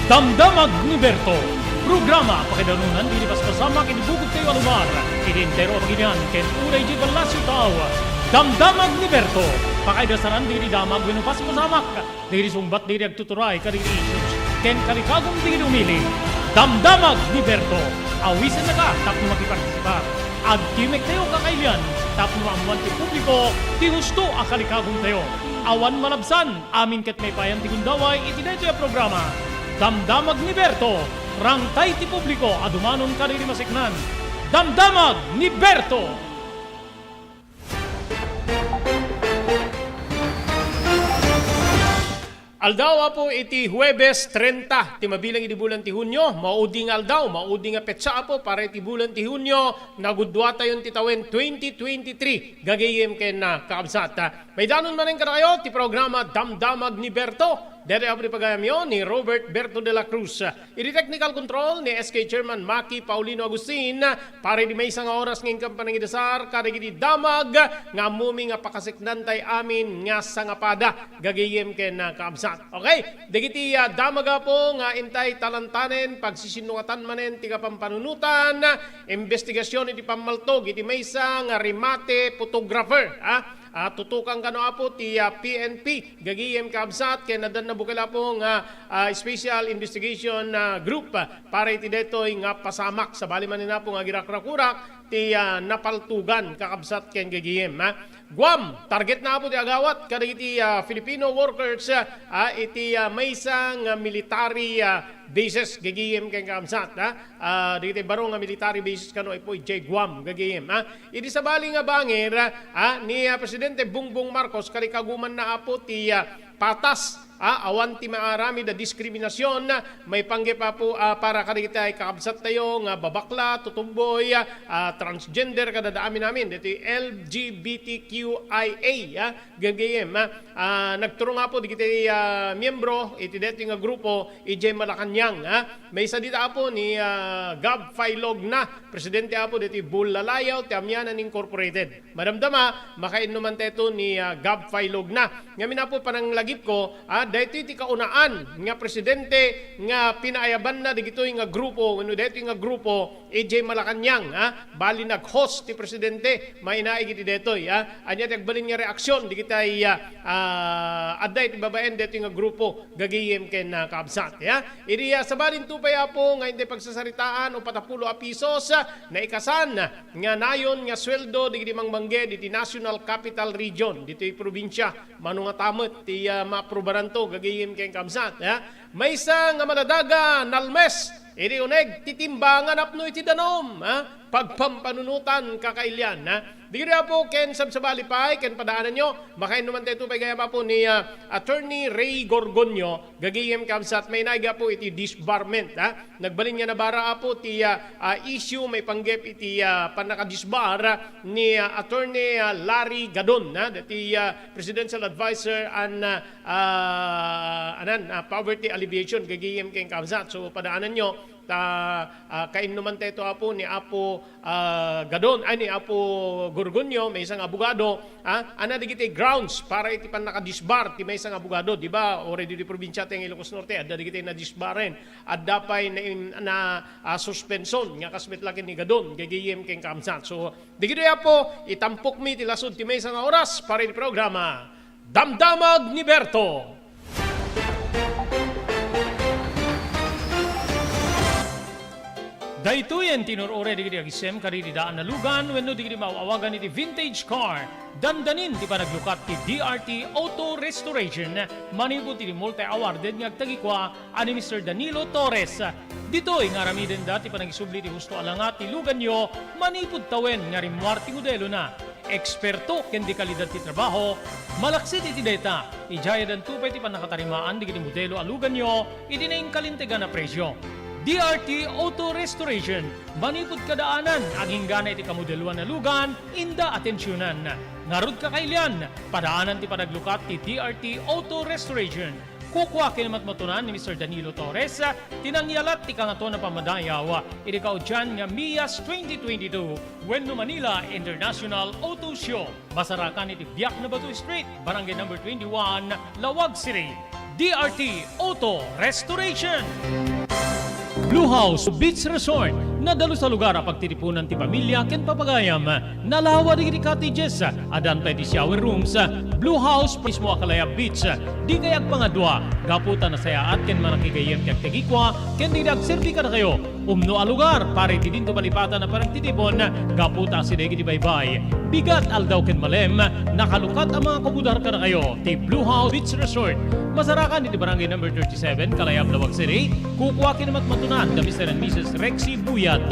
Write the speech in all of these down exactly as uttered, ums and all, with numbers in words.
Damdamag ni Berto, programa pakaidarunan dagiti paspasamak iti bukod tayo a lugar, iti entero a pagilian ken uray iti ballasiw tao. Damdamag ni Berto, pakaidasaran dagiti damag wenno paspasamak dagiti sungbat dagiti agtuturay kadagiti issues ken kalikagum dagiti umili. Damdamag ni Berto, awisennaka tapno makipartisipar. Agtimek tayo kakailian tapno maammuan ti publiko ti husto a kalikagum tayo. Awan malabsan, amin ket maipayan ti gundaway iti daytoy a programa. Damdamag ni Berto, rangtay ti publiko a dumanon kadagiti maseknan. Damdamag ni Berto! Aldaw, Apo, iti Huwebes trenta ti mabilang iti bulan ti Hunio. Maudi nga aldaw, maudi nga petsa, Apo, para iti bulan ti Hunio. Nagudduatayon ti tawen twenty twenty-three, gagayem ken, ah, kakabsat. Maidanon manen kadakayo ti programa Damdamag ni Berto. Daytoy, Apo, ti pagayamyo ni Robert Berto de la Cruz. Iti technical control ni S K Chairman Maki Paulino Agustin, para iti maysa nga oras nga inkan panangidasar kadagiti damag nga ammom nga pakaseknantay amin nga sangapada, gagayem ken, ah, kakabsat. Okay, dagiti, ah, damag, Apo, nga intay talantanen, pagsisinnukatan manen ti kapampanunotan, investigasyon iti pammaltog iti maysa nga remate photographer, ah. Ah, tutukan kano, Apo, ti, ah, P N P, gagayem, kakabsat, ken addan nabukel, Apo, nga, ah, Special Investigation, ah, Group, ah, para iti daytoy nga pasamak. Sabali manen, Apo, nga agirakurakurak ti, ah, napaltogan, kakabsat ken gagayem, ha. Guam, targetna, Apo, ti agawat kadagiti, ah, Filipino workers, ah, iti, ah, maysa nga military, ah, bases, gagayem ken kakabsat, ha. Ah, dagiti baro nga military bases kano, Apo, idiay Guam, gagayem, ha. Idi sabali nga bangir, ah, ni, ah, Presidente Bongbong Marcos, kalikagumanna, Apo, ti, ah, patas, ah, awan ti maaramid a diskriminasyon, ah, maipanggep, Apo, ah, para kadagiti ay kakabsattayo nga babakla, tutumboy, ah, ah, transgender, kadada amin-amin, ditoy L G B T Q I A, ah, gagayem, ah, ah, nagturong, Apo, dagiti, ah, miyembro iti daytoy nga grupo idiay Malacañang, ah. Maysa dita, Apo, ni, ah, Gab Filogna, presidente, Apo, ditoy Bullalayaw ti Amianan Incorporated. Madamdama, makainnuman tayo ni, ah, Gab Filogna. Ngamin, Apo, pananglagipko, ah, daytoy ti kaunaan nga presidente nga pinaayabanna dagitoy nga grupo, wenno daytoy nga grupo, idiay Malacañang, ah, bali nag-host ti presidente, mainaig iti daytoy, ah. Ania ti agbalin nga reaksyon dagitay, ah, ah, adda iti babaen daytoy nga grupo, gagayem ken, ah, kakabsat, ya. Idi, ah, sabalin to pay, Apo, nga intay pagsasaritaan, upat a pulo a pisos, ah, naikasan nga nayon nga sueldo dagiti mangbangged iti National Capital Region, ditoy probinsia. Mano ngata met ti, ah, maaprubaranto, gagayem ken kakabsat, ya. Maysa nga maladaga, nalmes iti uneg ti timbangan napno iti danum, ha? Pagpampanunotan, kakailian, ha? Dagitoy, Apo, ken sabsabali pay, ken padaananyo, makainnuman tayo pay gayam, Apo, ni, ah, Attorney Ray Gorgonio, gagayem, kakabsat, mainaig, Apo, iti disbarment, ha? Nagbalin nga nabara, Apo, ti, ah, ah, issue maipanggep iti, ah, pannakadisbar ni, ah, Attorney, ah, Larry Gadon, ha? Dati, ah, Presidential Advisor on, ah, ah, anan, ah, Poverty Alleviation, gagayem ken kakabsat. So, padaananyo, ta, ah, kainnuman tayo, Apo, ni Apo, ah, Gadon, ay, ni Apo Gorgonio, maysa nga abogado, ah, ana dagiti grounds para iti pannakadisbar ti maysa nga abogado, di ba? Uray ditoy probinsia ti Ilocos Norte, adda dagiti nadisbaren, adda pay na, na, ah, suspension nga kas met la ken ni Gadon, gagayem ken kakabsat. So, dagitoy, Apo, itampokmi ti lasud ti maysa nga oras para iti programa Damdamag ni Berto. Daytoyen ti inur-uray dagiti agisem kadagiti daan a lugan wenno dagiti maaw-awagan iti vintage car. Dandanin ti panaglukat ti D R T Auto Restoration manipud iti multi-awarded nga agtagikua a ni Mister Danilo Torres. Ditoy nga aramidenda ti panagisubli ti husto a langat ti luganyo manipud tawen nga rimmuar ti modelona. Eksperto ken de kalidad ti trabaho, malaksid iti dayta, idiayadanto pay ti pannakatarimaan dagiti modelo a luganyo iti nainkalintegan a presio. D R T Auto Restoration, manipud kadaanan, aginggana iti kamodeloan a lugan, inda atensionan. Ngarud, kakailian, padaanan ti panaglukat ti D R T Auto Restoration. Kukua ken matmatunan ni Mister Danilo Torres ti nangyalat ti Kangatoan a Pammadayaw iti kaudian nga Mias twenty twenty-two wenno Manila International Auto Show. Masarakan iti Biak na Bato Street, Barangay Number twenty-one, Laoag City. D R T Auto Restoration. Blue House Beach Resort, nadalus a lugar a pagtitipunan ti pamilya ken papagayam. Nalawa dagiti cottages, addan pay ti shower rooms. Blue House mismo a Kalayab Beach, dikay agpangadua, gapu ta nasayaat ken manakigayyem ti agtegikua ken dagiti agserbi kadakayo. Umno a lugar para iti dinto malipatan a panagtitipon gapu ta asideg iti baybay. Bigat, aldaw ken malem, nakalukat a mga kumudar kadakayo ti Blue House Beach Resort. Masarakan iti Barangay Number thirty-seven, Kalayab, Laoag City. Kukua ken matmatunan da Mister and Missus Rexy Buyat.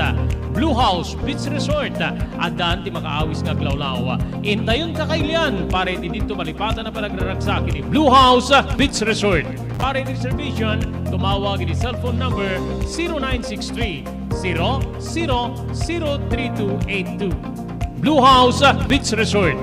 Blue House Beach Resort, addan ti makaawis nga aglawlaw. Intayon kakailian para iti dinto malipatan a panagraragsak iti Blue House Beach Resort. Para iti reservation, tumawag iti cellphone number zero nine six three, zero zero zero three two eight two. Blue House Beach Resort.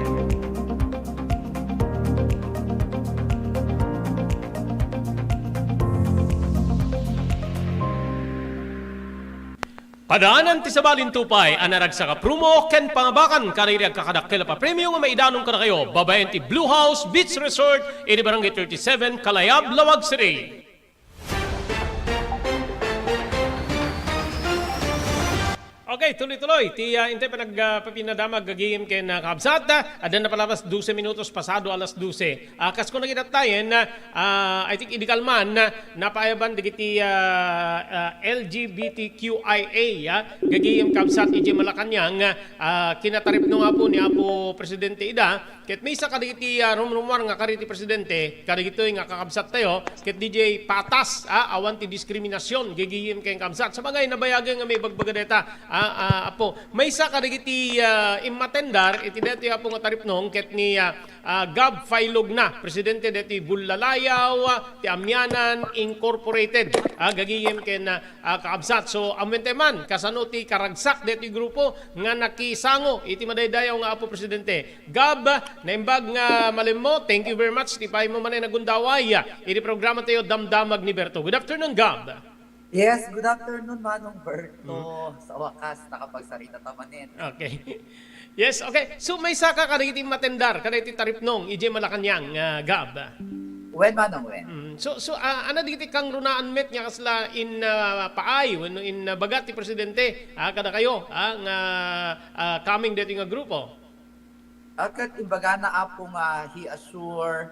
Padaanan ti sabali ti upay a naragsak a promo ken pangabakan kadagiti agkakadakkel a papremio nga maidanon kadakayo babaen ti Blue House Beach Resort iti Barangay thirty-seven, Kalayab, Laoag City. Okay, tuloy-tuloy ti, ah, intay panag-, ah, papinadamag gagayem ken, ah, kabsat. Ah, adda na pala alas dose minutos pasado alas dose. Ah, kas kuna ket tayen, ah, I think idi kalman, ah, napaayaban dagiti, ah, ah, L G B T Q I A, ah, gagayem kabsat idiay Malacañang, ah, kinataripnong nga Apo ni Apo Presidente ida, ket maysa kadagiti, ah, rumrumuar nga kari ti Presidente, kadagitoy nga kakabsattayo, ket D J patas, ah, awan ti diskriminasion, gagayem ken kabsat. Sabagay, nabayagen nga maibagbaga dayta, ah, ah, Apo. Maysa kadagiti, ah, immatendar iti daytoy, Apo, nga taripnong ket ni, ah, ah, Gab Failogna, presidente daytoy Bullalayaw, ah, ti Amianan Incorporated. Ah, gagayem ken, ah, ah, kakabsat. So, ammoentayo man, kasano ti karagsak daytoy grupo nga nakisango iti madaydayaw nga Apo Presidente. Gab, naimbag nga malemmo, thank you very much ti pay mo manen a gundaway, ah, iti programatayo, Damdamag ni Berto. Good afternoon, Gab. Yes, good afternoon, Manong Berto. Mm. Sa wakas, nakapagsarita ta manen. Okay. Yes, okay. So, maysa ka kadagiti immatendar kadagiti taripnong idiay Malacañang, ah, Gab. Wen, Manong, wen. Mm. So, so, ah, ania dagiti kangrunaan met nga kasla in, ah, paay wenno in, ah, baga ti Presidente, ah, kadakayo, ah, nga, ah, coming daytoy nga grupo? Ah, ket imbagana, Apo, nga he assure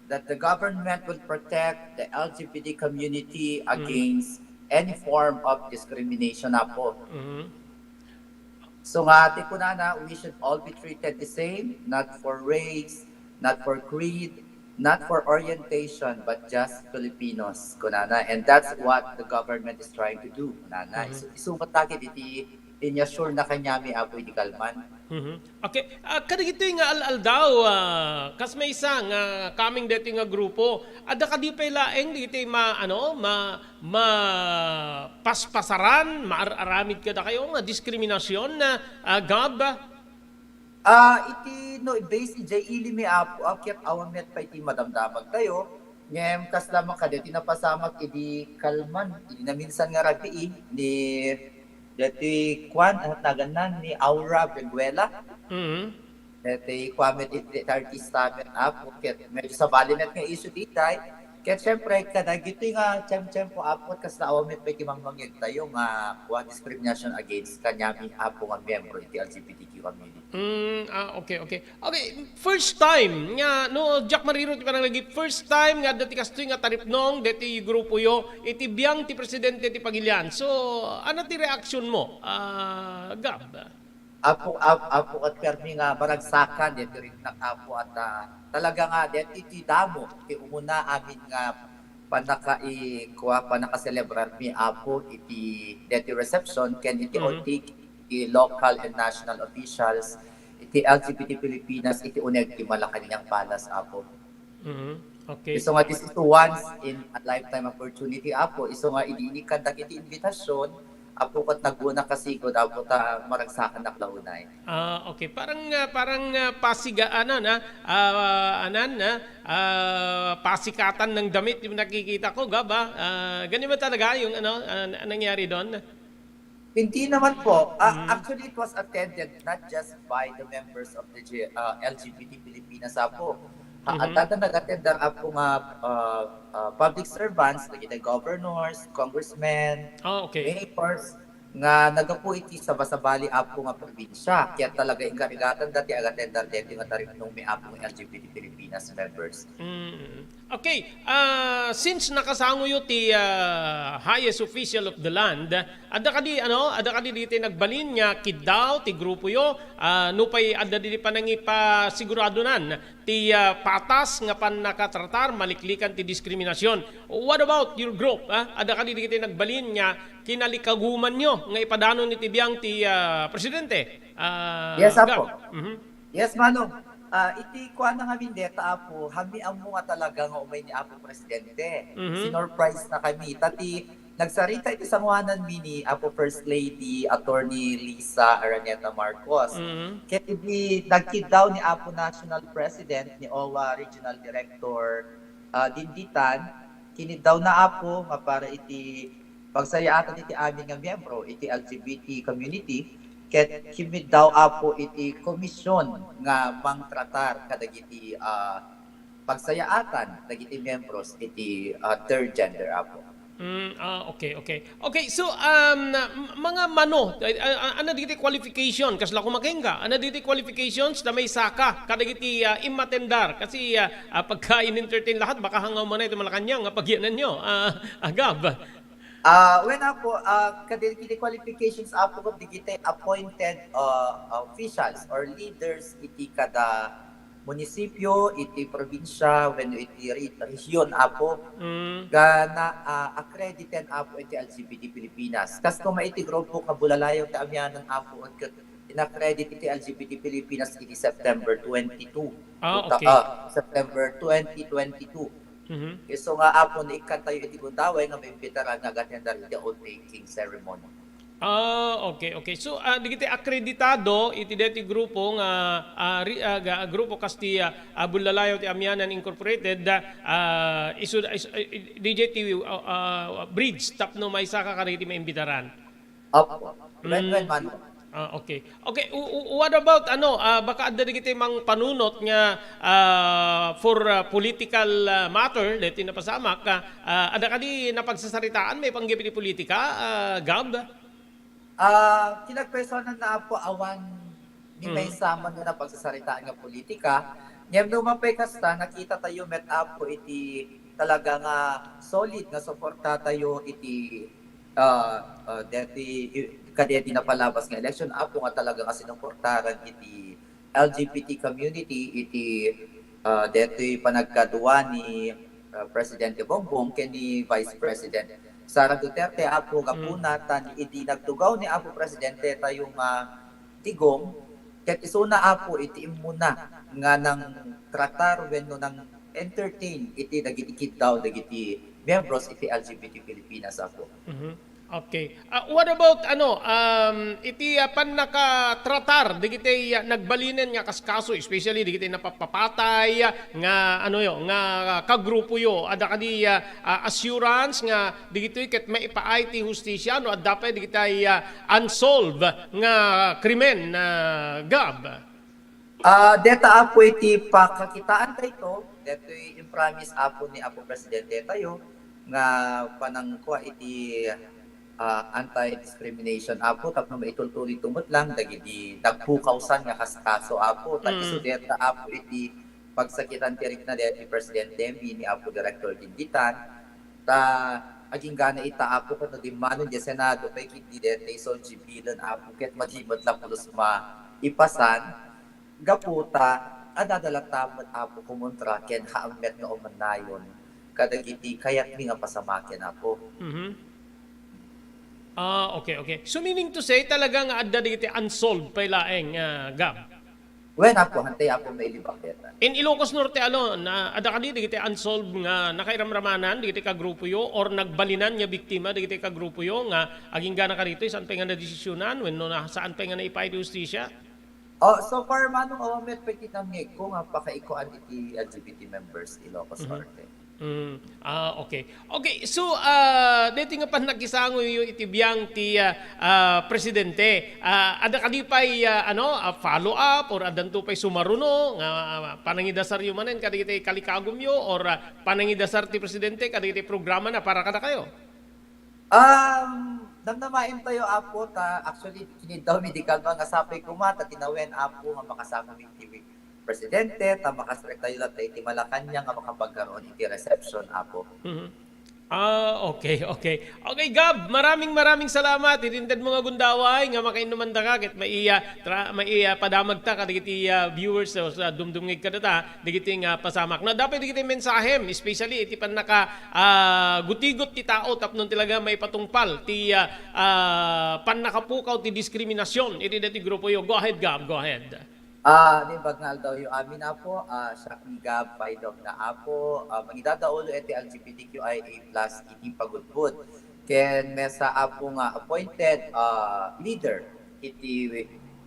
that the government will protect the L G B T community, mm, against any form of discrimination, Apo. Mm. So nga, ti kunana, we should all be treated the same, not for race, not for creed, not for orientation, but just Filipinos, kunana. And that's what the government is trying to do, kunana. Mhm. Isu-, isumat ta ket iti inyasur na kaniami, Apo, idi kalman. Mhm. Okay. Ah, kadagitoy nga al-aldaw, ah, kas maysa nga coming daytoy nga grupo, adda kadi pay laeng dagiti ma-, ano, ma-, mapaspasaran, maar-aramid kadakayo nga diskriminasion, ah, Gab? Ah, iti no, based idiay ili mi, Apo, ah, ket awan met pay ti madamdamagtayo. Ngem kasla man kadi ti napasamak idi kalman, idi naminsan nga rabii ni daytoy kuan, ano naganna, ni Aura Veguela. Mhm. Daytoy kuan met, iti artista met, Apo, ket medyo sabali met nga issue daytoy. Ket siyempre, kadagitoy nga tiyem-tiyempo, Apo, kasla awan met pay ti mangmangyegtayo nga kuan, discrimination against kaniami, Apo, nga miyembro iti L G B T Q community. Mm, ah, okay, okay. Okay, first time nga, no, diak mariro ti pananglagip, first time nga adda ti kastoy nga taripnong deti grupoyo iti biang ti presidente ti Pagilian. So, ano ti reaksyon mo, ah, Gab? Apo, ap-, apo ket permi nga maragsakan deti riknak, Apo, at, ah, talaga nga deti ti damo ti umuna amin nga panaka-, i-, kua, panakaselebrar mi, Apo, iti deti reception ken iti, mhm, onti iti local and national officials iti L G B T Pilipinas iti uneg ti Malacañang Palace, Apo. Mhm. Okay. Isu nga, this is once in a lifetime opportunity, Apo. Isu nga, idi inikkan dagiti invitation, Apo, ket naguna kasigud, Apo, ta maragsakannak la unay. Ah, okay. Parang, ah, parang, ah, pasiga-, ano na, ah, anan na, ah, pasikatan ng damit yung nakikita ko, Gab, ah. Ah, ganyan ba talaga yung, ano, ah, nangyari doon? Hindi naman po. Ah, mm, actually, it was attended not just by the members of the G-, ah, L G B T Pilipinas, Apo. Ha, Mhm. Adda nag-attendar, Apo, nga, ah, ah, public servants, dagiti governors, congressmen, Ah, okay. mayors, nga naggapu iti sabasabali, Apo, nga probinsia. Ket talaga inkarigatan dati ag-attendar deti nga taripnong mi, Apo, nga L G B T Pilipinas members. Mm. Okay, ah, since nakasangoyo ti, ah, highest official of the land, adda kadi, ano, adda kadi diti nagbalin nga kiddaw ti grupoyo, ah, nupay adda diti panangipasiguradonan ti, ah, patas nga pannakatratar maliklikan ti diskriminasion. What about your group, ah? Adda kadi diti nagbalin nga kinalikagumanyo nga ipadanon iti biang ti, ah, presidente? Ah, Yes, Apo. Gab? Mhm. Yes, Manong. Ah, iti kuana ngamin deta, Apo, haanmi ammo nga talaga nga umay ni Apo Presidente. Mhm. Sinurprise na kami. Ta ti nagsarita iti sangoananmi ni Apo First Lady Attorney Lisa Araneta Marcos. Mhm. Ket idi nagkiddaw ni Apo National President ni owa Regional Director, ah, Dinditan, kiniddaw na, Apo, nga para iti pagsayaatan iti amin nga miyembro iti L G B T community, ket kiniddaw, Apo, iti komisyon nga mangtratar kadagiti, ah, pagsayaatan dagiti miyembros iti, ah, third gender, Apo. Mm, ah, okay, okay. Okay, so, um, na-, m-, mga mano, ay, ay, ay, ano dagiti qualification? Kasla kumakengga, ano dagiti qualifications ta maisaka kadagiti, ah, immatendar? Kasi, ah, ah, pagka in-entertain lahat, baka hangaw man iti Malacañang nga pagyananyo, ah, ah, Gab. Ah, wen, Apo, ah, kadagiti qualifications, Apo, ket dagiti appointed, ah, officials or leaders iti kada munisipio, iti probinsia, wenno iti re-, rehiyon, Apo, Mm. nga na, ah, accredited, Apo, iti L G B T Pilipinas. Kas kuma iti grupo nga Bulalayaw ti Amianan, Apo, ket in-accredit iti L G B T Pilipinas iti September twenty-two. Ah, Uta-, okay. ah, September twenty twenty-two. Mhm. Isu nga, Apo, naikkantayo iti gundaway nga maimbitaran nga ag-attendar iti oath-taking ceremony. Ah, okay, okay. So, ah, dagiti akreditado iti daytoy grupo nga, ah, ri-, ah, ga-, grupo kas ti, ah, ah, Bulalayaw ti Amianan Incorporated, ah, isu-, isu-, eh, D J T V, ah, ah, Bridge tapno maisaka kadagiti maimbitaran. Opo. Wen, wen, Mm. Manong. Ah, okay. Okay, u-, u-, what about, ano, ah, baka adda dagiti mangpanunot nga, ah, for, ah, political, ah, matter, daytoy napasamak, ah, ah, adda kadi napagsasaritaan maipanggep iti politika, ah, Gab? Ah, kinagpersonan na, Apo, awan ni Mm. maysa man nga napagsasaritaan nga politika. Ngem no mapay kasta, nakita tayo met, Apo, iti talaga nga solid nga suporta tayo iti, ah, ah, deti, i-, kadeti napalabas nga election, Apo, nga talaga nga sinuportaran iti L G B T community, iti, ah, deti panagkadua ni, ah, Presidente Bongbong ken ni Vice President Sara Duterte, Apo, Mm. gapuna ta idi nagtugaw ni Apo Presidente tayo nga tigom, ket isuna, Apo, iti immuna nga nangtratar wenno nang-entertain iti dagiti kiddaw dagiti miyembros iti L G B T Pilipinas, Apo. Mhm. Okay. Ah, what about, ano, um, iti, ah, pannakatratar dagiti, ah, nagbalinen nga kaskaso, especially dagiti napapapatay, ah, nga, ano yo, nga kagrupo yo? Adda kadi, ah, ah, assurance nga dagitoy ket maipaay ti hustisya no adda pay dagiti, ah, unsolved nga krimen, ah, Gab? Ah, deta, Apo, iti pakakitaan tayo, detoy impromise, Apo, ni Apo Presidente tayo nga panangkua iti, ah, anti-discrimination, Apo, tapno maitultuloy to met lang dagiti nagpukawsan nga kaskaso, Apo. Ta Mm. isu deta, Apo, iti pagsakitan ti rikna deti Presidente mi ni Apo Director Dinditan. Ta aginggana ita, Apo, ket no dimmano diay Senado pay ketdi deti isulsibilen, Apo, ket madi met la pulos maipasan. Gapu ta adda latta met, Apo, kumontra ken haan met nga umannayon kadagiti kayatmi nga pasamaken, Apo. Mhm. Ah, okay, okay. So, meaning to say, talaga nga adda dagiti unsolved pay laeng, ah, Gab? Wen, Apo, hantay, Apo, mailibak deta. In Ilocos Norte alone, na adda kadi dagiti unsolved nga nakairamramanan dagiti kagrupo yo or nagbalinan nga biktima dagiti kagrupo yo nga aginggana kaditoy saan pay nga nadesisionan wenno na, saan pay nga naipaay ti hustisya? Oh, so far, Manong, awan met pay ti nangngegko nga pakaikuan iti L G B T members ti Ilocos Mhm. Norte. Mm. Ah, okay. Okay, so, ah, daytoy nga pannakisangoyo iti biang ti, ah, ah, presidente, ah, adda kadi pay, ah, ano, ah, follow up or addanto pay sumaruno nga, ah, panangidasaryo manen kadagiti kalikagumyo or, ah, panangidasar ti presidente kadagiti programana para kadakayo? Um, namnamaentayo, Apo, ta actually, kiniddaw mi di kalma nga sapay koma ta tinawen, Apo, nga makasango mi iti presidente, ta makasrektayo latta iti Malacañang nga makapagkaroon iti reception, Apo. Mhm. Ah, okay, okay. Okay, Gab, maraming, maraming salamat. Itinded mo nga gundaway nga makainumandaka ket maiya, tra-, maiya padamagta kadagiti, ah, viewers sa, sa dumdumngeg kadata, dagiti nga pasamak. No, dapat dagiti mensahem, especially iti pannaka, ah, gutigot ti tao tapno talaga maipatungpal ti, ah, ah, pannakapukaw ti diskriminasyon iti dati grupoyo. Go ahead, Gab. Go ahead. Ah, naimbag nga aldawyo amin, Apo. Ah, siak ni Gab Paidog na, Apo. Ah, mangidadaulo iti L G B T Q I A plus iti pagudpud. Ken mesa, Apo, nga appointed, ah, leader iti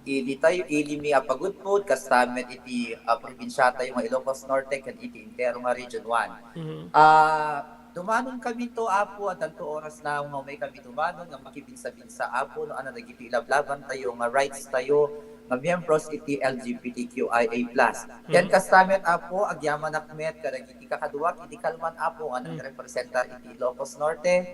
ili tayo, ili mi a pagudpud, kasta met iti, ah, probinsia tayo nga Ilocos Norte, ken iti entero nga Region one. Mhm. Ah, dumanon kami to, Apo, addanto oras na nga umay kami dumanon nga makibinsabinsa, Apo, no, ano, dagiti ilablaban tayo nga rights tayo nga miyembros iti L G B T Q I A plus. Ken Mhm. kasta met, Apo, agyamanak met kadagiti kakaduak idi kalman, Apo, nga Mm. nagrepresentar iti Ilocos Norte.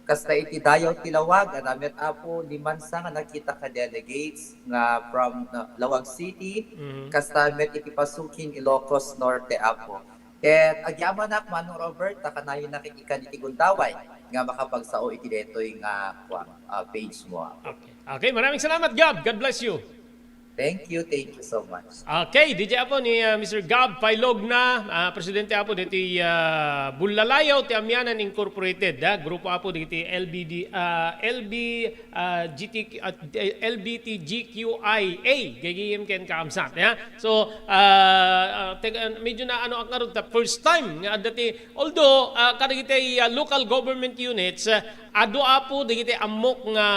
Kasta iti dayaw ti lawag, adda met, Apo, limansa nga nakita ka delegates nga from, uh, Laoag City, Mhm. kasta met iti Pasukin, Ilocos Norte, Apo. Ket agyamanak, Manong Robert, ta kanayon a ket ikan iti gundaway nga makapagsao iti daytoy nga, kuan, ah, page mo, Apo. Okay. Okay, maraming salamat, Gab. God bless you. Thank you, thank you so much. Okay, D J Apo ni, ah, Mister Gab Pailogna, ah, presidente Apo diti, ah, Bullalayaw ti Amianan Incorporated, ah, grupo Apo diti L B D, ah, L B, ah, G T, ah, L B T G Q I A, gagayem ken kaamsat, ya. So, ah, ah, teg-, ah, medyo na ano ak ngarud ta first time nga adda ti, although, ah, kadagiti, ah, local government units, ah, adu Apo dagiti ammok nga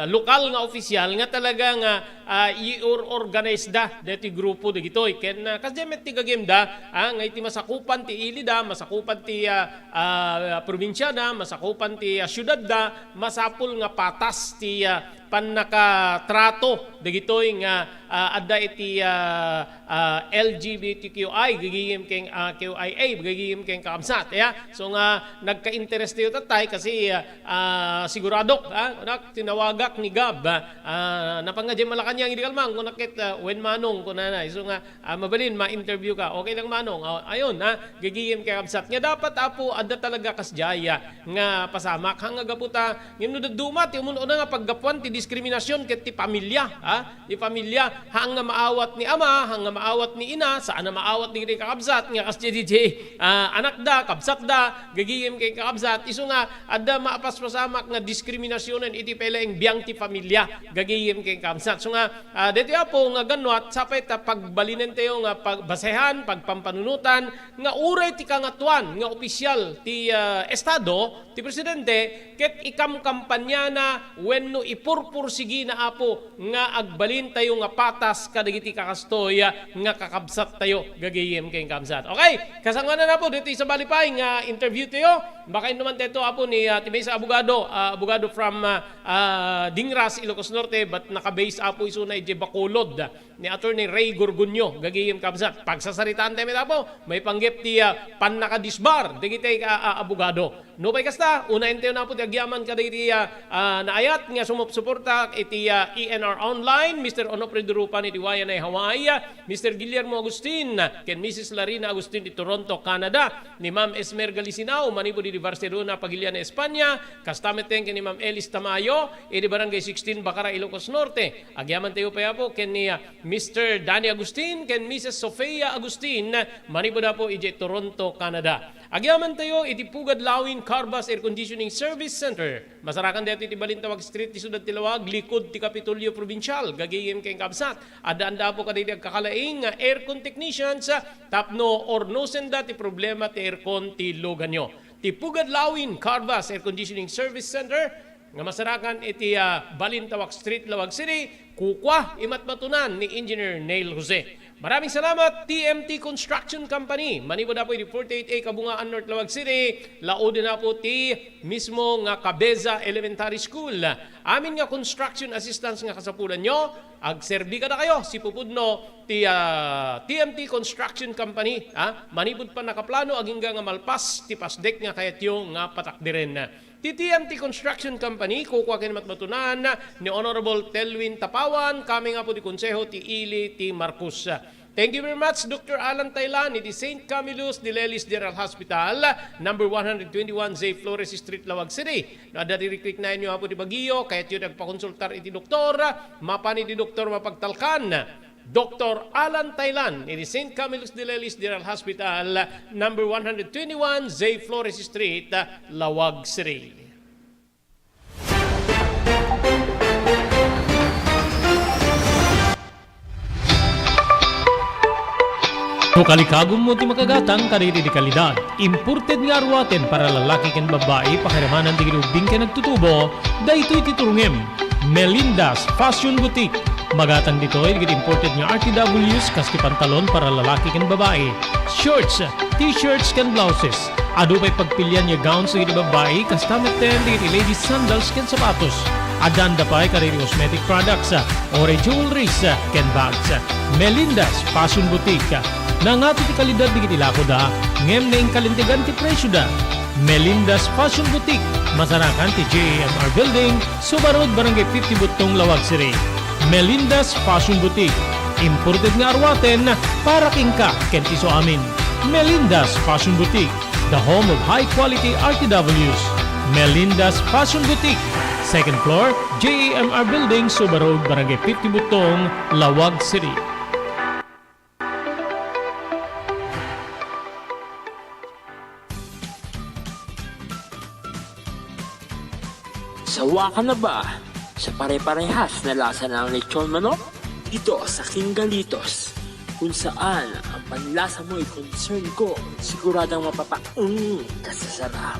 lokal nga ofisial nga talaga nga, ah, i-or-organize da deti grupo dagitoy. Ken, ah, kasdiay met ti gagayemda, ah, nga iti masakupan ti ilida, masakupan ti, ah, ah, probinsiada, masakupan ti, ah, siudadda, masapul nga patas ti, ah, pannakatrato dagitoy nga, ah, adda iti, ah, ah, L G B T Q I, gagayem ken, ah, Q I A, gagayem ken kaamsat, ya. So nga nagka-interes tayo tatay kasi, ah, ah, siguradok, ah, kunak, tinawagak ni Gab, ah, ah, napan nga diay Malacañang idi kalman, kunak ket, ah, "Wen, Manong," kunana. So nga, ah, mabalin ma-interview ka. "Okay lang, Manong." Ah, ayun, ah, gagayem ken kaamsat. Nga dapat, Apo, adda talaga kasdiay, ah, nga pasamak. Haan nga gapu ta, ngem no dadduma ti umun-una nga paggapuan ti diskriminasyon ket ti pamilia, ha? Ti pamilia, haan nga maawat ni ama, haan nga maawat ni ina, saan a maawat dagiti kakabsat nga kasdiay diay, ah, anakda, kabsatda, gagayem ken kakabsat. Isu nga adda maapaspasamak nga diskriminasionen iti pay laeng biang ti pamilia, gagayem ken kakabsat. So nga, ah, daytoy, Apo, nga gannuat, sapay ta pagbalinentayo nga pag-, basehan, pagpampanunotan, nga uray ti kangatoan nga opisial ti, ah, Estado, ti presidente, ket ikamkampanyana wenno ipurpursigina, Apo, nga agbalintayo nga patas kadagiti kakastoy, ah, nga kakabsattayo, gagayem ken kakabsat. Okay, kasangoanan, Apo, ditoy sabali pay nga interview tayo. Makainnuman tayo, Apo, ni, ah, ti maysa abogado, ah, abogado from, ah, ah, Dingras, Ilocos Norte, but naka-base, Apo, isuna idiay Bacolod. Ni Attorney Ray Gorgonio, gagayem kabsat. Pagsasaritaan tayo met, Apo, maipanggep ti, ah, pannakadisbar dagiti, ah, ah, abogado. Nupay kasta, unaentayo, Apo, ti agyaman kadagiti, ah, ah, naayat nga sumupsuporta iti, ah, E N R Online, Mister Onofre Durupan iti Waianae, Hawaii, ah, Mister Guillermo Agustin ken Missus Larina Agustin ti Toronto, Canada, ni Ma'am Esmer Galisinao manipud iti Barcelona, Pagiliana, Espanya, kasta met ken ni Ma'am Elis Tamayo iti Barangay sixteen, Bacara, Ilocos Norte. Agyamantayo pay, Apo, ken ni, ah, Mister Danny Agustin ken Missus Sofia Agustin, manipud, Apo, idiay Toronto, Canada. Agyamantayo iti Pugad Lawin Carvas Air Conditioning Service Center. Masarakan daytoy iti balin Tawag Street, ti siudad ti Laoag, likod ti Kapitolyo Probinsial, gagayem ken kabsat. Addaanda, Apo, kadagiti agkakalaing nga aircon technicians, ah, tapno ornosenda ti problema ti aircon ti luganyo. Ti Pugad Lawin Carvas Air Conditioning Service Center, nga masarakan iti, ah, Balintawak Street, Laoag City, kukua, imatmatunan ni Engineer Neil Jose. Maraming salamat, T M T Construction Company. Manipud apo iti forty-eight A Kabungaan, North Laoag City, laoden apo ti mismo nga Cabeza Elementary School. Amin nga construction assistance nga kasapulanyo, agserbi kadakayo, sipupudno ti, ah, T M T Construction Company, ah, manipud pannakaplano agingga nga malpas ti pasdek nga kayatyo nga patakderen. Ti T M T Construction Company, kukua ken matmatunan ni Honorable Telwin Tapawan, kami nga po ti Konseho ti Ili ti Marcos. Thank you very much, Doctor Alan Tailan, iti Saint Camillus de Lelis General Hospital, number one hundred twenty-one J Flores Street, Laoag City. No, adda ti rikrik na inyo apo ti Baguio, kayatyo ti agpakonsultar iti doktor, mapan iti doktor mapagtalkan. Doctor Alan Tailan, iti Saint Camillus de Lelis General Hospital, number one hundred twenty-one J Flores Street, Laoag City. No kalikagummo ti makagatang kadagiti kalidad, imported nga aruaten para lalaki ken babbai, pakiramanan dagiti ubbing ken agtutubo, daytoy ti turongem. Melinda's Fashion Boutique. Magatang ditoy dagiti imported nga R T Ws kas ti pantalon para lalaki ken babbai, shorts, t-shirts ken blouses. Adu pay pagpilian nga gowns dagiti babbai, kasta metten dagiti ladies sandals ken sapatos. Adda pay kadagiti cosmetic products, ore jewelries, ken bags. Melinda's Fashion Boutique. Nangato ti kalidad dagiti lakoda, ngem naingkalintegan ti presioda. Melinda's Fashion Boutique, masarakan ti J A M R Building, Suba Road, Barangay fifty Buttong, Laoag City. Melinda's Fashion Boutique, imported nga aruaten para kenka ken ti isuamin. Melinda's Fashion Boutique, the home of high quality R T Ws. Melinda's Fashion Boutique, second floor, J A M R Building, Suba Road, Barangay fifty Buttong, Laoag City. Sawa ka na ba sa pare-parehas na lasa ng lechon manok? Dito sa King Galitos, kung saan ang panlasa mo ay concern ko, siguradong mapapaeng ka sa sarap.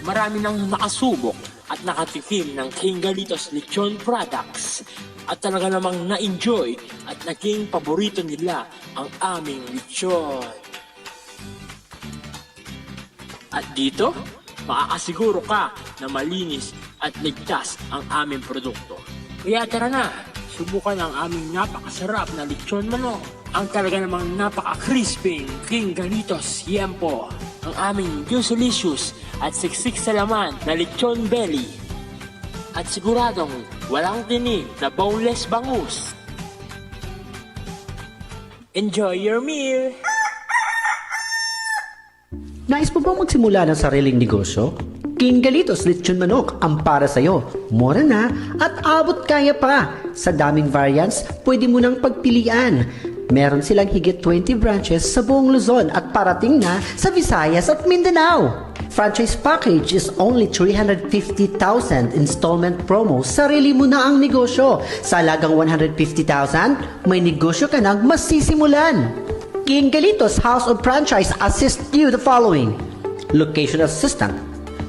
Marami nang nakasubok at nakatikim ng King Galitos Lechon Products at talaga namang na-enjoy at naging paborito nila ang aming lechon. At dito, makakasiguro ka na malinis at ligtas ang aming produkto. Kaya tara na, subukan ang aming napakasarap na lechon manok. Ang talaga namang napaka-crispy King Galitos Yempo. Ang aming juicy-licious at siksik sa laman na lechon belly. At siguradong walang tinik na boneless bangus. Enjoy your meal! Nais mo bang magsimula ng sariling negosyo? King Galitos Lechon Manok ang para sa'yo. Mura na at abot kaya pa. Sa daming variants, pwede mo nang pagpilian. Meron silang higit twenty branches sa buong Luzon at parating na sa Visayas at Mindanao. Franchise package is only three hundred fifty thousand, installment promo, sarili mo na ang negosyo. Sa halagang one hundred fifty thousand, may negosyo ka nang masisimulan. King Galitos House of Franchise assist you the following: location assistant,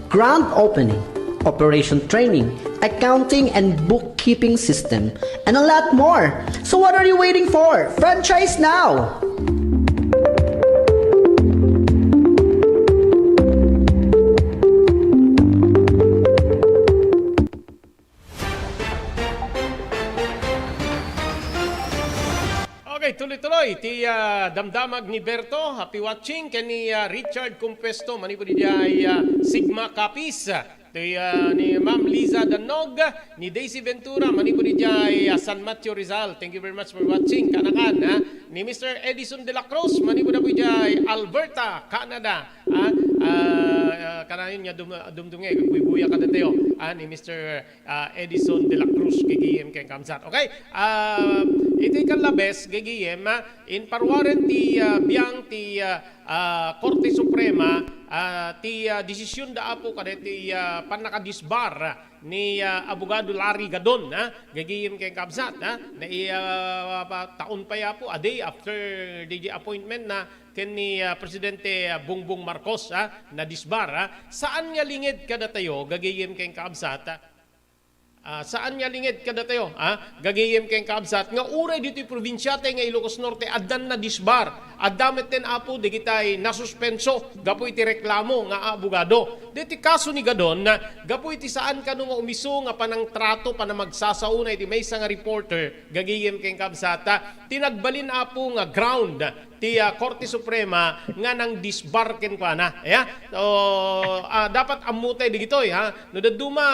grand opening, operation training, accounting and bookkeeping system, and a lot more. So what are you waiting for? Franchise now! Okay, tuloy-tuloy ti, ah, damdamag ni Berto, happy watching, ken ni, ah, Richard Compuesto, manipud idiay, ah, Sigma Capiz. Ti, ah, ni Ma'am Liza Dannog, ni Daisy Ventura, manipud idiay, ah, San Mateo, Rizal. Thank you very much for watching. Kanakan, ha? Ni Mister Edison de la Cruz, manipud apo idiay Alberta, Canada. Ah, ah, ah, kanayon nga dum-, dumdumngeg, buybuya kadatayo, ah, ni Mister, ah, Edison de la Cruz, gigim ken kamsat. Okay? Ah, Iti kallabes, gagayem, ah, inparuaren ti, ah, biang ti, ah, ah, Korte Suprema, ah, ti, ah, desisyon da Apo kadagiti, ah, pannakadisbar, ah, ni, ah, Abogado Larry Gadon, ah, gagayem ken kabsat, ah, na, ah, pa-, taon pay Apo, a day after the appointment na ken ni, ah, Presidente, ah, Bongbong Marcos, ah, nadisbar, ah. Saan nga linged kadatayo, gagayem ken kabsat, ah. Ah, saan nga linged kadatayo, ah, gagayem ken kabsat, nga uray ditoy probinsiatay nga Ilocos Norte, addan nadisbar, adda metten Apo, dagitay nasuspenso gapu iti reklamo nga abogado. Ditoy kaso ni Gadon, gapu iti saan kano nga umiso nga panangtrato, panamagsasaona iti maysa nga reporter, gagayem ken kabsat, ah, ti nagbalin Apo nga ground ti, ah, Korte Suprema nga nangdisbar kenkuana. Aya? So, ah, dapat ammotay dagitoy, ha? No dadduma,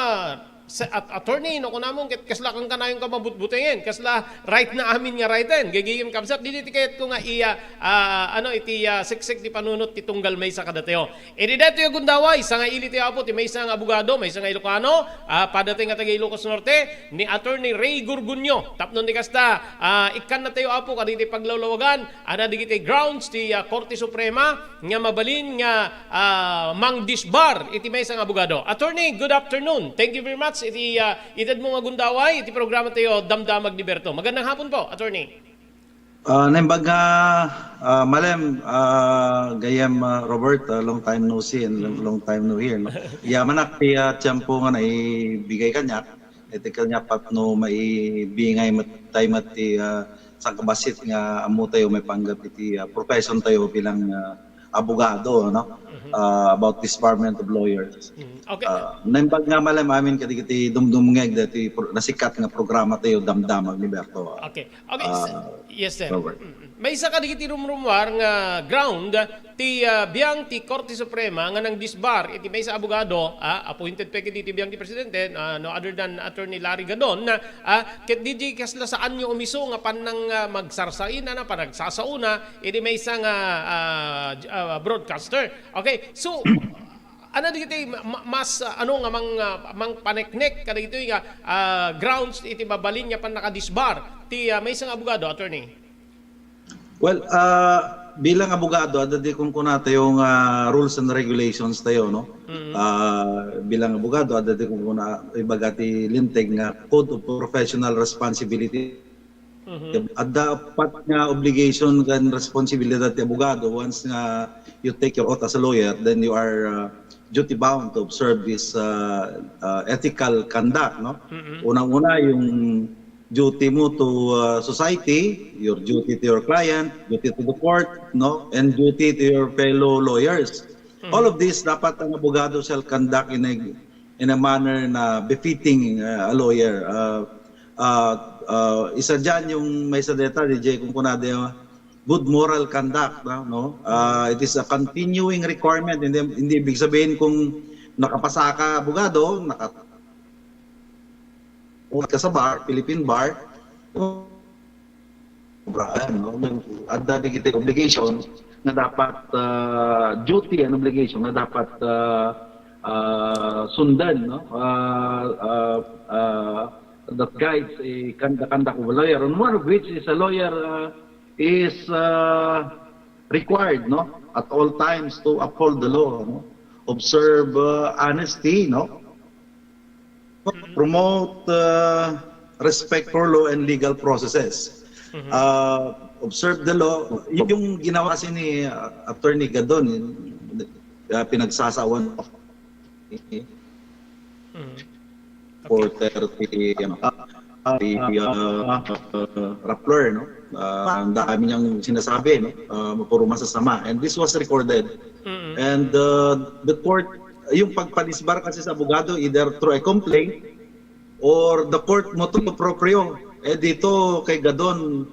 sa-, at-, attorney, no, kunamon, ket kasla kankanayon ka mabutbutengen, kasla right na amin nga righten, gagayem kabsat, didi ti kayatko nga iya, ah, ano, iti, ah, siksik ti panunot ti tunggal maysa kadatayo. Idi daytoy a gundaway, sangaili tayo, Apo, ti maysa nga abogado, maysa nga Ilocano, ah, padatay nga taga Ilocos Norte, ni Attorney Ray Gorgonio. Tapno ni kasta, ah, ikkan na tayo, Apo, kadagiti paglawlawagan, ada dagiti grounds ti, ah, Korte Suprema nga mabalin nga, ah, mangdisbar iti maysa nga abogado. Attorney, good afternoon. Thank you very much iti, ah, itedmo nga gundaway iti programa tayo, Damdamag ni Berto. Magandang hapon po, Attorney. Ah, naimbag nga, ah, malem, ah, gayem, ah, Robert, ah, long time no see and long, long time no hear, no? Yamanak ti, ah, tiempo nga naibigay kaniak, iti kaniak tapno maibingay met, tayo met ti, ah, sangkabassit nga ammo tayo maipanggep iti, ah, profession tayo bilang, ah, abogado, no? Mhm. Ah, about disbarment of lawyers. Mhm. Okay. Ah, naimbag nga malem amin kadagiti dumdumngeg dati pro-, nasikat nga programa tayo, Damdamag ni Berto. Okay. Okay, s-, Ah, yes, sir. Robert. Mm, mm. Maysa kadagiti rumrumuar nga ground ti, ah, biang ti Korte Suprema nga nangdisbar iti maysa abogado, ah, appointed pay ket iti biang ti presidente, ah, no other than Attorney Larry Gadon, ah, ket didi kasla saan nga umiso nga pannang, ah, magsarsaina, na panagsasaona iti maysa nga, ah, j-, ah, broadcaster. Okay, so, ano dagiti ma-, ma-, mas, ah, ano nga mang, ah, mangpaneknek kadagitoy nga, ah, grounds iti mabalin nga pannakadisbar ti, ah, maysa nga abogado, attorney? Well, ah, bilang abogado, adda ti kunkunatayo nga rules and regulations tayo, no? Mm. Ah, bilang abogado, adda ti kunkuna, ibaga ti linteg nga Code of Professional Responsibility. Mhm. Adda apat nga obligation ken responsibilidad ti abogado once nga you take your oath as a lawyer, then you are, uh, duty bound to observe this, uh, uh, ethical conduct, no? Mhm. Unang-una, yung duty mo to, uh, society, your duty to your client, duty to the court, no? And duty to your fellow lawyers. Mhm. All of this, dapat ang abogado shall conduct in a, in a manner na befitting, uh, a lawyer. Uh, uh, uh, isa dyan yung may sadeta, D J, kung kunade, uh, good moral conduct, no? No? Uh, it is a continuing requirement. Hindi, hindi ibig sabihin kung nakapasa ka, abogado, naka-, ka sa bar, Philippine bar, sobra, ano, adda dagiti obligation nga dapat, ah, duty and obligation nga dapat, ah, ah, sundan, no? Ah, ah, ah, that guides a con-, the conduct of a lawyer, and one of which is a lawyer, ah, is, ah, required, no, at all times to uphold the law, no? Observe, ah, honesty, no? Mm-hmm. Promote, uh, respect for law and legal processes. Mm-hmm. Uh, observe the law. Y-, yung ginawa kasi ni, uh, Attorney Gadon, uh, pinagsasawan Mm-hmm. Okay. For thirty, ano, uh, uh, uh, uh, Rappler, no? Uh, ang dami niyang sinasabi, no? Uh, puro masasama. And this was recorded. Mm-hmm. And, uh, the court, yung pagpadisbar kasi sa abogado, either through a complaint or the court motu proprio. Eh, dito kay Gadon,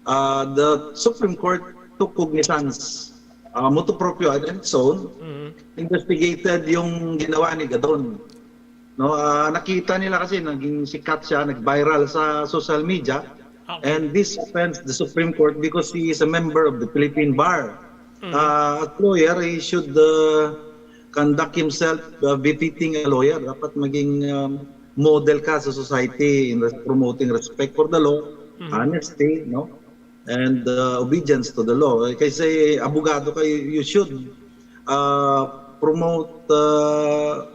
uh, the Supreme Court took cognizance, uh, motu proprio on its own, mm-hmm, investigated yung ginawa ni Gadon. No, ah, nakita nila kasi naging sikat siya, nag-viral sa social media. Okay. And this offends the Supreme Court because he is a member of the Philippine Bar. Mm. Ah, as lawyer, he should, uh, conduct himself, uh, befitting a lawyer. Dapat maging, um, model ka sa society in res-, promoting respect for the law honesty, no? And uh, obedience to the law. Eh, kasi abogado ka, you should uh, promote uh,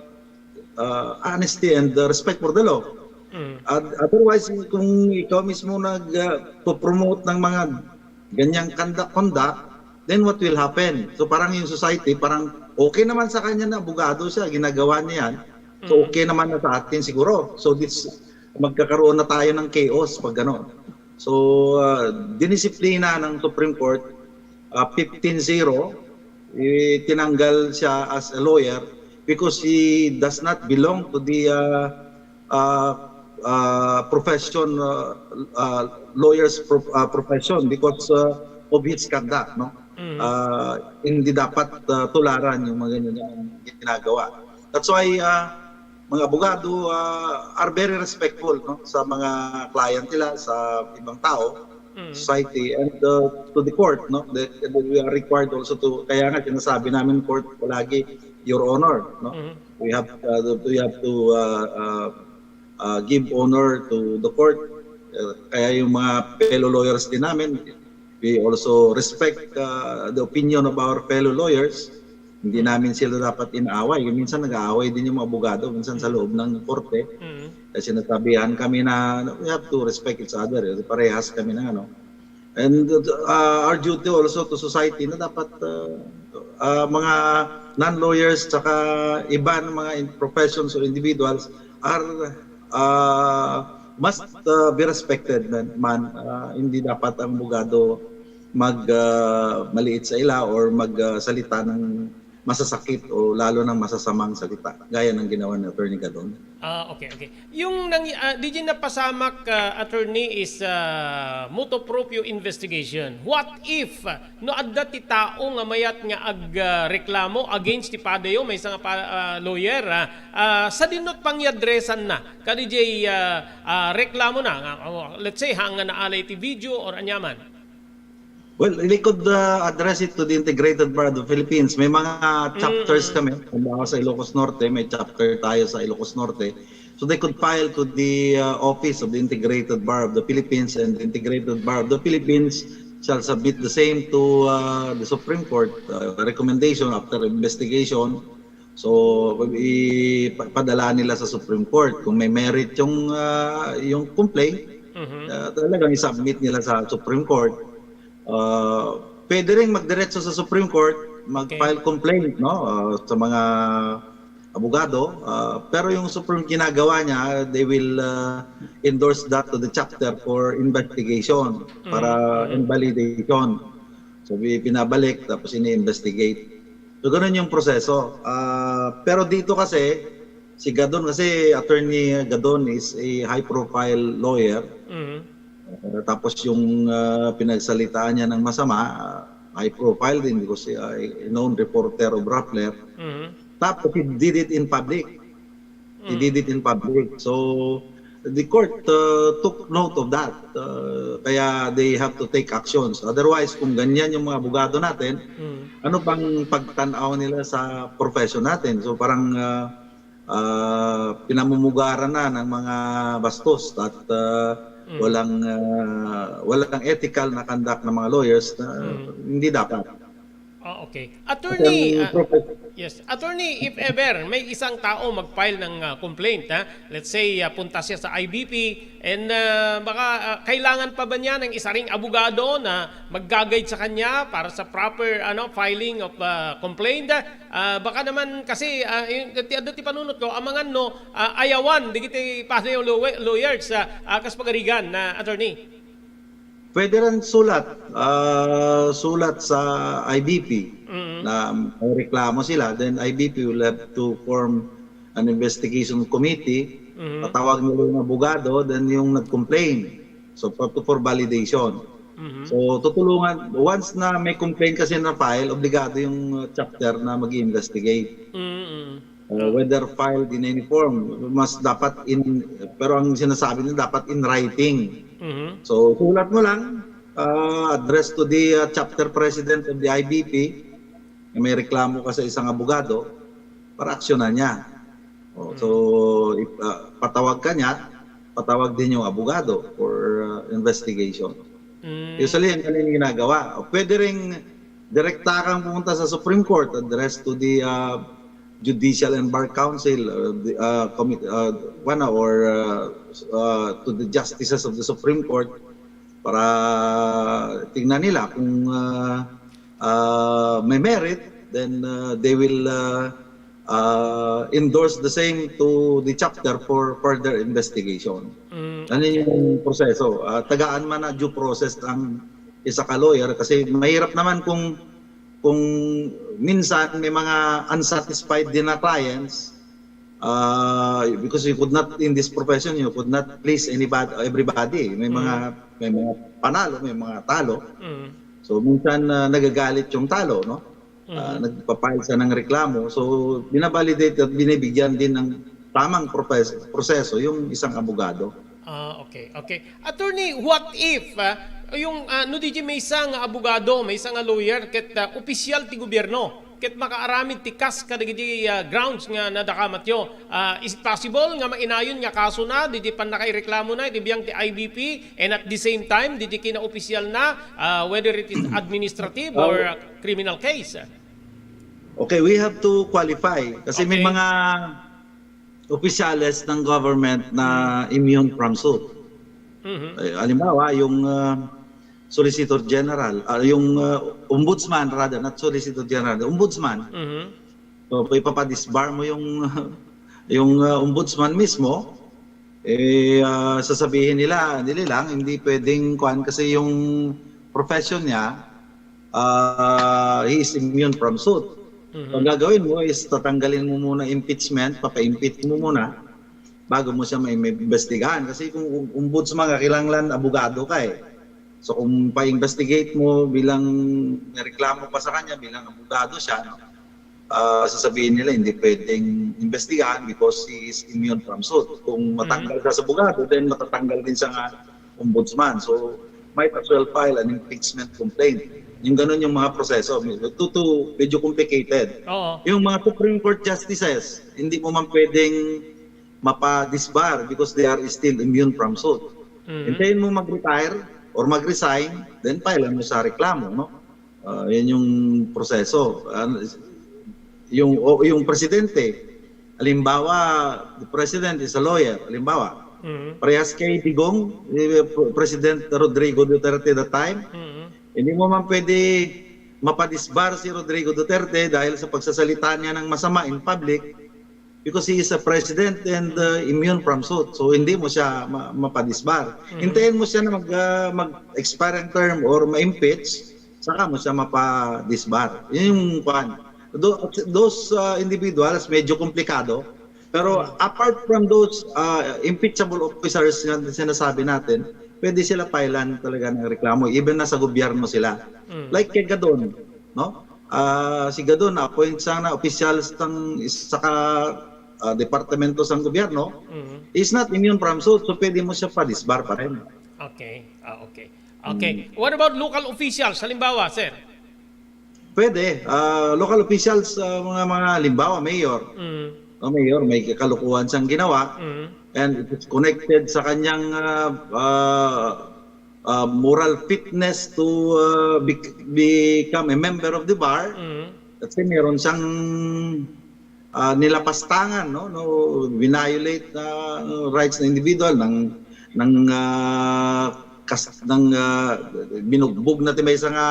uh, honesty and uh, respect for the law. Mm. At otherwise, kung ikaw mismo nag uh, promote ng mga ganyang conduct, conduct, then what will happen? So parang yung society, parang okay naman sa kanya na abogado siya, ginagawa niya yan. So okay naman na sa atin siguro. So this, magkakaroon na tayo ng chaos pag gano'n. So uh, dinisiplina ng Supreme Court, uh, fifteen zero, eh, tinanggal siya as a lawyer because he does not belong to the uh, uh, uh, profession, uh, uh, lawyer's pro- uh, profession because uh, of his conduct, no? Mhm. Uh, hindi dapat uh, tularan yung mga ganyan ginagawa. That's why uh, mga abogado uh, are very respectful, no, sa mga client nila, sa ibang tao, Mhm. society, and uh, to the court, no? That, that we are required also to, kaya nga sinasabi namin court palagi, your honor, no? Mhm. We have uh, we have to uh, uh, uh, give honor to the court. Uh, kaya yung mga fellow lawyers din namin, we also respect uh, the opinion of our fellow lawyers. Hindi namin sila dapat inaaway. Minsan nag-aaway din yung mga abogado, minsan sa loob ng korte. Mhm. Kasi sinasabihan kami na we have to respect each other. Parehas kami ng ano. And uh, our duty also to society na dapat uh, uh, mga non-lawyers saka iba ng mga in- professions or individuals are uh, must uh, be respected man, man. Uh, hindi dapat ang abogado mag uh, maliit sa ila or magsalita uh, ng masasakit o lalo ng masasamang salita gaya ng ginawa ni Attorney Gadon. Ah, okay, okay. Yung nang uh, D J napasamak uh, attorney is uh, motu proprio investigation. What if uh, no adda ti tao nga mayat nga agreklamo uh, against ti padayo, maysa nga pa, uh, lawyer, uh, uh, sa dinot pangyadresan na kadi jay uh, uh, reklamo na nga uh, let's say hang nga naalay ti video or anyaman. Well, they could uh, address it to the Integrated Bar of the Philippines. May mga chapters kami. Halimbawa sa Ilocos Norte, may chapter tayo sa Ilocos Norte. So they could file to the uh, office of the Integrated Bar of the Philippines, and the Integrated Bar of the Philippines shall submit the same to uh, the Supreme Court uh, recommendation after investigation. So ipadala nila sa Supreme Court kung may merit yung uh, yung complaint. Uh, talagang i-submit nila sa Supreme Court. Uh, pwede rin magdiretso sa Supreme Court, mag-file complaint, no, uh, sa mga abogado. Uh, pero yung Supreme ginagawa niya, they will uh, endorse that to the chapter for investigation, para invalidation. So pinabalik tapos ini-investigate. So ganun yung proseso. Uh, pero dito kasi si Gadon, kasi Attorney Gadon is a high profile lawyer. Mhm. Uh, tapos yung uh, pinagsalitaan niya ng masama, uh, high profile din because uh, a known reporter of Rappler. Mhm. Tapos he did it in public. He did it in public. So the court uh, took note of that. Uh, kaya they have to take actions. Otherwise, kung ganyan yung mga abogado natin, Mhm. ano pang pagtanaw nila sa profession natin? So parang uh, uh, pinamumugaran na ng mga bastos at uh, walang uh, walang ethical na conduct ng mga lawyers na hindi dapat. Ah, okay. Attorney, Ang ah, profes- yes. Attorney, if ever may isang tao mag-file ng ah, complaint, ha? Let's say, ah, punta siya sa I B P and ah, baka ah, kailangan pa ba niya ng isa ring abogado na mag-guide sa kanya para sa proper ano filing of ah, complaint? Ah, baka naman kasi ah, yung, ti, ti panunot ko, amangan no, ah, ayawan, digiti padayo law- lawyers, ah, ah, kas pagarigan na attorney. Pwede rin sulat, ah, sulat sa I B P Mhm. na may reklamo sila, then I B P will have to form an investigation committee. Mhm. Tatawag nila yung abogado, then yung nag-complain. So, for, for validation. Mhm. So, tutulungan, once na may complaint kasi na file, obligado yung uh, chapter na mag-investigate. Mhm. Uh, whether filed in any form, mas dapat in, pero ang sinasabi nila dapat in writing. Mhm. So, sulat mo lang, uh, address to the uh, chapter president of the I B P, na may reklamo ka sa isang abogado, para aksyonan niya. Oh, so, if, uh, patawag ka niya, patawag din yung abogado for uh, investigation. Mm. Usually, yan yung ginagawa. Pwede ring direkta kang pumunta sa Supreme Court, address to the uh, Judicial and Bar Council, or the, uh, commit, uh, ano, or uh, uh, to the justices of the Supreme Court para tingnan nila kung uh, uh, may merit, then uh, they will uh, uh, endorse the same to the chapter for further investigation. Mm, ano yung proseso? Uh, tagaan man na due process ang isa ka lawyer kasi mahirap naman kung kung minsan may mga unsatisfied din na clients uh, because you could not in this profession you could not please anybody everybody may mga mm. May mga panalo may mga talo mm. So minsan uh, nagagalit yung talo no mm. Uh, nagpapile siya ng reklamo so binabalidate at binibigyan din ng tamang proseso, proseso yung isang abogado. Ah, okay, okay. Attorney, what if ah, yung ah, no di maysa nga abogado, maysa nga lawyer ket ah, opisyal ti gobyerno ket makaaramid ti kas kadagiti ah, grounds nga nadakamatyo. Ah, is it possible nga mainayon nga kaso na didi pannakaireklamo na iti biang ti I B P and at the same time didi kinaopisyal na ah, whether it is administrative or ah, criminal case? Okay, we have to qualify kasi may Okay. mga opisyales ng government na immune from suit. Mhm. Eh, halimbawa, yung ah, Solicitor General, ah, yung ah, Ombudsman rather, not Solicitor General, Ombudsman. Mhm. So, ipapadisbar mo yung yung ah, Ombudsman mismo, eh ah, sasabihin nila, dili lang, hindi pwedeng kuan kasi yung profession niya, ah, he is immune from suit. Mhm. Ang gagawin mo is tatanggalin mo muna impeachment, papa-impeach mo muna bago mo siya maimbestigahan. Kasi kung ombudsman ka, kailangan abogado ka eh. So kung pa-investigate mo bilang may reklamo pa sa kanya, bilang abogado siya, no? Uh, sasabihin nila hindi pwedeng investigahan because he is immune from suit. Kung matanggal mm-hmm. siya sa abogado, then matatanggal din siya nga ombudsman. So, might as well file an impeachment complaint. Yung ganun yung mga proseso. Tutu, medyo complicated. Oo. Yung mga Supreme Court justices, hindi mo man pwedeng mapa-disbar because they are still immune from suit. Mm-hmm. Hintayin mo mag-retire or mag-resign, then file mo sa reklamo, no? Uh, yan yung proseso. Uh, yung, o, yung presidente, halimbawa, the president is a lawyer, halimbawa, mm-hmm. parehas kay Digong, eh, President Rodrigo Duterte that time, mm-hmm. hindi mo man pwede mapadisbar si Rodrigo Duterte dahil sa pagsasalita niya ng masama in public because he is a president and uh, immune from suit. So hindi mo siya ma- mapadisbar. Mm-hmm. Hintayin mo siya na mag, uh, mag-expire ang term or ma-impeach, saka mo siya mapadisbar. Yun yung kwan. Those uh, individuals, medyo komplikado. Pero apart from those uh, impeachable officers na sinasabi natin, pwede sila filean talaga ng reklamo. Even nasa gobyerno sila. Mm. Like kay Gadon, no? Uh, si Gadon, na-appoint siya na officials ng isa ka uh, departamento sa gobyerno, mm. is not immune from suit. So pwede mo siya padisbar pa rin. Okay. Ah, okay. Okay. Mm. What about local officials? Halimbawa, sir? Pwede. Uh, local officials, uh, mga, mga halimbawa, mayor. Mm. O mayor, may kalukuhan siyang ginawa. Mm. And it is connected sa kanyang uh, uh, uh, moral fitness to uh, be- become a member of the bar. Mm. Kasi meron siyang uh, nilapastangan, no, no, violate uh, rights ng individual ng ng uh, kas, ng uh, binugbog na ti maysa nga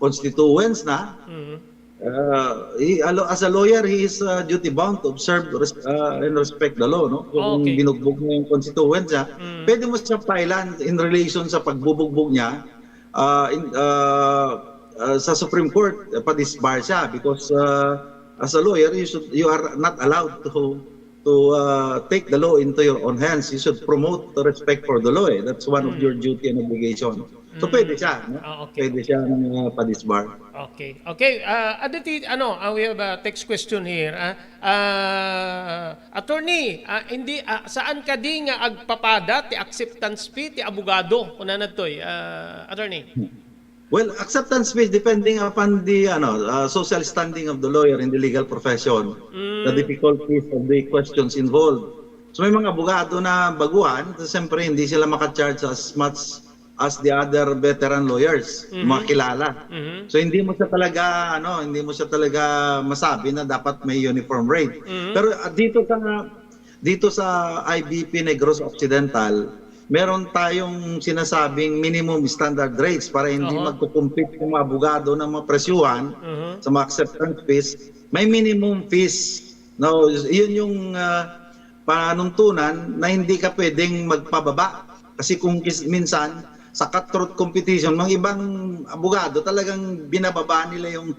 constituents na. Mm-hmm. Uh, he, as a lawyer, he is uh, duty bound to observe res, uh, and respect the law, no? Kung okay. binugbog mo yung constituents niya, mm-hmm. pwede mo siya filean in relation sa pagbubugbog niya uh, in, uh, uh, sa Supreme Court, uh, pa-disbar siya because uh, as a lawyer, you should you are not allowed to to uh, take the law into your own hands. You should promote the respect for the law. Eh. That's one mm. of your duty and obligation. So mm. pwede siya, no? Oh, okay. Pwede siya uh, pa-disbar. Okay. Okay, uh, aditi ano, uh, we have a text question here. Uh, uh, attorney, uh, hindi uh, saan kadi nga agpapada ti acceptance fee ti abogado? Kunana toy, uh, attorney. Well, acceptance fees depending upon the ano, uh, social standing of the lawyer in the legal profession, mm. the difficulties of the questions involved. So may mga abogado na baguhan, so siyempre hindi sila maka-charge as much as the other veteran lawyers, mga Mhm. kilala. Mhm. So hindi mo siya talaga ano, hindi mo siya talaga masabi na dapat may uniform rate. Mhm. Pero ah, dito sa dito sa I B P Negros Occidental, meron tayong sinasabing minimum standard rates para hindi Aha. magkukumpit yung mga abogado ng mga presyuhan Mhm. sa mga acceptance fees. May minimum fees. No, yun yung ah, panuntunan na hindi ka pwedeng magpababa. Kasi kung kis- minsan, sa cutthroat competition, mga ibang abogado talagang binababa nila yung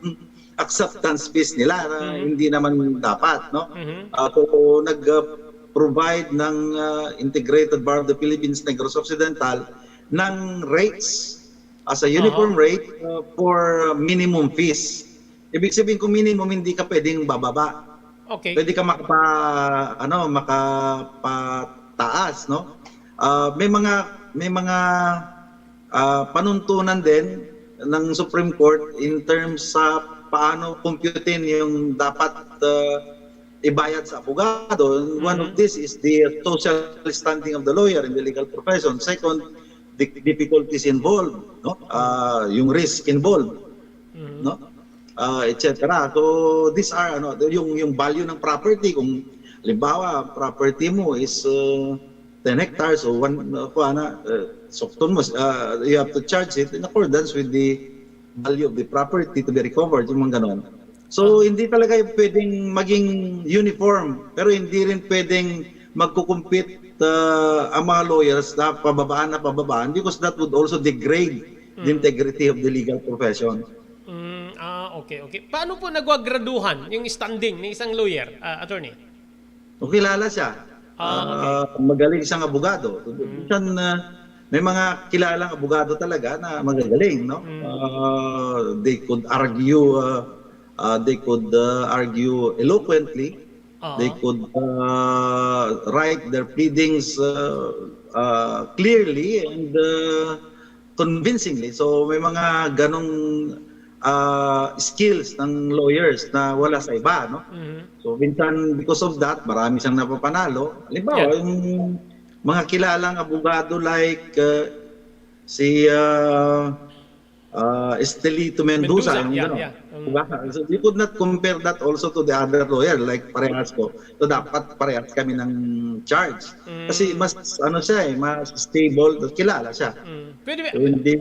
acceptance fees nila na Mhm. hindi naman dapat, no? Mhm. Ah, so, nag-provide ng ah, Integrated Bar of the Philippines Negros Occidental ng rates as a uniform Aha. rate uh, for minimum fees. Ibig sabihin kung minimum hindi ka pwedeng bababa. Okay. Pwede ka makapa ano, makapataas, no? Ah, may mga may mga ah, panuntunan din ng Supreme Court in terms sa paano computein yung dapat ah, ibayad sa abogado. And one of Mhm. this is the social standing of the lawyer in the legal profession. Second, the difficulties involved, no? Ah, yung risk involved, Mhm. no? Ah, et cetera. So these are ano, yung yung value ng property, kung halimbawa property mo is uh, ten hectares o one uh, kuha na, uh, sukton mo, uh, you have to charge it in accordance with the value of the property to be recovered, yung mga ganon. So hindi talaga yung pwedeng maging uniform, pero hindi rin pwedeng magkukumpit uh, ang mga lawyers na pababaan na pababaan, because that would also degrade the integrity of the legal profession. Mm, ah, okay, okay. Paano po nagwagraduhan yung standing ng isang lawyer, ah, attorney? O kilala siya. Ah, okay. Ah, magaling siyang abogado. Minsan ah, may mga kilalang abogado talaga na magagaling, no? Mm. Ah, they could argue, ah, ah, they could ah, argue eloquently. Oo. They could ah, write their pleadings ah, ah, clearly and ah, convincingly. So may mga ganong ah, skills ng lawyers na wala sa iba, no? Mhm. So minsan because of that, marami siyang napapanalo. Halimbawa, Yeah. Yung mga kilalang abogado like uh, si uh, uh, Estelito Mendoza, Mendoza, yung yeah, gano'n. Yeah. Mm. Diba? So you could not compare that also to the other lawyer like parehas ko. So dapat parehas kami ng charge. Kasi Mm. Mas ano siya eh, mas stable, tapos kilala siya. Mm. Pwede ba, So hindi,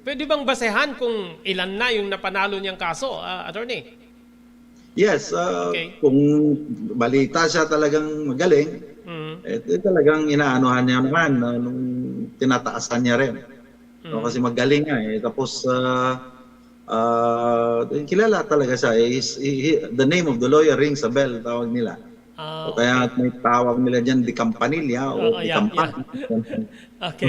pwede bang basehan kung ilan na yung napanalo niyang kaso, ah, attorney? Yes, uh, Okay. Kung balita siya talagang magaling, Mm. eh, eh, talagang inaanuhan niya naman, no, nung tinataasan niya rin. No, Mm. Kasi magaling nga eh. Tapos, uh, uh, kilala talaga siya. Is, he- he- the name of the lawyer rings a bell, tawag nila. Ah, O kaya may tawag nila dyan, di kampanilya o Oo, di yeah, kampan. Okay.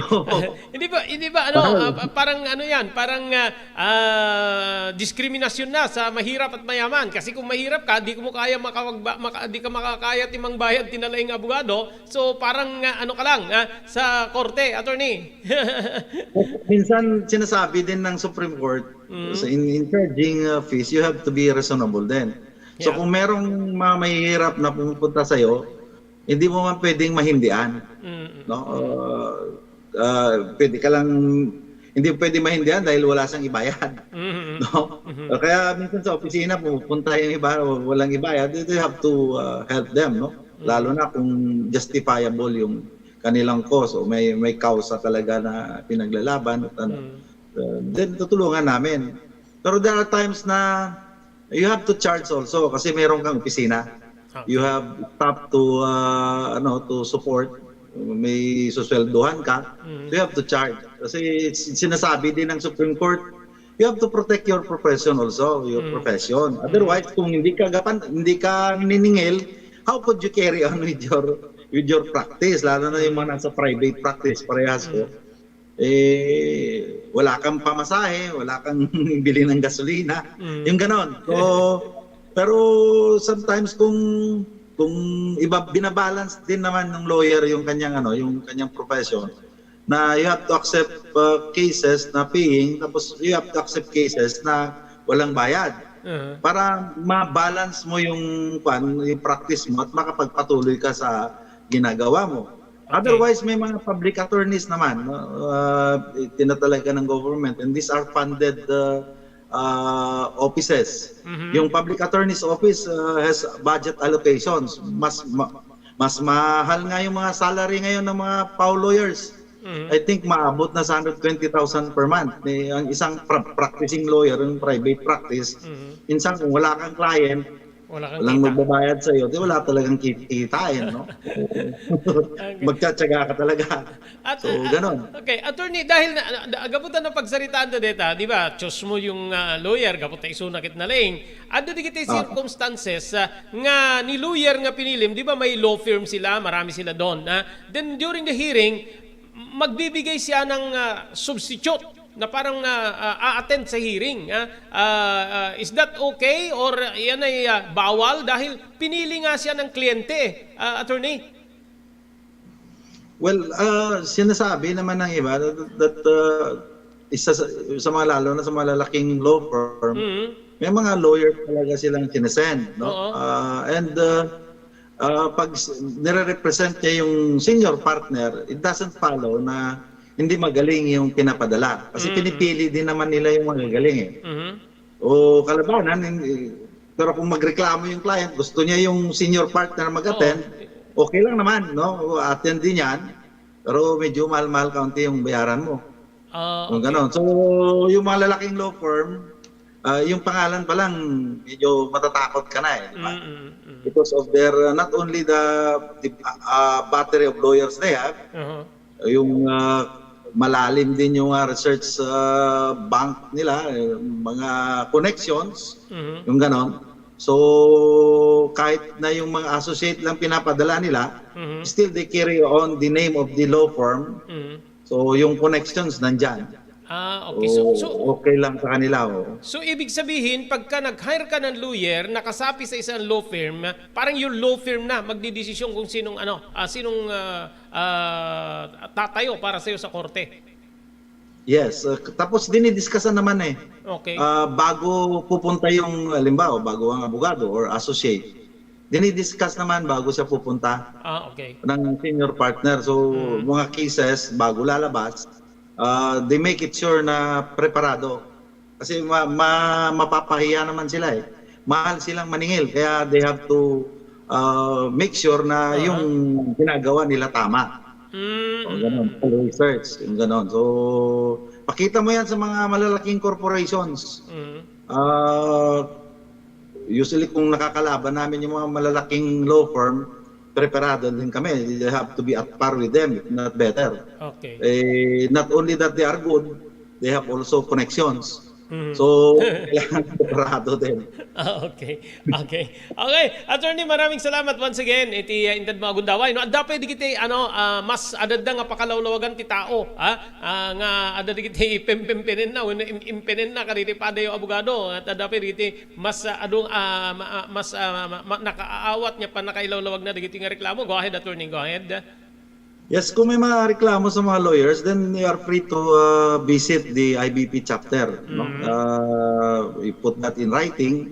Hindi ba, hindi ba ano, ah, pa- parang ano 'yan, parang ah, ah, diskriminasyon na sa mahirap at mayaman. Kasi kung mahirap ka, di mo kaya makawagba, maka, di ka makakaya ti mangbayad ti nalaing abogado. So parang ah, ano ka lang ah, sa korte, attorney. Minsan sinasabi din ng Supreme Court, Mm. so in, in charging uh, fees, you have to be reasonable din. So Yeah. Kung merong mga mahihirap na pumupunta sa'yo, hindi mo man pwedeng mahindian. Mm. No? Uh, uh, pwede ka lang, hindi pwede mahindian dahil wala siyang ibayad. Mm. No? Kaya minsan sa opisina, pumupunta yung iba, walang ibayad, you have to uh, help them. No? Lalo na kung justifiable yung kanilang cause o may may kausa talaga na pinaglalaban at ano. Mm. Uh, then tutulungan namin. Pero there are times na you have to charge also kasi meron kang opisina. Okay. You have staff to uh, ano to support. May susweldohan ka. Mm. So you have to charge. Kasi sinasabi din ng Supreme Court, you have to protect your profession also, your Mm. profession. Otherwise, kung hindi ka gapan, hindi ka niningil, how could you carry on with your with your practice? Lalo na yung mga nasa private practice, parehas ko. Eh, wala kang pamasahe, wala kang bili ng gasolina. Mm. Yung ganon. So, pero sometimes kung kung iba binabalance din naman ng lawyer yung kanyang ano, yung kanyang profession na you have to accept uh, cases na paying, tapos you have to accept cases na walang bayad Uh-huh. para ma-balance mo yung kwan, yung practice mo at makapagpatuloy ka sa ginagawa mo. Okay. Otherwise, may mga public attorneys naman, no? Ah, itinatalaga ng government, and these are funded, ah, ah, offices. Mhm. Yung public attorney's office, ah, has budget allocations. Mas ma-, mas mahal nga yung mga salary ngayon ng mga P A O lawyers. Mhm. I think maabot na sa hundred twenty thousand per month. May, ang isang pra-, practicing lawyer, yung private practice, Mhm. minsan kung wala kang client, Wala kang walang kita. magbabayad sa'yo, di wala talagang kikitain, no? Ang Magtsatsaga ka talaga. At, So, ah, ah, ganon. okay, attorney, dahil na, na, na, gapu ta napagsaritaan ta deta, di ba, choose mo yung, ah, lawyer, gapu ta isuna ket nalaing. Adda dagiti Ah. circumstances, ah, nga ni lawyer nga pinilim, di ba, may law firm sila, marami sila doon, ah. Then, during the hearing, magbibigay siya ng, ah, substitute na parang, ah, ah, a-attend sa hearing, ah. Ah, ah, is that okay or yan ay, ah, bawal dahil pinili nga siya ng kliyente, ah, attorney? Well, ah, sinasabi naman ng iba that, that, ah, isa sa, sa mga, lalo na sa malalaking law firm, Mhm. may mga lawyer talaga silang sinesend, no? Oo. Ah, and, ah, ah, pag s-, nire-represent niya yung senior partner, it doesn't follow na hindi magaling yung pinapadala. Kasi Mm. pinipili din naman nila yung magagaling eh. Mhm. O kalabanan, hindi, pero kung magreklamo yung client, gusto niya yung senior partner mag-attend, Oo. okay lang naman, no? Attend din yan, pero medyo mahal-mahal kaunti yung bayaran mo. Ah, Yung okay. ganon. So, yung mga lalaking law firm, ah, yung pangalan pa lang, medyo matatakot ka na eh, di ba? Mm, mm, mm. Because of their, uh, not only the, the, uh, battery of lawyers they have, Uh-huh. yung, uh, malalim din yung, uh, research, uh, bank nila, eh, mga connections, Mhm. yung ganon. So, kahit na yung mga associate lang pinapadala nila, Mhm. still they carry on the name of the law firm. Mhm. So, yung connections nandyan. Ah, okay. So, So, so, okay lang sa kanila, oo. so, ibig sabihin, pagka nag-hire ka ng lawyer, nakasapi sa isang law firm, parang yung law firm na magdidesisyon kung sinong, ano, ah, sinong, ah, ah, tatayo para sa'yo sa korte. Yes, uh, tapos dinidiscuss naman eh. Okay. Ah, bago pupunta yung, halimbawa, bago ang abogado or associate, dinidiscuss naman bago siya pupunta Ah, okay. ng senior partner. So, Mm. mga cases, bago lalabas, ah, they make it sure na preparado. Kasi ma-, ma-, mapapahiya naman sila eh. Mahal silang maningil, kaya they have to, ah, make sure na Aha. yung ginagawa nila tama. Mm, So, ganun. mm, mm. Full research, yung ganun. So, pakita mo yan sa mga malalaking corporations. Mm. Ah, usually, kung nakakalaban namin yung mga malalaking law firm, preparado din kami. You have to be at par with them, if not better. Okay. Eh, not only that they are good, they have also connections. Mhm. So, kailangan preparado din. Ah, okay. Okay. Okay. Attorney, maraming salamat once again. Iti, uh, intad mo agundaway, no? Adda pay digiti, ano, ah, mas adda nga pakalawlawagan ti tao, ha? Ah, nga adda digiti pempempenen na, wenno im-, impenen na, kaditi padayo abogado. At adda pay digiti mas, ah, adu-, ah, ma-, ah, mas, ah, ma-, ma-, nakaawat nga pannakailawlawag na dagiti nga reklamo. Go ahead, attorney. Go ahead. Yes, kung may mga reklamo sa mga lawyers, then you are free to, ah, visit the I B P chapter, no? Mm. Ah, you put that in writing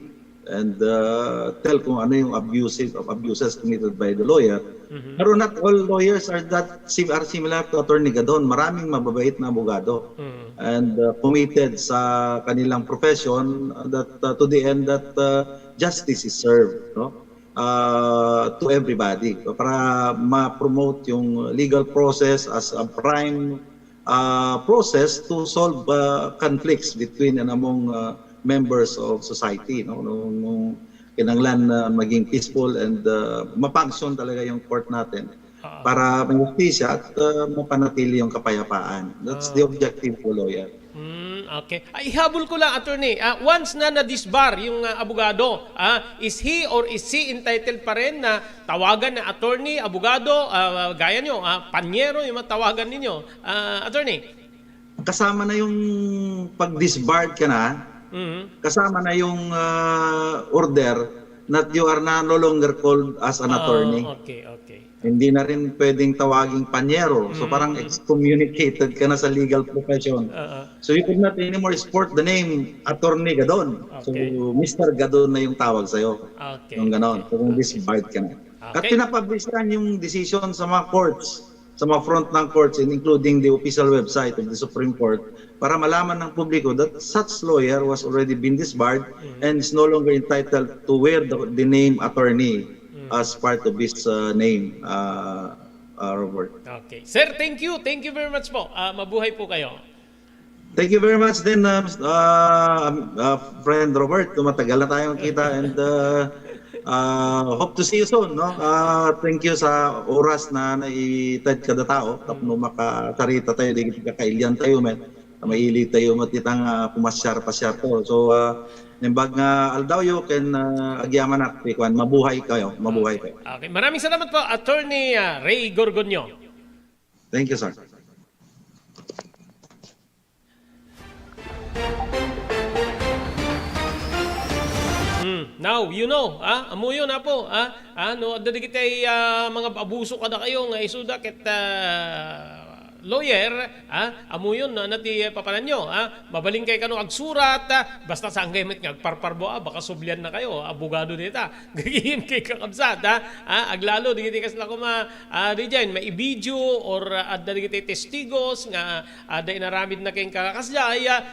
and, ah, tell kung ano yung abusive, abuses committed by the lawyer. Mhm. Pero not all lawyers are that sim-, are similar to Attorney Gadon. Maraming mababait na abogado. Mm. And, uh, committed sa kanilang profession, uh, that, uh, to the end that, uh, justice is served, no? Uh, to everybody, para ma-promote yung legal process as a prime, uh, process to solve, uh, conflicts between and among, uh, members of society, no? Nung, nung kinanglan na maging peaceful and, uh, ma-function talaga yung court natin. Oo. Para may hustisya at, uh, mapanatili yung kapayapaan. That's the Oo. objective of a lawyer. Hmm, okay. Ay, ihabol ko lang, attorney. Ah, once na na-disbar yung, ah, abogado, ah, is he or is she entitled pa rin na tawagan na attorney, abogado, ah, gaya nyo, ah, panyero yung mga tawagan ninyo? Ah, attorney? Kasama na yung pag-disbarred ka na, Mhm. kasama na yung, ah, order that you are na, no longer called as an Ah, attorney. okay, okay. Hindi na rin pwedeng tawaging panyero. So, Mm, parang mm. excommunicated ka na sa legal profession. Oo. So, you could not anymore sport the name Attorney Gadon. So, Okay. Mister Gadon na yung tawag sa'yo. Okay, Yung ganon. okay, So, kung okay. disbarred ka na. At Okay. pinapublishan yung decision sa mga courts, sa mga frontline courts, and including the official website of the Supreme Court, para malaman ng publiko that such lawyer was already been disbarred Mm. and is no longer entitled to wear the, the name attorney Mm. as part of his, uh, name, uh, uh, Robert. Okay. Sir, thank you. Thank you very much po. Ah, mabuhay po kayo. Thank you very much din, uh, uh, uh, friend Robert. Matagal na tayong kita and, uh, uh, hope to see you soon, no? Uh, thank you sa oras na naited kada tao tapno makasarita tayo, di kakailian tayo, met. Maili tayo, met, itang, uh, pumasyar-pasyar to. So, uh, nembag nga aldaw yo ken, uh, agyamanak ti kuan, mabuhay kayo, mabuhay kayo. Okay. Maraming salamat po, Attorney, uh, Ray Gorgonio. Thank you, sir. Hmm. Now, you know, ah, ammoyo na po, ah, ah, no, adda dagiti, ah, mga abuso kadakayo nga isuda ket, ah, lawyer, ah, ammoyon, no, ania ti papananyo, ah, mabalin kay kano agsurat, ah, basta saan kay met nga agparparbo, ah, baka sublian na kayo, abogado dita. Gagayem ken kakabsat, ah, ah, aglalo, dagiti kasla koma, ah, di dyan, maibidio, or, ah, adda dagiti testigos nga, ah, adda inaramid na ken kakasdiay, ah,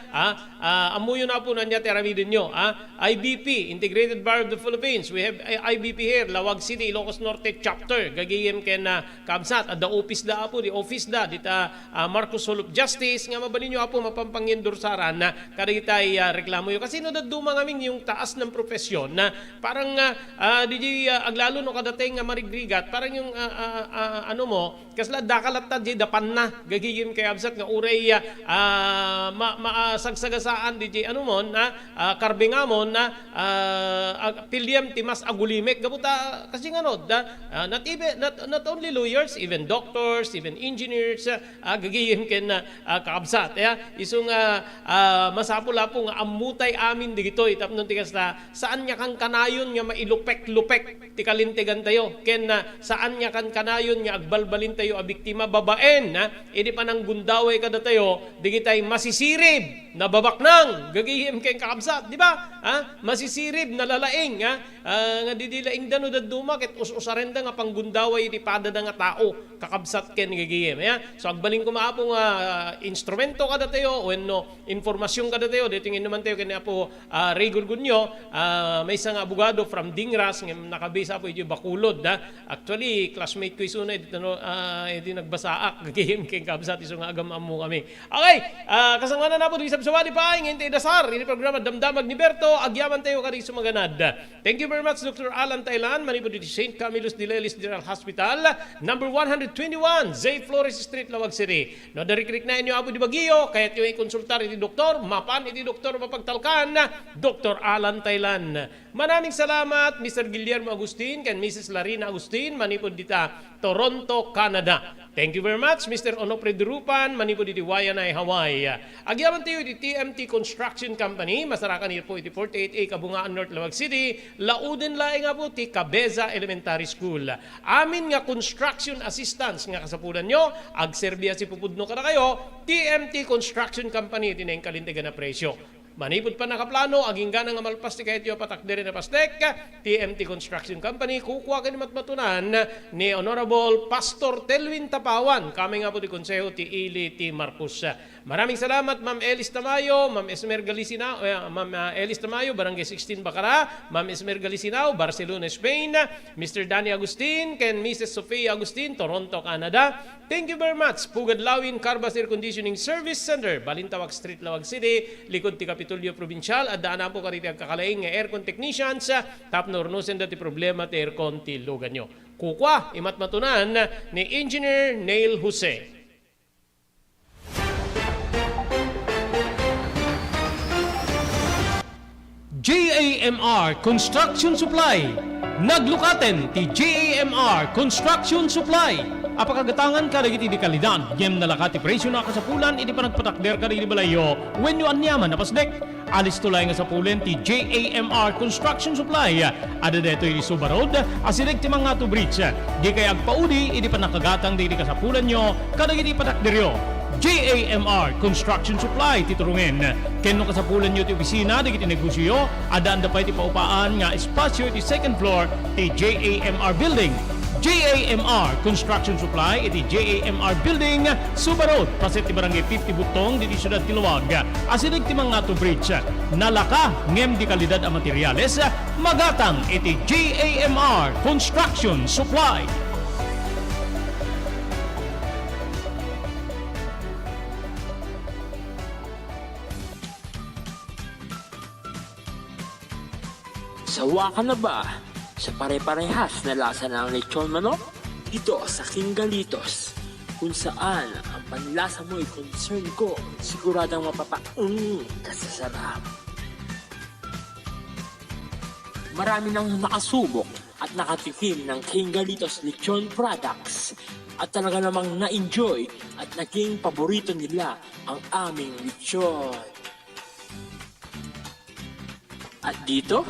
ah, ammoyo na po no ania ti aramidenyo, ah, I B P, Integrated Bar of the Philippines. We have I-, I B P here, Laoag City, Ilocos Norte Chapter. Gagayem ken, ah, kabsat, adda office da, apo, di office da, dita, ah, Marcos Hall of Justice, nga mabalinyo, apo, mapampangendorsaran, ah, kadagitay, ah, reklamoyo. Kasi no, dadduma ngamin yung taas ng profesyon na parang, ah, ah, di, di, ah, aglalo no kadatay nga marigrigat, parang yung, ah, ah, ah, ano mo, kasla adda ka latta di dapanna, gagayem ken kabsat nga uray, ah, ah, ma-, ma-, ah, sagsagasaan di, di, ano mo, na, ah, karbingamon na, ah, ag-, piliem ti mas agulimek. Gapu ta, kasi nga no, da, ah, not even, not, not only lawyers, even doctors, even engineers, ah, gagayem ken, ah, ah, kakabsat, ya. Isu nga, ah, masapul, apo, nga ammotay amin digitoy, tapno ti kasta, saan nga kankanayon nga mailupek-lupek ti kalintegantayo, ken, ah, saan nga kankanayon nga agbalbalintayo a biktima babaen, ah, idi pananggundaway kadatayo, digitay masisirib, nababaknang, gagayem ken kakabsat, di ba? Ah, masisirib, nalalaing, ah, ah, nga didi laingda no dadduma, ket us-usarenda nga panggundaway iti padada nga tao, kakabsat ken gagayem, ya. So, agbalin koma, apo, nga, ah, instrumento kadatayo, wenno, Impormasyon kadatayo, daytoy nga innumantayo ken ni Apo, ah, Ray Gorgonio, ah, maysa nga abogado from Dingras nga nakabase, apo, idiay Bacolod, ah. Actually, classmate ko isuna, iti, ano, ah, iti nagbasaak, gagayem ken kabsat, isu nga agam-ammo kami. Okay, ah, kasanganan, apo, di sabsabali pa, nga intay dasar, ini programa Damdamag ni Berto, agyamantayo kadi isu maganad. Thank you very much, Doctor Alan Tailan, manipud iti Saint Camillus de Lelis General Hospital, number one hundred twenty-one, Zay Flores Street, Laoag City. No, adda rikriknaenyo, apo, di Baguio, kayatyo ikonsultar iti doktor, mapan iti doktor mapagtalkan, Doktor Alan Tailan. Manaming salamat, Mister Guillermo Agustin ken Missus Larina Agustin, manipud dita Toronto, Canada. Thank you very much, Mister Onofre Durupan, manipud iti Waianae, Hawaii. Agyamantayo iti T M T Construction Company, masarakan iti forty-eight A Kabungaan North, Laoag City, lauden laeng, apo, ti Cabeza Elementary School. Amin nga construction assistance nga kasapulanyo, agserbi a sipupudno kadakayo, T M T Construction Company iti nainkalintegan a presyo. Manipud pannakaplano, aginggana nga malpas ti kayatyo a patakderen a pasdek, T M T Construction Company, kukua ken matmatunan ni Honorable Pastor Telwin Tapawan, kameng, apo, ti Konseho ti Ili ti Marcos. Maraming salamat, Ma'am Elis Tamayo, Ma'am Esmer Galisinao, eh, Ma'am, ah, Elis Tamayo, Barangay sixteen Bacara, Ma'am Esmer Galisinao, Barcelona, Spain, Mister Danny Agustin, ken Missus Sofia Agustin, Toronto, Canada. Thank you very much. Pugad Lawin Carbas Air Conditioning Service Center, Balintawak Street, Laoag City, likod ti Kapitolyo Provincial. Addaan, apo, kadagiti agkakalaing nga aircon technicians, ah, tapno urnosenda ti problema ti aircon ti luganyo. Kukua, imatmatunan ni Engineer Neil Jose. J A M R Construction Supply. Naglukaten ti J A M R Construction Supply a pakagatangan kadagiti di kalidad ngem nalaka ti presyo a kasapulan iti panagpatakder kadagiti balayyo wenno aniaman a pasdek. Alisto laeng a sapulen ti J A M R Construction Supply. Adda daytoy iti Suba Road, asideg ti Mangato Bridge. Dikay agpaudi iti pannakagatang dagiti kasapulanyo kadagiti patakderyo. J A M R Construction Supply ti turungen. Ken no kasapulanyo ti opisina dagiti negosioyo, addaanda pay ti paupaan nga espasio iti second floor ti J A M R Building. J A M R Construction Supply iti J A M R Building, Suba Road, paset ti Barangay fifty Butong, ditoy siudad ti Laoag. Asideg ti Mangato Bridge, nalaka ngem di kalidad a materiales, magatang iti J A M R Construction Supply. Sawa ka na ba sa pare-parehas na lasa ng lechon manok? Dito sa King Galitos, kung saan ang panlasa mo'y concern ko, siguradong mapapaung ka sa sarap. Marami nang nakasubok at nakatikim ng King Galitos Lechon Products at talaga namang na-enjoy at naging paborito nila ang aming lechon. At dito,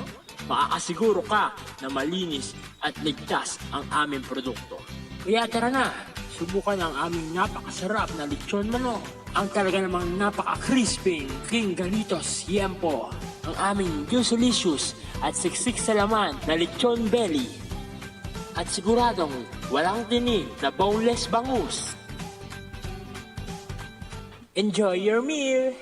makakasiguro ka na malinis at ligtas ang aming produkto. Kaya tara na, subukan ang aming napakasarap na lechon manok, ang talaga namang napaka-crispy King Galitos Yempo, ang aming juicelicious at siksik sa laman na lechon belly, at siguradong walang tinik na boneless bangus. Enjoy your meal!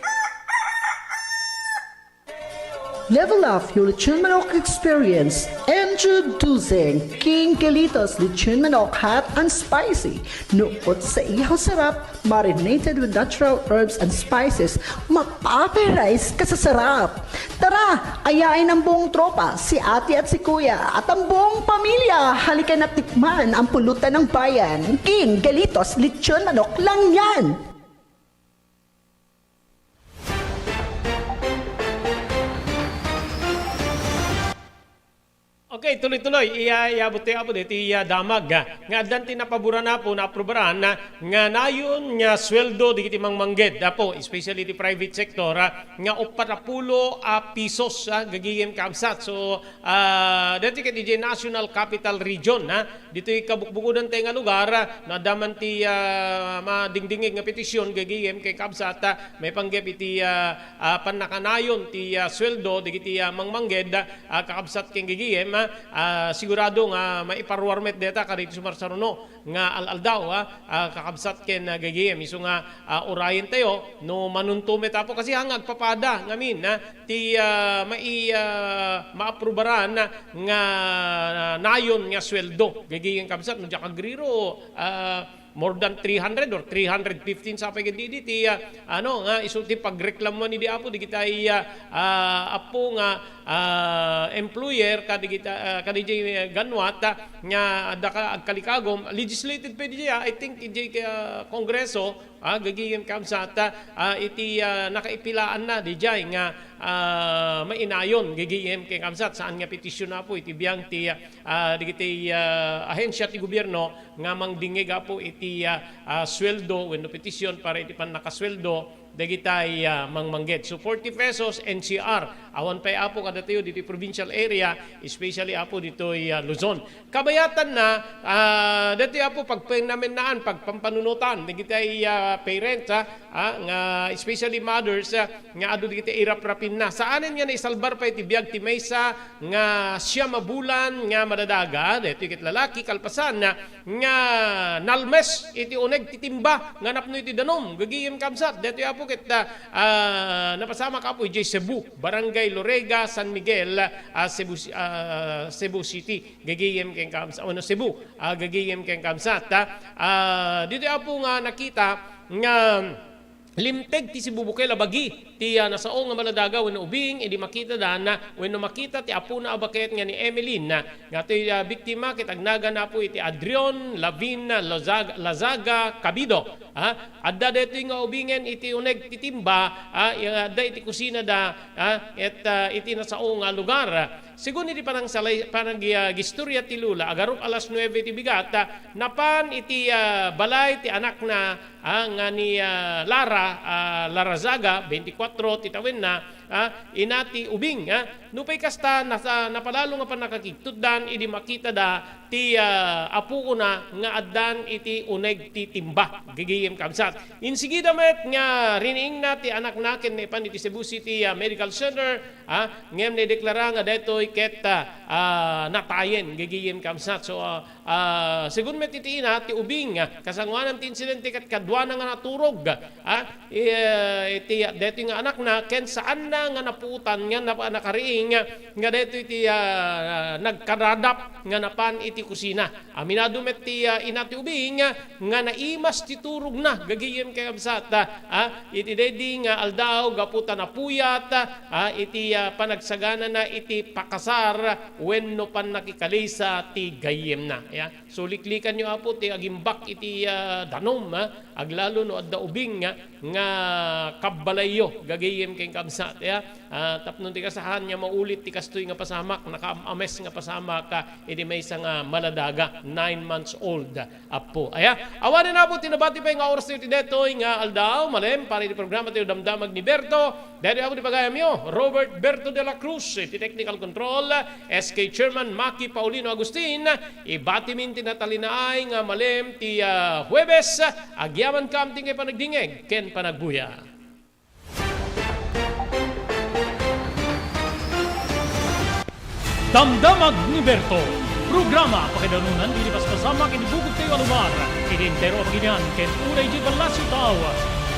Level up your lechon manok experience. Introducing King Galitos Lechon Manok Hot and Spicy. Nuot sa ihaw sarap, marinated with natural herbs and spices, mapaparize ka sa sarap. Tara, ayain ang buong tropa, si ate at si kuya, at ang buong pamilya. Halika na tikman ang pulutan ng bayan. King Galitos Lechon Manok lang yan! Okay, tuloy-tuloy. Iya, iyabot tayo, Apo, dito iya damag, ah, nga addan ti napaboran, Apo, naaprubaran, ah, nga nayon nga sweldo dagiti mangmangged, Apo, especially ti private sector, ah, nga uppat a pulo a pisos, ah, gagayem kabsat. So, ah, dati ket idiay National Capital Region, ah, ditoy kabukbukodan tayo nga lugar, ah, no adda man ti, ah, madingdingig nga petisyon, gagayem ken kabsat, ah, maipanggep iti, ah, ah, pannakanayon ti, ah, sueldo dagiti, ah, mangmangged, ah, kakabsat ken gagayem, ah, sigurado nga maiparuar met deta kadagiti sumarsaruno nga al-aldaw, ah, ah, kakabsat ken, ah, gagayem. Isu nga, ah, urayen tayo no manunto met, Apo, kasi ha nga agpapada ngamin, ah, ti, ah, mai-, ah, maaprubaran nga nayon nga sueldo gagayem, kabsat, no diak agriro, ah, more than three hundred or three hundred fifteen sa pay kadidi ti, ah, ano, nga isu ti pagreklamuan idi, Apo, digitay, ah, ah, Apo, nga, ah, employer kadigita, ah, kadidiay, ah, ganwat, ah, nga adda ka agkalikagom, legislated pa didiay, ah, I think, idiay, ah, Kongreso, ah, gagayem kabsat, ah, iti, ah, nakaipilaanna didiay nga, ah, mainayon gagayem ken kabsat, saan nga petisyon, Apo, iti biang ti, ah, dagiti, ah, ahensya ti gobierno nga mangdingngeg, Apo, iti, ah, ah, sueldo wenno petisyon para iti pannakasueldo dagitay, ah, mangmangged. So, forty pesos N C R. Awan pay, Apo, kadatayo ditoy provincial area, especially, Apo, ditoy, ah, Luzon. Kabayatanna, ah, datoy, Apo, pagpennamennaan, pagpampanunotan dagitay, ah, parents, ah, ah, nga especially mothers, ah, nga adu dagiti iraprapinna. Saanen nga naisalbar pay ti biag ti maysa nga siam a bulan nga madadaga, daytoy ket lalaki, kalpasan, ah, nga nalmes iti uneg ti timba nga napno iti danum. Gagayem kabsat, daytoy, Apo, ket, ah, ah, napasamak, Apo, idiay Cebu, Barangay Lorega, San Miguel, ah, Cebu, ah, Cebu City. Gagayem ken kabsat, wenno Cebu, ah, gagayem ken kabsat, ah, ah, ditoy, Apo, nga nakita nga limteg ti sibubukel a bagi ti, ah, nasao nga maladaga wenno ubing idi makitada na wenno makita ti apona a baket nga ni Emeline, ah, nga toy, ah, biktima ket agnagan, Apo, iti Adrion Lavin Lazaga, Lazaga Cabido. Ah, adda daytoy nga ubingen iti uneg ti timba, ah, adda iti kusina da, ah, ket, ah, iti nasao nga lugar. Segun iti panangsalay-, panag-, ah, gistorya ti Lola, agarup alas nuebe ti bigat, ah, napan iti, ah, balay ti anakna, ah, nga ni, ah, Lara, ah, Larazaga, twenty-four ti tawenna, ah, ina ti ubing, ah. Nupay kasta, nasa-, napalalo nga pannakakigtutdan idi makitada ti, ah, apona nga addan iti uneg ti timba, gagayem kabsat. Insigida met nga riniingna ti anakna ken naipan iti Cebu City, ah, Medical Center, ah, ngem naideklara nga daytoy ket, ah, ah, natayen, gagayem kabsat. So, ah, Ah, segun met iti ina ti ubing, ah, kasangoanan ti insidente ket kaduana nga naturog, ah, i-, iti, daytoy nga anakna ken saanna nga napuotan nga napa-, nakariing, ah, nga daytoy ti, ah, nagkaradap nga napan iti kusina. Aminado met ti, ah, ina ti ubing, ah, nga naimas ti turogna, gagayem kakabsat, ah, ah, iti daydi nga aldaw gapu ta napuyat, ah, iti, ah, panagsaganana iti pakasar wenno pannakikalisa ti gayyemna. Ya. So, liklikanyo, Apo, ti agimbak iti, ah, danum, ah, aglalo no adda ubing, ah, nga kabbalayyo, gagayem ken kabsat, ya. Ah, tapno ti kasahan nga maulit ti kastoy nga pasamak, nakaam-ames nga pasamak, ah, iti maysa nga maladaga, nine months old, Apo. Aya, awanen, Apo, ti nabati pay nga oras tayo ti detoy nga aldaw, malem, para iti programa tayo, Damdamag ni Berto, Daytoy Apo ti pagayamyo, Robert Berto de la Cruz, iti technical control, S K Chairman Maki Paulino Agustin, ibatimin ti natalinaay nga malem ti, ah, Huwebes, agyamankam ti panagdingeg ken panagbuya. Damdamag ni Berto, programa pakaidanunan dagiti paspasamak iti bugogtayo a lugar, iti entero a pagilian ken uray idiay ballasiw tao.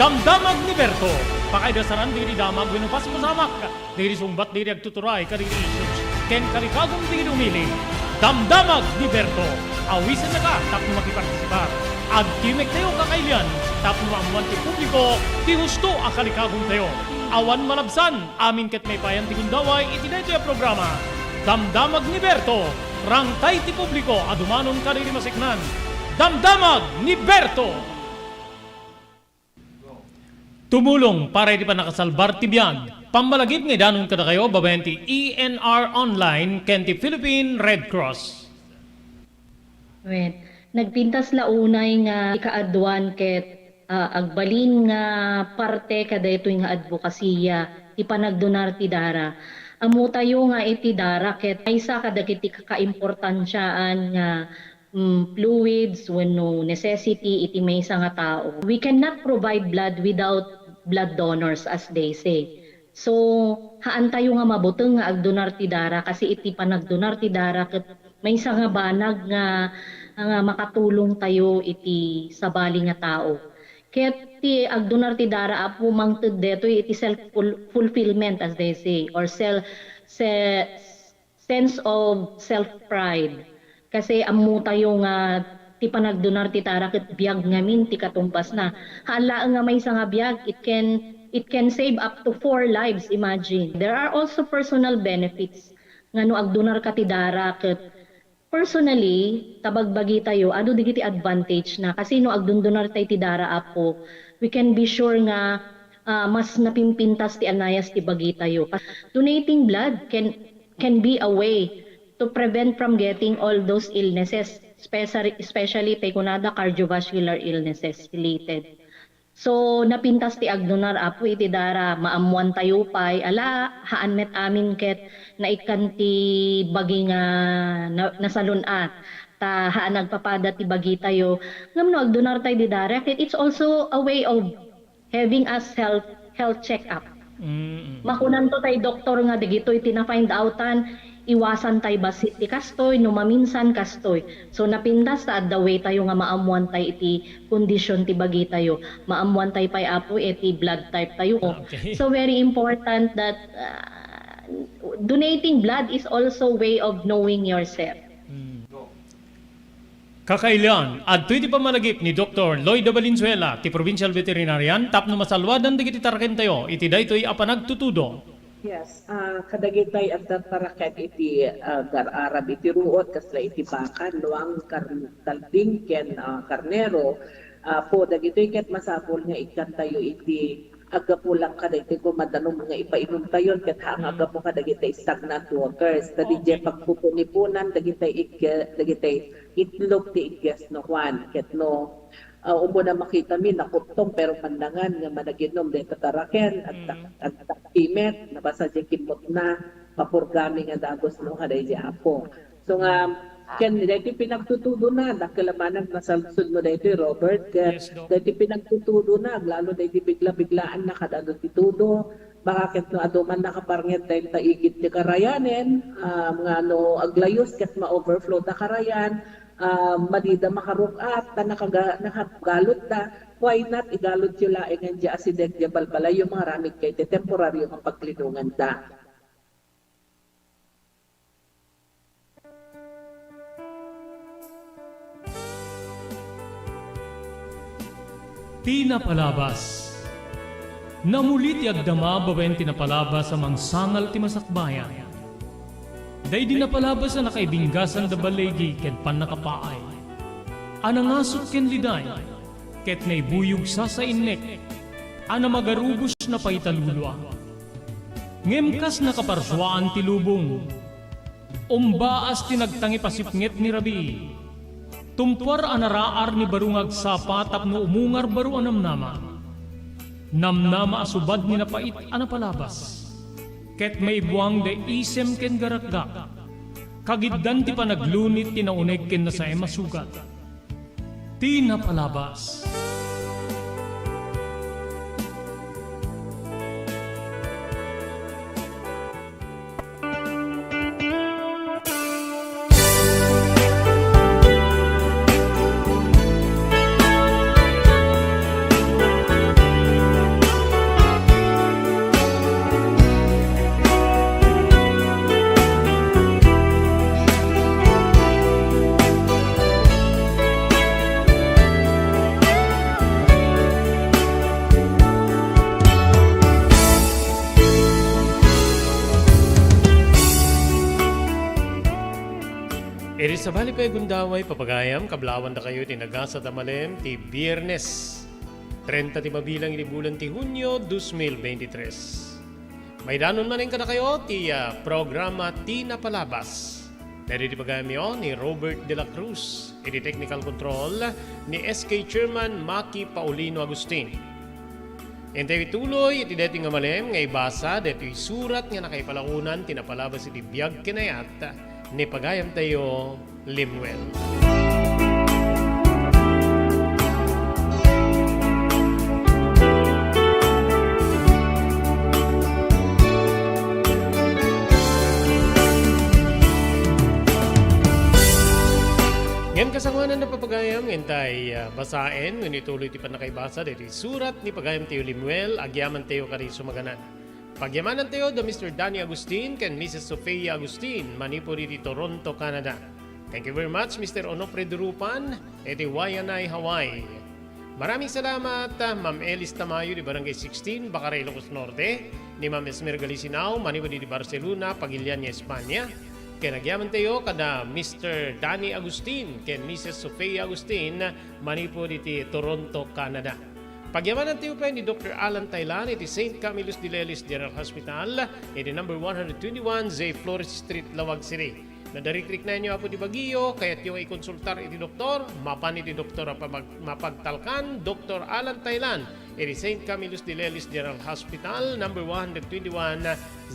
Damdamag ni Berto, pakaidasaran dagiti damag wenno paspasamak, dagiti sungbat dagiti agtuturay kadagiti issues, ken kalikagum dagiti umili. Damdamag ni Berto, awisennaka tapno makipartisipar. Agtimek tayo kakailian tapno maammoan ti publiko ti husto a kalikagumtayo. Awan malabsan, amin ket maipayan ti gundaway iti daytoy a programa. Damdamag ni Berto, rangtay ti publiko a dumanon kadagiti maseknan. Damdamag ni Berto! Tumulong para iti pannakasalbar ti biag. Pammalagip nga idanon kadakayo babaen ti E N R Online ken ti Philippine Red Cross. Wen, nagpintas la unay nga ikaaduan ket, ah, agbalin nga parte kadaytoy nga adbokasiya ti panagdonar ti dara. Ammotayo nga iti dara ket maysa kadagiti kakaimportansiaan nga, mm, fluids wenno necessity iti maysa nga tao. We cannot provide blood without blood donors, as they say. So, haantayo nga mabuteng nga agdonar ti dara, kasi iti panagdonar ti dara ket maysa nga banag nga, nga makatulongtayo iti sabali nga tao. Ket ti agdonar ti dara, Apo, mangted detoy iti self ful-, fulfillment, as they say, or sel-, se-, sense of self-pride. Kasi ammotayo nga ti panagdonar ti dara ket biag ngamin ti katumbasna. Haan laeng nga maysa nga biag, it can, it can save up to four lives, imagine. There are also personal benefits nga no agdonarka ti dara ket personally, ta bagbagitayo, adu dagiti advantage na. Kasi no agdondonartay ti dara, Apo, we can be sure nga, ah, mas napimpintas ti anayas ti bagitayo. Donating blood can can be a way to prevent from getting all those illnesses, especially, especially tay kunada cardiovascular illnesses related. So, napintas ti agdonar, Apo, iti dara, maammoantayo pay, ala, haan met amin ket naikkan ti bagi nga na-, nasalun-at, ta haan agpapada ti bagitayo. Ngem no agdonartay di dara, ket it's also a way of having a self, health check-up. Mm. Makunanto tay doktor nga dagitoy ti na-find outan, iwasan tay bassit ti kastoy, no maminsan kastoy. So, napintas ta adda way tayo nga maammuan tay iti kondisyon ti bagitayo. Maammuan tay pay, Apo, iti blood type tayo. Okay. So, very important that, uh, donating blood is also way of knowing yourself. Mm. Kakailian, adtoy ti pammalagip ni Doktor Lloyda Valenzuela, ti provincial veterinarian, tapno masalwadan dagiti tarakentayo iti daytoy a panagtutudo. Yes, ah, kadagitay agtartaraken iti, ah, gar-arab iti ruot, kasla iti baka, luang, kar-, kalding, ken, ah, karnero. Ah, po, dagitoy ket masapul nga ikkantayo iti aggapu lang kadagiti koma danum nga ipainumtayon ket haan nga aggapu kadagiti stagnant waters. Ta didiay pagpupunipunan dagiti igge-, dagiti itlog ti igges no kuan ket no, Ah, umuna makitami, nakuttong, pero mannangan nga managinum dayta taraken, adda, Mm. adda timet, nabasa diay kimmutna, mapurgami nga dagus no, kada iti Apo. So nga, ken daytoy pinagtutudona, dakkel a banag nasalsudmo daytoy, Robert, ket Yes, Doc. daytoy pinagtutudona, aglalo daytoy bigla-biglaanna kadano ti tudo, baka ket no adu man nakaparnget dayta igid ti karayanen, ah, nga no aglayus ket ma-overflow da karayan, ah, madida makarug-at, ta nakaga-, nakagalutda, why not igalutyo laengen diay asideg diay balbalayyo nga aramid kadayta temporario nga paglinonganda. Ti napalabas. Namuli ti agdama babaen ti napalabas a mangsangal ti masakbayan. Daydi napalabas a nakaibinggasan da baligi ken pannakapaay, a nangasut ken liday, ket naibuyog sasainnek a namagarubos na paitalulua. Ngem kas nakaparsuaan ti lubong, umbaas ti nagtangipasipnget ni rabii. Tumpuar a naraar ni baro nga agsapa tapno umungar baro a namnama. Namnama a subad ni napait a napalabas. Ket maibuang da isem ken garakgak. Kagiddan ti panaglunit ti nauneg ken nasaem a sugat. Ti napalabas. Iti sabali pay gundaway, papagayam, kablawandakayo iti nagasat a malem ti Biernes, trenta ti mabilang iti bulan ti Hunio, dos mil veintitrés. Maidanon manen kadakayo ti, ah, programa Ti Napalabas. Daydi ti pagayamyo ni Robert de la Cruz, iti technical control ni S K Chairman Maki Paulino Agustin. Intayo ituloy iti daytoy nga malem nga ibasa daytoy surat nga nakaipalaonan ti napalabas iti biag ken ayat ni pagayamtayo Lemuel. Ngem kasangoanan a papagayam, intay, ah, basaen wenno ituloy ti pannakaibasa daytoy surat ni pagayamtayo Lemuel, agyamantayo kadi sumaganan. Pagyamanantayo da Mister Danny Agustin ken Missus Sofia Agustin manipud iti Toronto, Canada. Thank you very much, Mister Onofre Durupan, iti Waianae, Hawaii. Maraming salamat, ah, Ma'am Elis Tamayo di Barangay sixteen, Bacara, Ilocos Norte, ni Ma'am Esmer Galisinao, manipud iti Barcelona, Pagilian, Espanya. Ken agyamantayo kada Mister Danny Agustin ken Missus Sofia Agustin, manipud iti Toronto, Canada. Pagyamanantayo pay ni Doktor Alan Taylan iti Saint Camillus de Lelis General Hospital, iti number one hundred twenty-one J Flores Street, Laoag City. No narikriknaenyo, Apo, ti bagiyo, kayatyo nga ikonsultar iti doktor, mapan iti doktor a pamag-, mapagtalkan, Doktor Alan Taylan, iti Saint Camillus de Lelis General Hospital, number one hundred twenty-one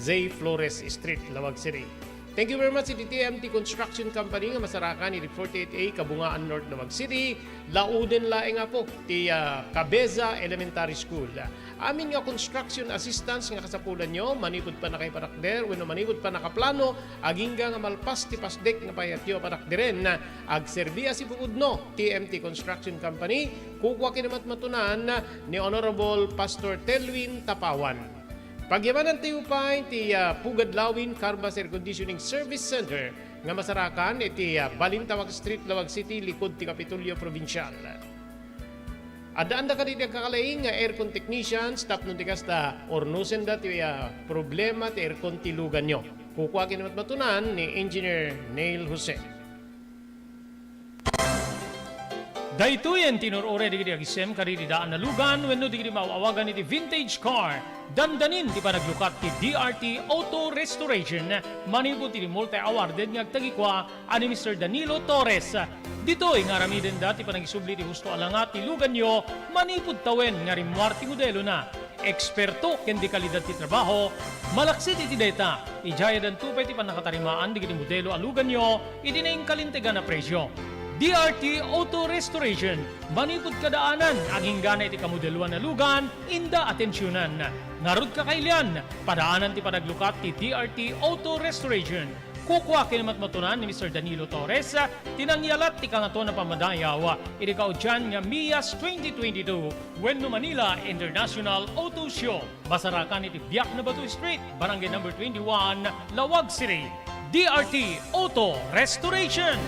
J Flores Street, Laoag City. Thank you very much iti T M T Construction Company nga masarakan iti forty-eight A Kabungaan North, Laoag City. Lauden laeng, Apo, ti, ah, Cabeza Elementary School. Amin nga construction assistance nga kasapulanyo, manipud pannakaipatakder wenno manipud pannakaplano, agingga nga malpas ti pasdek nga payatyo a patakderen, agserbi a sipupudno ti M T Construction Company, kukua ken matmatunan ni Honorable Pastor Telwin Tapawan. Pagyamanantayo pay ti, ah, Pugad Lawin Carbas Air Conditioning Service Center nga masarakan iti, ah, Balintawak Street, Laoag City, likud ti Kapitolyo Provincial. Addaan da kadi ti agkakalaing nga aircon technicians tapno ti kasta, urnosenda ti, ah, problema ti aircon ti luganyo. Kukua ken matmatunan ni Engineer Neil Jose. Daytoyen ti inur-uray dagiti agisem kadagiti daan a lugan wenno dagiti maaw-awagan iti vintage car. Dandanin ti panaglukat ti D R T Auto Restoration manipud iti multi-awarded nga agtagikua a ni Mister Danilo Torres. Ditoy nga aramidenda ti panagisubli ti husto a langa ti luganyo manipud tawen nga rimmuar ti modelona. Eksperto ken dekalidad ti trabaho, malaksid iti dayta, idiay addanto pay ti pannakatarimaan dagiti modelo a luganyo iti nainkalintegan a presio. D R T Auto Restoration, manipud kadaanan, aginggana iti kamodeloan a lugan, inda atensionan. Ngarud, kakailian, padaanan ti panaglukat ti D R T Auto Restoration. Kukua ken matmatunan ni Mister Danilo Torres ti nangyalat ti Kangatoan a Pammadayaw iti kaudian nga MIAS twenty twenty-two wenno Manila International Auto Show. Masarakan iti Biak na Bato Street, Barangay Number twenty-one, Laoag City. D R T Auto Restoration.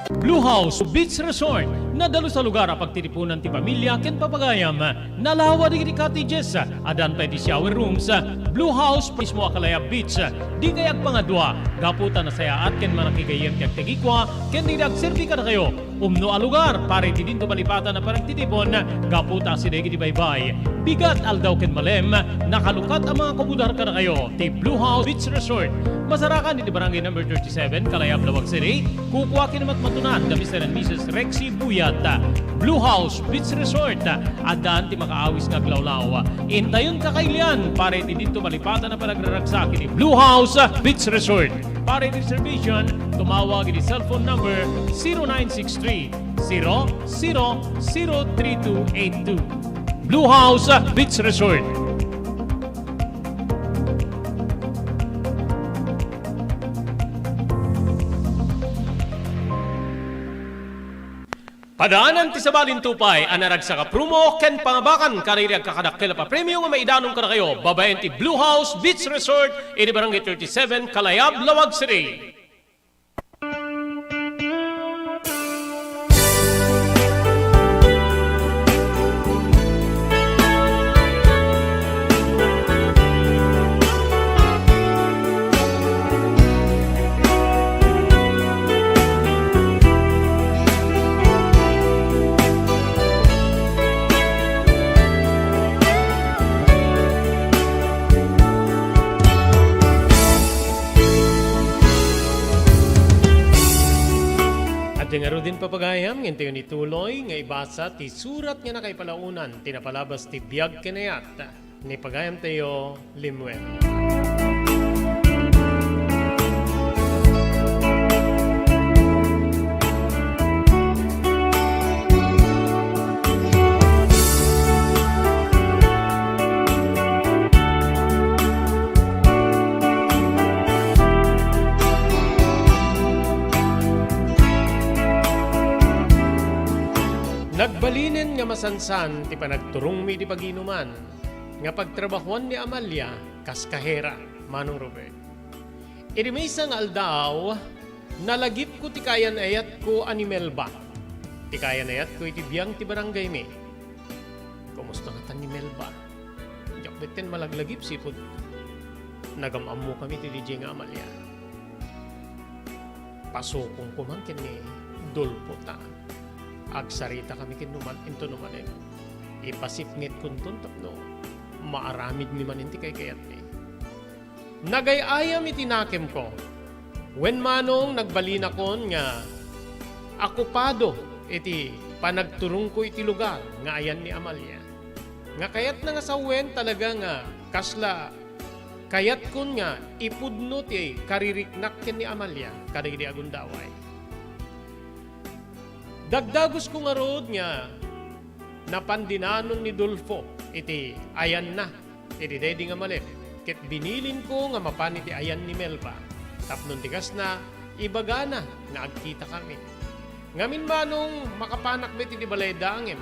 Blue House Beach Resort, nadalus a lugar a pagtitipunan ti pamilya ken papagayam. Nalawa dagiti cottages, addan pay ti shower rooms. Blue House mismo a Kalayab Beach. Dikay agpangadua, gapu ta nasayaat ken manakigayyem ti agtagikua ken dagiti agserbi kadakayo. Umno a lugar para iti dinto malipatan a panagtitipon, gapu ta asideg iti baybay. Bigat aldaw ken malem, nakalukat a mga kumudar kadakayo ti Blue House Beach Resort. Masarakan iti Barangay Number thirty-seven, Kalayab, Laoag City. Kukua ken matmatunan da Mister and Missus Rexy Buyat. Blue House Beach Resort, addan ti makaawis nga aglawlaw. Intayon, kakailian, para iti dinto malipatan a panagraragsak iti Blue House Beach Resort. Para iti reservation, tumawag iti cellphone number zero nine six three, zero zero zero three two eight two. Blue House Beach Resort. Padaanan ti sabali ti upay a naragsak a promo ken pangabakan kadagiti agkakadakkel a papremio nga maidanon kadakayo babaen ti Blue House Beach Resort iti Barangay thirty-seven, Kalayab, Laoag City. Adda ngaruden, papagayam, nga intayon ituloy nga ibasa ti surat nga nakaipalaonan ti napalabas ti biag ken ayat ni pagayamtayo, Lemuel. Nagbalinen nga masansan ti panagturongmi iti paginuman nga pagtrabahoan ni Amalia kas kahera, Manong Robert. Iti maysa nga aldaw, nalagipko ti kaayan-ayatko a ni Melba. Ti kaayan-ayatko iti biang ti barangaymi. Kumusta ngatan ni Melba? Diak metten malaglagip sipud nagam-ammokami ti D J nga Amalia. Pasukongko man ken ni Dolfo ta agsaritakami ken numan, intono manen ipasipngitkonton tapno maaramidmi manen ti kaykayatmi. Nagay-ayam iti nakemko. Wen, Manong, nagbalinakon nga okupado iti panagturongko iti lugar nga ayan ni Amalia. Nga kayatna nga sawen talaga nga kasla kayatkon nga ipudno ti kaririknak ken ni Amalia kadagidi a gundaway. Dagdagusko ngarud nga napan dinanon ni Dolfo iti ayanna iti daydi nga malem, ket binilinko nga mapan iti ayan ni Melba, tapno ti kasna, ibagana nga agkitakami. Ngamin, Manong, makapanak met iti balay dangem,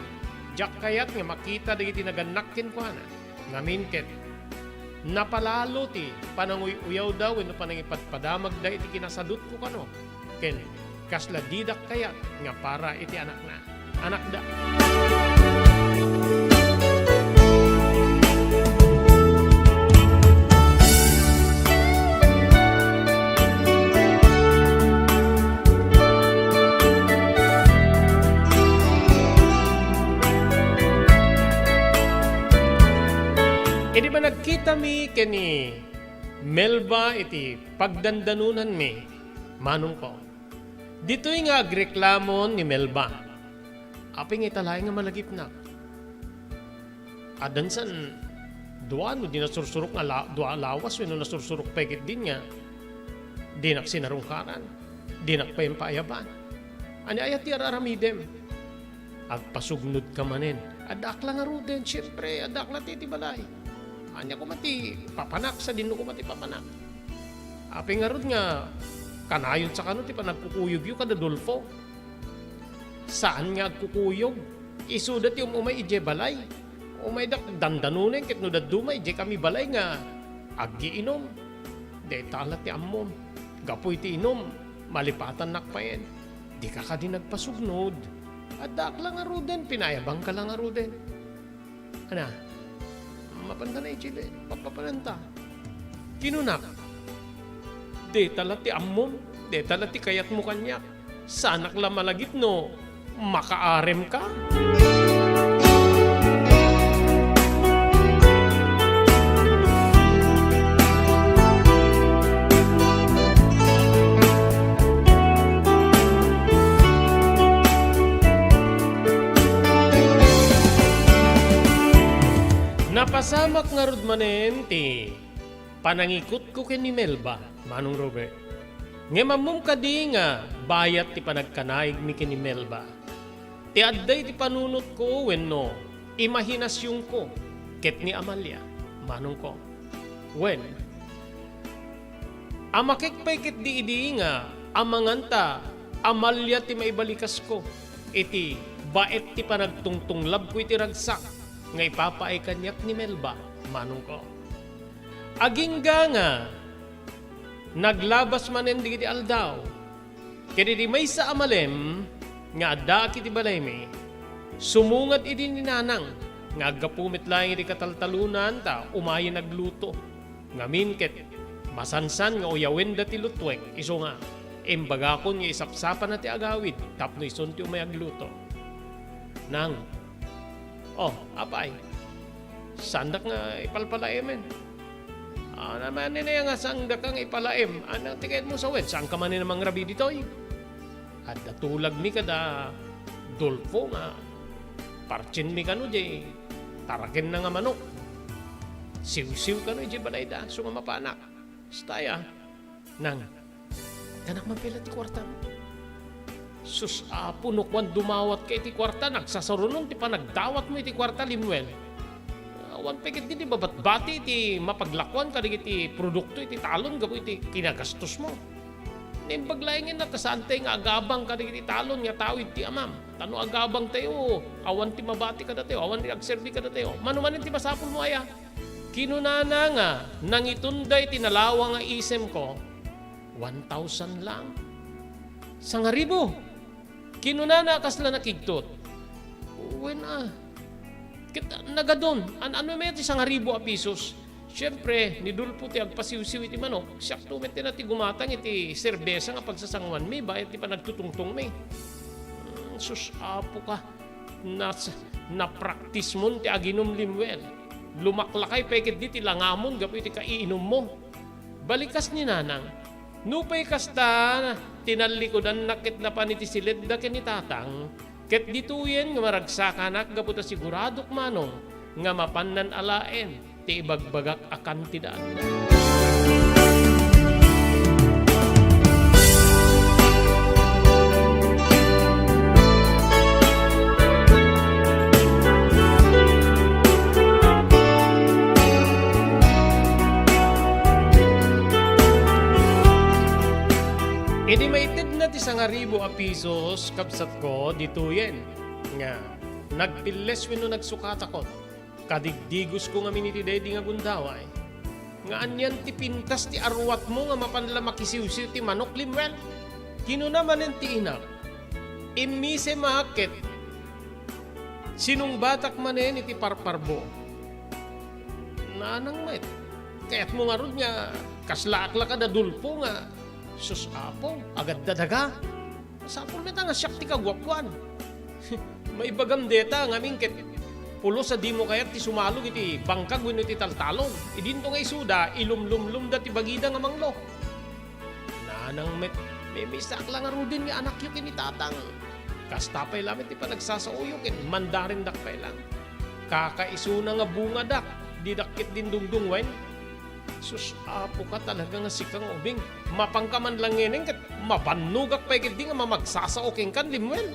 diak kayat nga makita dagiti nagannak kenkuana. Ngamin ket, napalalo ti pananguy-uyawda wenno panangipadpadamagda iti kinasadutko kano, ken kasla didak kayat nga para iti anakna, anakda. Idi managkitami ken ni Melba iti pagdandanonanmi, manongko, ditoy nga agreklamo ni Melba. Apay nga ita laeng nga malagipnak? Addan san dua no di nasursurok nga la-, dua a lawas wenno nasursurok pay ketdin nga dinak sinarungkaran, dinak pay impaayaban. Ania aya ti ar-aramidem? Agpasugnodka manen. Addaak la ngaruden, siempre, addaak la ti, ti balay. Ania koma ti papanak, sadino koma ti papanak? Apay ngarud nga kanayonsa kano ti panagkukuyogyo kada Dolfo? Saan nga agkukuyog? Isuda ti um-umay idiay balay. Umaydak dandanonen ket no dadduma idiay kami balay nga aggiinom. Dayta la ti ammom. Gapu iti inum, malipatannak payen. Dika kadi nagpasugnod. Addaak la ngaruden, pinaayabangka la ngaruden. Ana, mapanta na ichili, papapananta. Kinunak, deta la ti ammom, deta la ti kayatmo kaniak. Saanak la malagip no makaaremka? Napasamak ngarud manen ti panangikutko ken ni Melba, Manong Robert. Ngem ammom kadi nga bayat ti panagkanaigmi ken ni Melba? Ti adda iti panunotko wenno imahinasionko ket ni Amalia, manongko. Wen, amakek pay ketdi idi nga amangan ta Amalia ti maibalikasko iti baet ti panagtungtunglabko iti ragsak nga ipapaay kaniak ni Melba, manongko. Agingga nga naglabas manen dagiti aldaw, ket idi maysa a malem nga addaak iti balaymi, sumungad idi ni Nanang nga aggapu met laeng iti kataltalonan ta umayen agluto. Ngamin ket masansan nga uyawenda ti lutuek, isu nga imbagakon nga isapsapana ti agawid tapno isun ti umay agluto. Nang, oh, apay, saandak nga ipalpalaemen. Ano manen aya nga saandaka nga ipalaem? Ano ti kayatmo sa wen? Saanka manen a mangrabii ditoy? Adda tulagmi kada Dolfo nga partienmi kano diay tarakenna nga manok. Siwsiw kano idiay balayda, isu nga mapanak. Kasta aya, Nang, kanak man pay la ti kuartam. Sus, Apo, no kuan dumawatka iti kuarta, nagsasarunon ti panagdawatmo iti kuarta, Lemuel. Awan pay ketdi ti babatbati iti mapaglakuan kadagiti produkto iti talon gapu iti kinagastosmo. Naimbag laengen ta saantay nga agabang kadagiti talon nga tawid ti amam. Ta no agabangtayo, awan ti mabati kadatayo, awan ti agserbi kadatayo. Mano manen ti masapulmo aya? Kinunana nga nangitunda iti nalawa nga isemko, one thousand lang. Sangaribu. Kinunana a kasla nakigtot. Wen a. Ket nagadun, an-, ano met ti sangaribu a pisos? Siempre, ni Dolfo ti agpasiwsiw iti manok, siakto met ti gumatang iti serbesa nga pagsasanguanmi, bayat ti panagtutungtongmi. Mm, sus, Apo ka. Nas-, napraktismon ti aginum, Lemuel. Lumaklakay pay ketdi ti langamon gapu iti kaiinummo. Balikas ni Nanang, nupay kasta, tinallikudannak ket napan iti siledda ken ni Tatang, ket ditoyen nga maragsakanak gapu ta siguradok, Manong, nga mapannan alaen ti ibagbagak a kantidad. Idi maitedna ti sangaribu a pisos, kabsatko, ditoyen nga nagpilles wenno nagsukatakon. Kadigdigosko ngamin iti daydi nga gundaway nga anian ti pintas ti aruatmo nga mapan la makisiwsiw ti manok, Lemuel? Kinuna manen ti inak, immisem a ket sinungbatak manen iti parparbo. Nanang met, kayatmo ngarud nga kaslaak la kada Dolfo nga, sus, Apo, agadda daga. Masapul met a nga siak ti kaguapuan. Maibagam deta ngamin ket pulos a dimo kayat ti sumalog iti bangkag wenno iti taltalon. Idinto nga isuda, ilumlumlomda ti bagida nga manglo. Nanang met, mimisak la ngaruden nga anakyo ken ni Tatang. Kasta pay lamet ti panagsasaoyo ken mandarindak pay lang. Kakaisuna nga bungadak, didak ketdin dungdungwen. Sus, Apoka, talaga nga sika nga ubing. Mapanka man lang ngenen ket mabannogak pay ketdi nga mamagsasao kenka, Lemuel.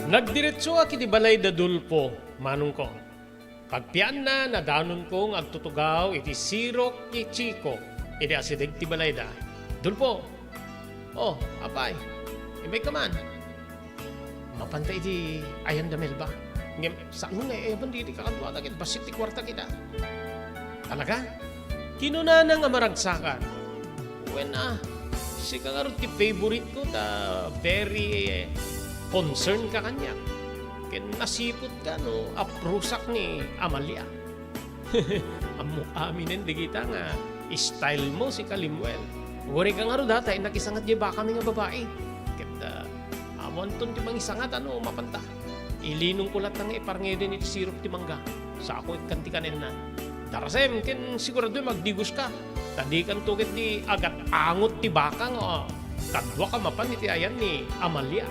Nagdiretsoak iti balay da Dolfo, manongko. Pagpianna, nadanonko nga agtutugaw iti sirok ti Chico idi asideg ti balayda. "Dolfo! Oh, apay, immayka man. Mapanta iti ayan da Melba. Ngem, saan nga ay-ayaban daydi kakaduada ket bassit ti kuarta kita." "Talaga?" kinunana nga maragsakan. "Wen a, sika ngarud ti favorite ko ta very, eh, concern ka kaniak. Ken nasiputka no aprusak ni Amalia." "Ammok aminen dagita nga style mo, sika, Lemuel. Uray ka ngarud a, ta innak isangat diay bakami nga babai. Ket, ah, awanton ti mangisangat a no mapanta. Ilinongko latta nga iparngeden iti sirok ti mangga. Sako ikkan ti kanenna. Darasem ken siguradoem agdigoska. Ta dikanto ketdi agat-angot ti baka nga kaduak a mapan iti ayan ni Amalia."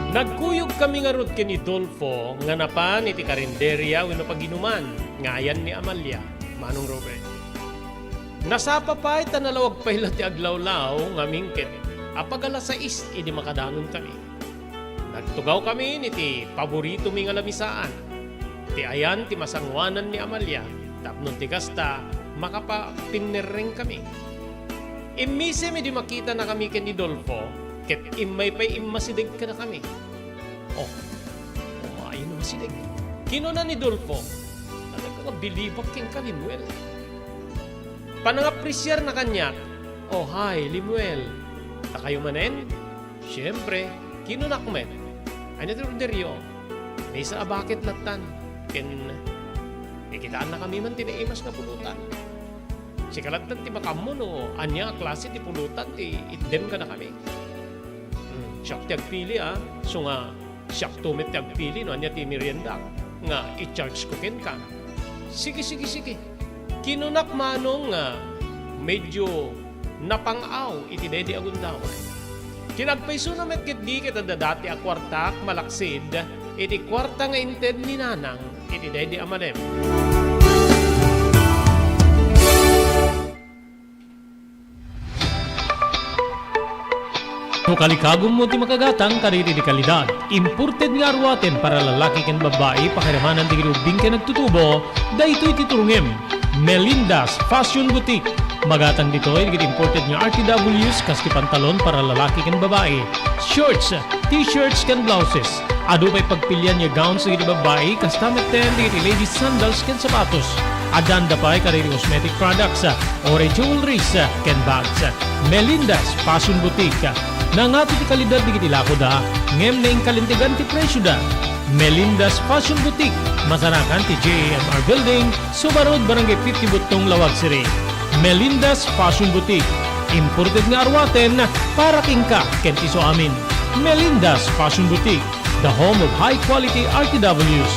Nagkuyogkami ngarud ken ni Dolfo nga napan iti karinderia wenno paginuman nga ayan ni Amalia, Manong Robert. Nasapa pay ta nalawag pay la ti aglawlaw ngamin ket apag alas sais idi makadanonkami. Nagtugawkami iti paboritomi nga lamisaan, ti ayan ti masangoanan ni Amalia, tapno ti kasta, makapapinnerrengkami. Immisem idi makitanakami ken ni Dolfo, ket immay pay immasideg kadakami. "Oh, umayen a masideg," kinuna ni Dolfo. "Talaga nga bilibak kenka, Lemuel. Panangapresiarna kaniak." "Oh, hi, Lemuel. Ta kayo manen?" "Siempre," kinunak met. "Ania ti orderyo?" "Maysa a bucket lattan. Ken ikitaannakami man ti naimas nga pulutan. Sika lattan ti makaammo no ania a klase ti pulutan ti itdem kadakami." "Hmm, siak ti agpili, a. Isu nga siakto met ti agpili no ania ti merienda nga i-charge ko kenka." "Sige, sige, sige," kinunak manong nga medio napang-aw iti daydi a gundaway. Ken agpaysona met ketdi ket adda dati a kuartak malaksid iti kuarta nga inted ni Nanang iti daydi a malem. No kalikagummo ti makagatang kadagiti kalidad, imported nga aruaten para lalaki ken babbai, pakiramanan dagiti ubbing ken nagtutubo, daytoy ti turongem. Melinda's Fashion Boutique. Magatang ditoy dagiti imported nga R T Ws kas ti pantalon para lalaki ken babbai, shorts, t-shirts ken blouses. Adu pay pagpilian nga gowns dagiti babbai, kasta metten dagiti ladies sandals ken sapatos. Addaanda pay kadagiti cosmetic products, uray jewelries, ken bags. Melinda's Fashion Boutique. Nangato ti kalidad dagiti lakoda, ngem naingkalintegan ti presioda. Melinda's Fashion Boutique, masarakan ti J A M R Building, Suba Road, Barangay fifty Buttong, Laoag City. Melinda's Fashion Boutique, imported nga aruaten para kenka ken ti isuamin. Melinda's Fashion Boutique, the home of high quality R T Ws.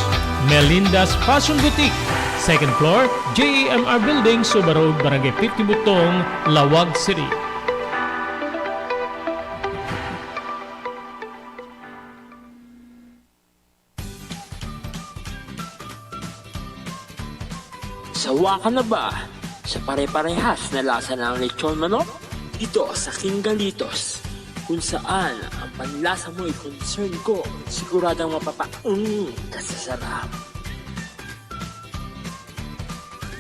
Melinda's Fashion Boutique, second floor, J A M R Building, Suba Road, Barangay fifty Buttong, Laoag City. Sawa ka na ba sa pare-parehas na lasa ng lechon manok? Dito sa King Galitos, kung saan ang panlasa mo'y concern ko, siguradong mapapa-, mm, ka sa sarap.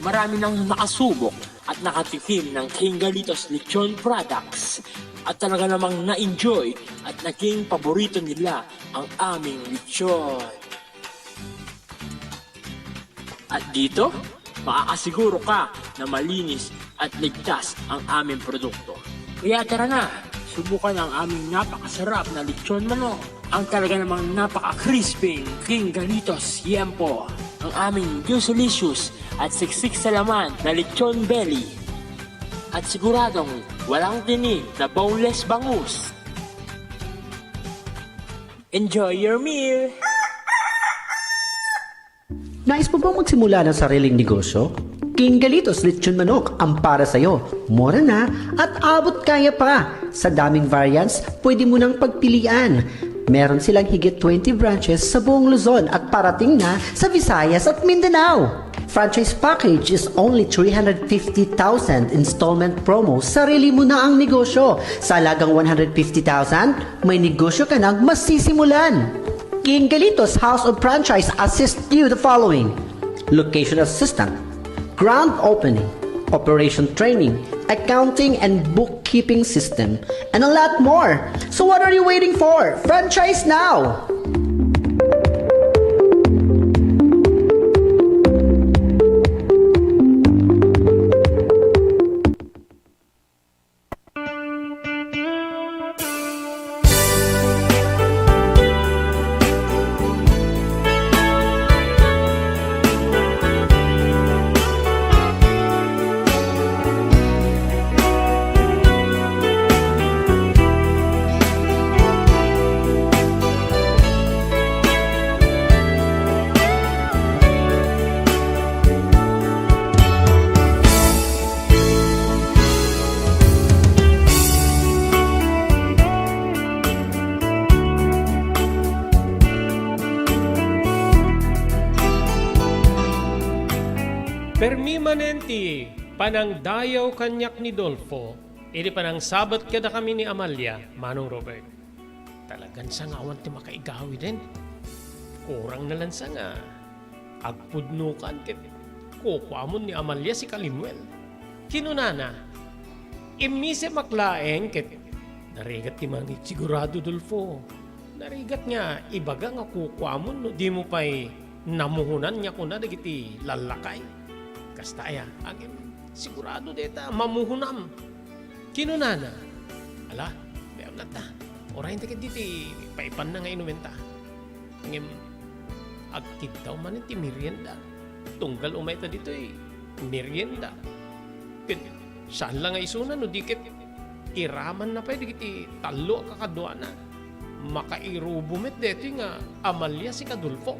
Marami nang nakasubok at nakatikim ng King Galitos Lechon Products at talaga namang na-enjoy at naging paborito nila ang aming lechon. At dito, makakasiguro ka na malinis at ligtas ang aming produkto. Kaya tara na, subukan ang aming napakasarap na lechon manok. Ang talaga namang napaka-crispy King Galitos Yempo. Ang aming juicy-licious at siksik sa laman na lechon belly. At siguradong walang tinik na boneless bangus. Enjoy your meal! Nais mo bang magsimula ng sariling negosyo? King Galitos Lechon Manok ang para sa'yo. Mura na at abot kaya pa. Sa daming variants, pwede mo nang pagpilian. Meron silang higit twenty branches sa buong Luzon at parating na sa Visayas at Mindanao. Franchise package is only three hundred fifty thousand installment promo, sarili mo na ang negosyo. Sa halagang one hundred fifty thousand, may negosyo ka nang masisimulan. King Galitos House of Franchise assist you the following: location assistant, grand opening, operation training, accounting and bookkeeping system, and a lot more. So what are you waiting for? Franchise now! Permi manen ti panangdayaw kaniak ni Dolfo idi panangsabat kadakami ni Amalia, Manong Robert. Talagan sa nga awan ti makaigawiden. Kurang na lang sa nga agpudnokan ket kukuamon ni Amalia si Kalimuel. Kinunana, "Immisemak laeng ket narigat ti mangigsigurado, Dolfo. Narigat nga ibaga nga kukuamon no dimo pay namuhonan nga kuna dagiti lallakay. Kasta aya, ngem sigurado dayta mamuhonam." Kinunana, "Ala, dayta latta. Urayenta ketdi ti paipanna nga inumenta." Ngem agkiddaw manen ti merienda. Tunggal umayta ditoy merienda. Ket saan la nga isuna no di ket iramanna pay dagiti tallo a kakaduana. Makairubo met daytoy nga Amalia si Kadulfo.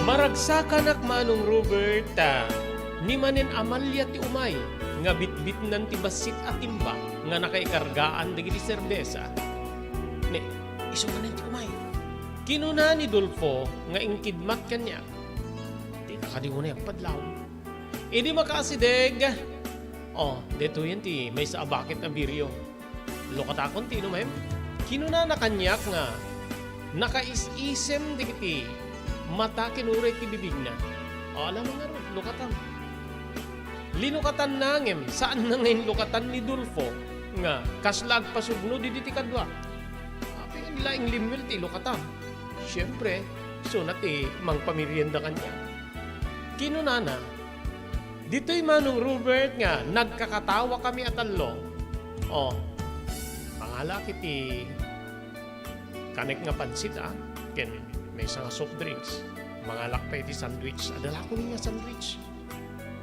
Maragsakanak, Manong Robert, ta ni manen Amalia ti umay nga bitbitnan ti bassit a timba nga nakaikargaan dagiti serbesa. Ne, isu manen ti umay. Kinuna ni Dolfo nga inkidmat kaniak, "Dika kadi unay agpadlaw?" Idi makaasideg, "O, daytoyen ti maysa a baket a birio. Lukatakon ti inumem." Kinunana kaniak nga nakaisisem dagiti mata ken uray ti bibigna. "O, ala man ngarud, lukatam." Linukatanna ngem saanna nga inlukatan ni Dolfo nga kasla agpasubnod idi ti kadua. Apay nga laeng Lemuel ti ilukatam? Siempre, isuna ti mangpamerienda kaniak. Kinunana, "Ditoy, Manong Robert, nga nagkakatawakami a tallo. O, mangala iti kanek nga pansit, a, ken maysa nga soft drinks. Mangalak pay iti sandwich. Adda la koni nga sandwich.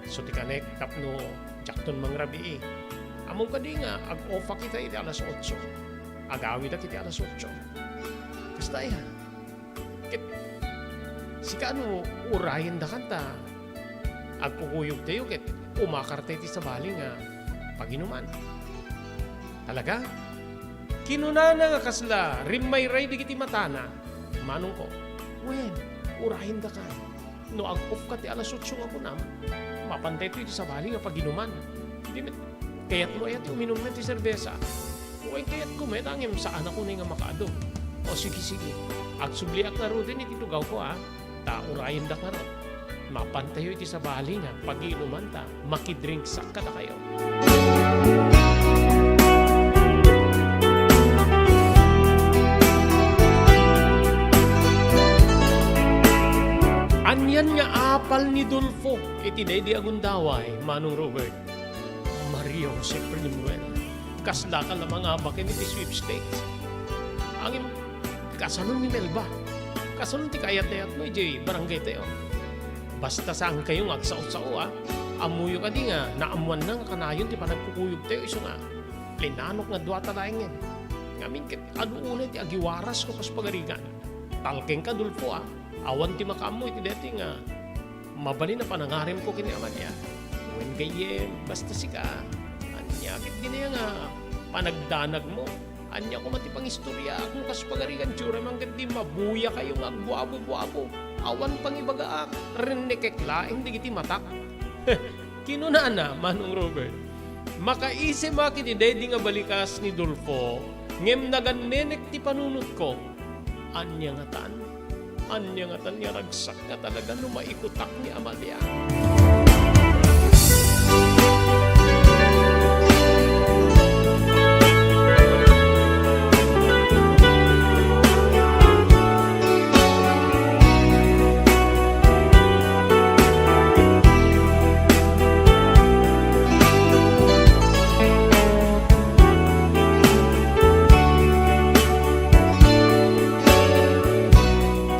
So ti kanek tapno diakton mangrabii. Ammom kadi nga ag-off-ak ita iti alas otso. Agawidak iti alas otso." Kasta aya. Ket sika, no urayendakan ta agkukuyogtayo ket umakarta iti sabali nga paginuman. Talaga? Kinunana nga kasla rimmayray dagiti matana, "Manongko, wen, urayendakan. No ag-off-ka ti alas otso nga kunam, mapan daytoy iti sabali nga paginuman. Di met kayatmo aya ti uminum ti serbesa?" Wen, kayatko met, ngem saanakon nga makaadu. O, sige, sige. Agsubliak ngaruden iti tugawko, a. Ta urayendak ngarud. Mapantayo iti sabali nga pagiinuman ta makidrinksak kadakayo. Anian nga apal ni Dolfo iti daydi a gundaway, Manong Robert? Maria Jose Primuel, kaslaka la mangabaken iti sweepstakes. Ngem, kasano ni Melba? Kasano ti kaayat-ayatmo idiay barangaytayo? Basta saankayo nga agsao-sao, a. Ammoyo kadi nga naammoanna nga kanayon ti panagkukuyogtayo isu nga linanok nga duata laengen. Ngamin ket adu unay ti agiwarasko kas pagarigan. Talkengka, Dolfo, a. Awan ti makaammo iti daytoy nga mabalin a panangarimko ken ni Amalia. Wen gayyem, basta sika. Ania ket dayta nga panagdanagmo? Ania koma ti pangistoriaak no kas pagarigan, ti uray man ket di mabuyakayo nga agbuabu-buabu? Awan pangibagaak, rinnekek laeng dagiti matak. Kinunana, Manong Robert, makaisip a iti daydi nga balikas ni Dolfo, ngem nagannenek ti panunotko. Ania ngatan? Ania ngatan nga ragsak nga talaga no maikutak ni Amalia?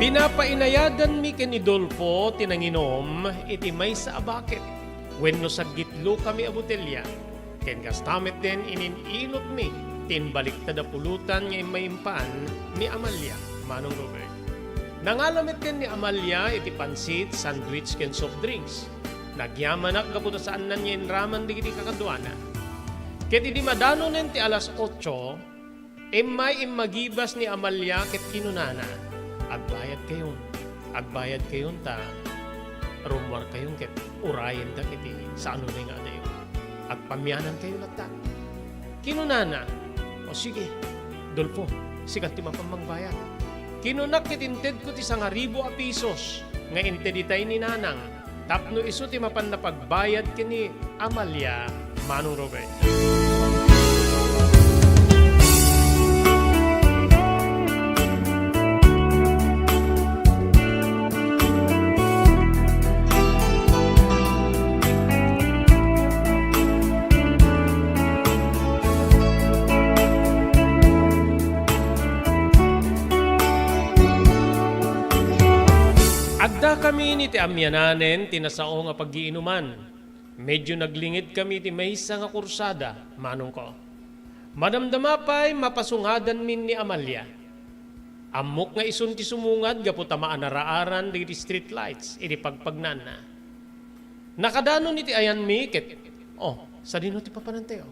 Pinapainayadanmi ken ni Dolfo ti nanginom iti maysa a baket wenno saggitlokami a botelia, ken kasta met ti ininilotmi ti imbaliktad a pulutan nga immaimpan ni Amalia, Manong Robert. Nangala met ni Amalia iti pansit, sandwich, ken soft drinks. Nagyamanak gapu ta saannan nga inraman dagiti kakaduana. Ket idi madanonen ti alas otso, immay immagibas ni Amalia ket kinunana, "Agbayadkayon, agbayadkayon ta rummuarkayon ket urayendak iti saanunay nga adayo. Agpamianankayo latta." Kinunana, "O sige, Dolfo, sika ti mapan mangbayad." Kinunak ket intedko ti sangaribu a pesos nga inted itay ni Nanang tapno isu ti mapan pagbayad ken ni Amalia, Manong Robert. Addakami iti amiananen ti nasao nga paggiinuman. Medio naglingedkami iti maysa nga kursada, manongko. Madamdama pay mapasungadanmi ni Amalia. Ammok nga isun ti sumungad gapu ta maanaraaran dagiti street lights idi pagpagnaanna. Nakadanon iti ayanmi ket, "O, sadino ti papanantayo?"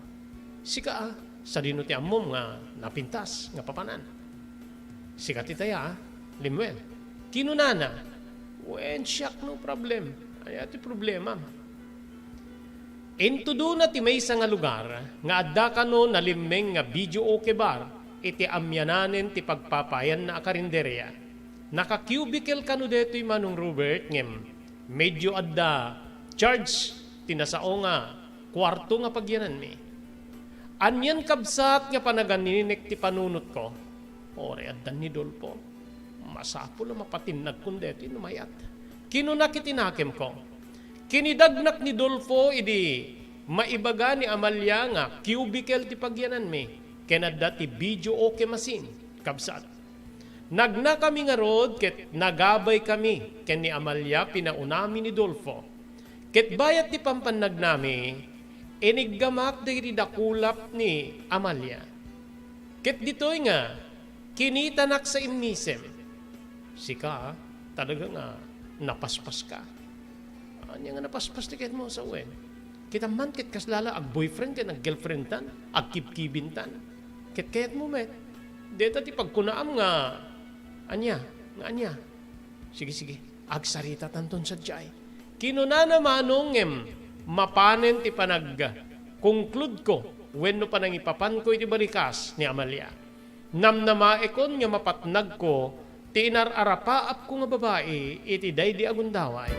"Sika a, sadino ti ammom nga napintas nga papanan?" "Sika ti taya, Lemuel." Kinunana, "Wen, siak, no problem. Ania ti problemam?" Intudona ti maysa nga lugar nga adda kano nalimmeng nga videoke bar iti amiananen ti pagpapayanna a karinderia. Naka-cubicle kano daytoy, Manong Robert, ngem medio adda charge ti nasao nga kuarto nga pagyananmi. Anian kabsat nga panaganinek ti panunotko? Uray addan ni Dolfo. Masapul a mapatinnagkon daytoy no mayat. Kinunak iti nakemko. Kinidagnak ni Dolfo idi maibaga ni Amalia nga cubicle ti pagyananmi ken adda ti videoke machine, kabsat. Nagnakami ngarud ket nagabaykami ken ni Amalia pinaunami ni Dolfo. Ket bayat ti pampannagnami, iniggamak dagiti dakulap ni Amalia. Ket ditoy nga, kinitanak sa immisem. Sika, talaga nga napaspaska. Ania nga napaspas ti kayatmo, sawen? Kita man ket kasla la ag-boyfriend ken ag-girlfriend tan, agkibkibin tan. Ket kayatmo met, deta ti pagkunaam nga, ania, nga ania? Sige, sige, agsaritatanton sadiay. Kinunana, Manong, ngem mapanen ti panagkonclude ko wenno panangipapanko iti balikas ni Amalia. Namnamaekon nga mapatnagko ti inar-arapaapko nga babai iti daydi a gundaway.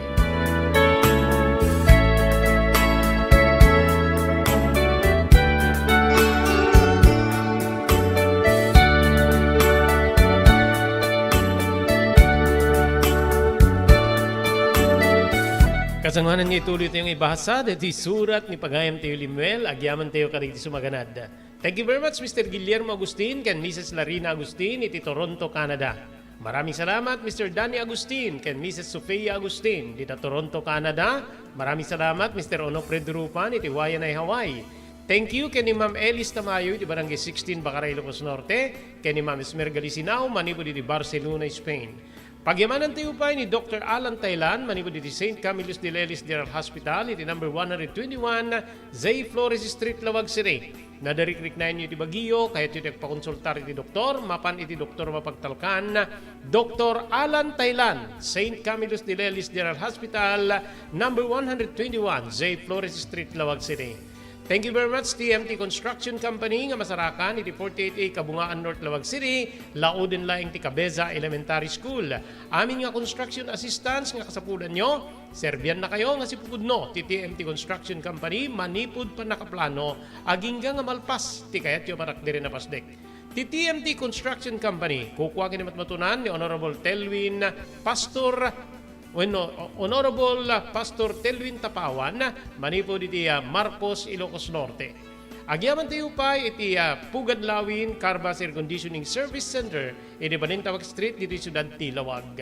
Kasangoanan nga ituloy tayo nga ibasa daytoy surat ni pagayam tayo Lemuel, agyaman tayo kadagiti sumaganad. Thank you very much, Mister Guillermo Agustin ken Missus Larina Agustin iti Toronto, Canada. Maraming salamat, Mister Danny Agustin ken Missus Sofia Agustin dita Toronto, Canada. Maraming salamat, Mister Onofre Durupan iti Waianae, Hawaii. Thank you ken ni Ma'am Elis Tamayo iti Barangay sixteen, Bacara, Ilocos Norte, ken ni Ma'am Esmerga Lisinao manipud iti Barcelona, Spain. Pagyamanantayo pay ni Doktor Alan Tailan manipud iti Saint Camillus de Lelis General Hospital iti number one hundred twenty-one Zay Flores Street, Laoag City. Nadarikriknaenyo iti bagio, kayatyo ti agpakonsultar iti doktor, mapan iti doktor mapagtalkan, Doktor Alan Tailan, Saint Camillus de Lelis General Hospital, number one hundred twenty-one Zay Flores Street, Laoag City. Thank you very much, T M T Construction Company, nga masarakan iti forty-eight A Kabungaan North, Laoag City. Lauden laeng ti Cabeza Elementary School. Amin nga construction assistance nga kasapulanyo, serbiannakayo nga sipupudno ti T M T Construction Company manipud pannakaplano agingga nga malpas ti kayatyo a panakderen a pasdek. Ti T M T Construction Company, kukua ken ni matmatunan ni Honorable Telwin Pastor wenno Honorable Pastor Telwin Tapawan manipud iti, ah, Marcos, Ilocos Norte. Agyamantayo pay iti, ah, Pugad Lawin Carbas Air Conditioning Service Center iti Balintawak Street ditoy siudad ti Laoag.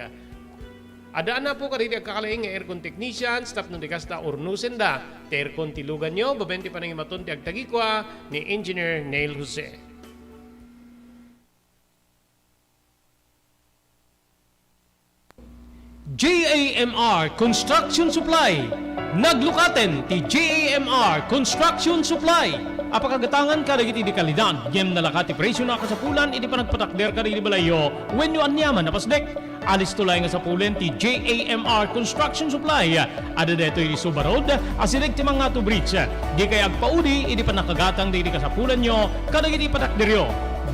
Addaanna po kadagiti agkakalaing nga aircon technicians tapno di kasta, urnosenda ti aircon ti luganyo babaen ti panangimaton ti agtagikua ni Engineer Neil Jose. J A M R Construction Supply. Naglukaten ti J A M R Construction Supply a pakagatangan kadagiti di kalidad ngem nalaka ti presio a kasapulan iti panagpatakder kadagiti balayyo wenno aniaman a pasdek. Alisto laeng a sapulen ti J A M R Construction Supply. Adda daytoy iti Suba Road, asideg ti Mangato Bridge. Dikay agpaudi iti pannakagatang dagiti kasapulanyo kadagiti patakderyo.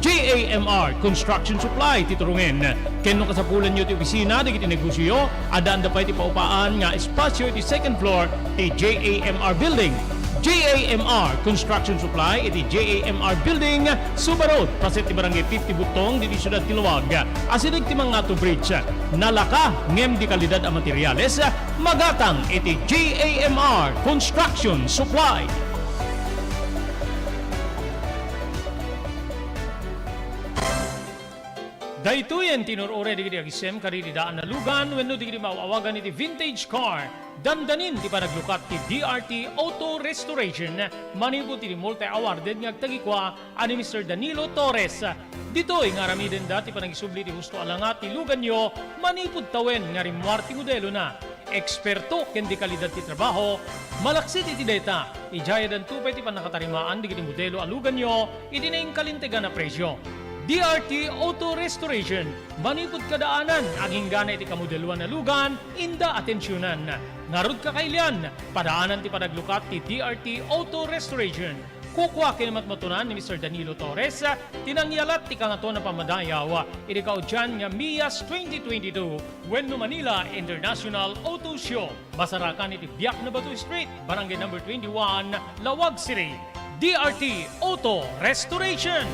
J A M R Construction Supply ti turongen. Ken no kasapulanyo ti opisina dagiti negosioyo, addaanda pay ti paupaan nga espasio iti second floor ti J A M R Building. J A M R Construction Supply iti J A M R Building, Suba Road, paset ti Barangay fifty Butong, ditoy siudad ti Laoag. Asideg ti Mangato Bridge. Nalaka ngem di kalidad a materiales, magatang iti J A M R Construction Supply. Daytoyen ti inur-uray dagiti agisem kadagiti daan a lugan wenno dagiti maaw-awagan iti vintage car. Dandanin ti panaglukat ti D R T Auto Restoration manipud iti multi-awarded nga agtagikua a ni Mister Danilo Torres. Ditoy nga aramidenda ti panagisubli ti husto a langa ti luganyo manipud tawen nga rimmuar ti modelona. Eksperto ken di kalidad ti trabaho, malaksid iti dayta, idiay addanto pay ti pannakatarimaan dagiti modelo a luganyo iti nainkalintegan a presio. D R T Auto Restoration, manipud kadaanan, agingga iti kamodeloan a lugan, inda atensionan. Ngarud, kakailian, padaanan ti panaglukat ti D R T Auto Restoration. Kukua ken matmatunan ni Mister Danilo Torres ti nangyalat ti Kangatoan a Pammadayaw iti kaudian nga MIAS twenty twenty-two wenno Manila International Auto Show. Masarakan iti Biak na Bato Street, Barangay Number twenty-one, Laoag City. D R T Auto Restoration.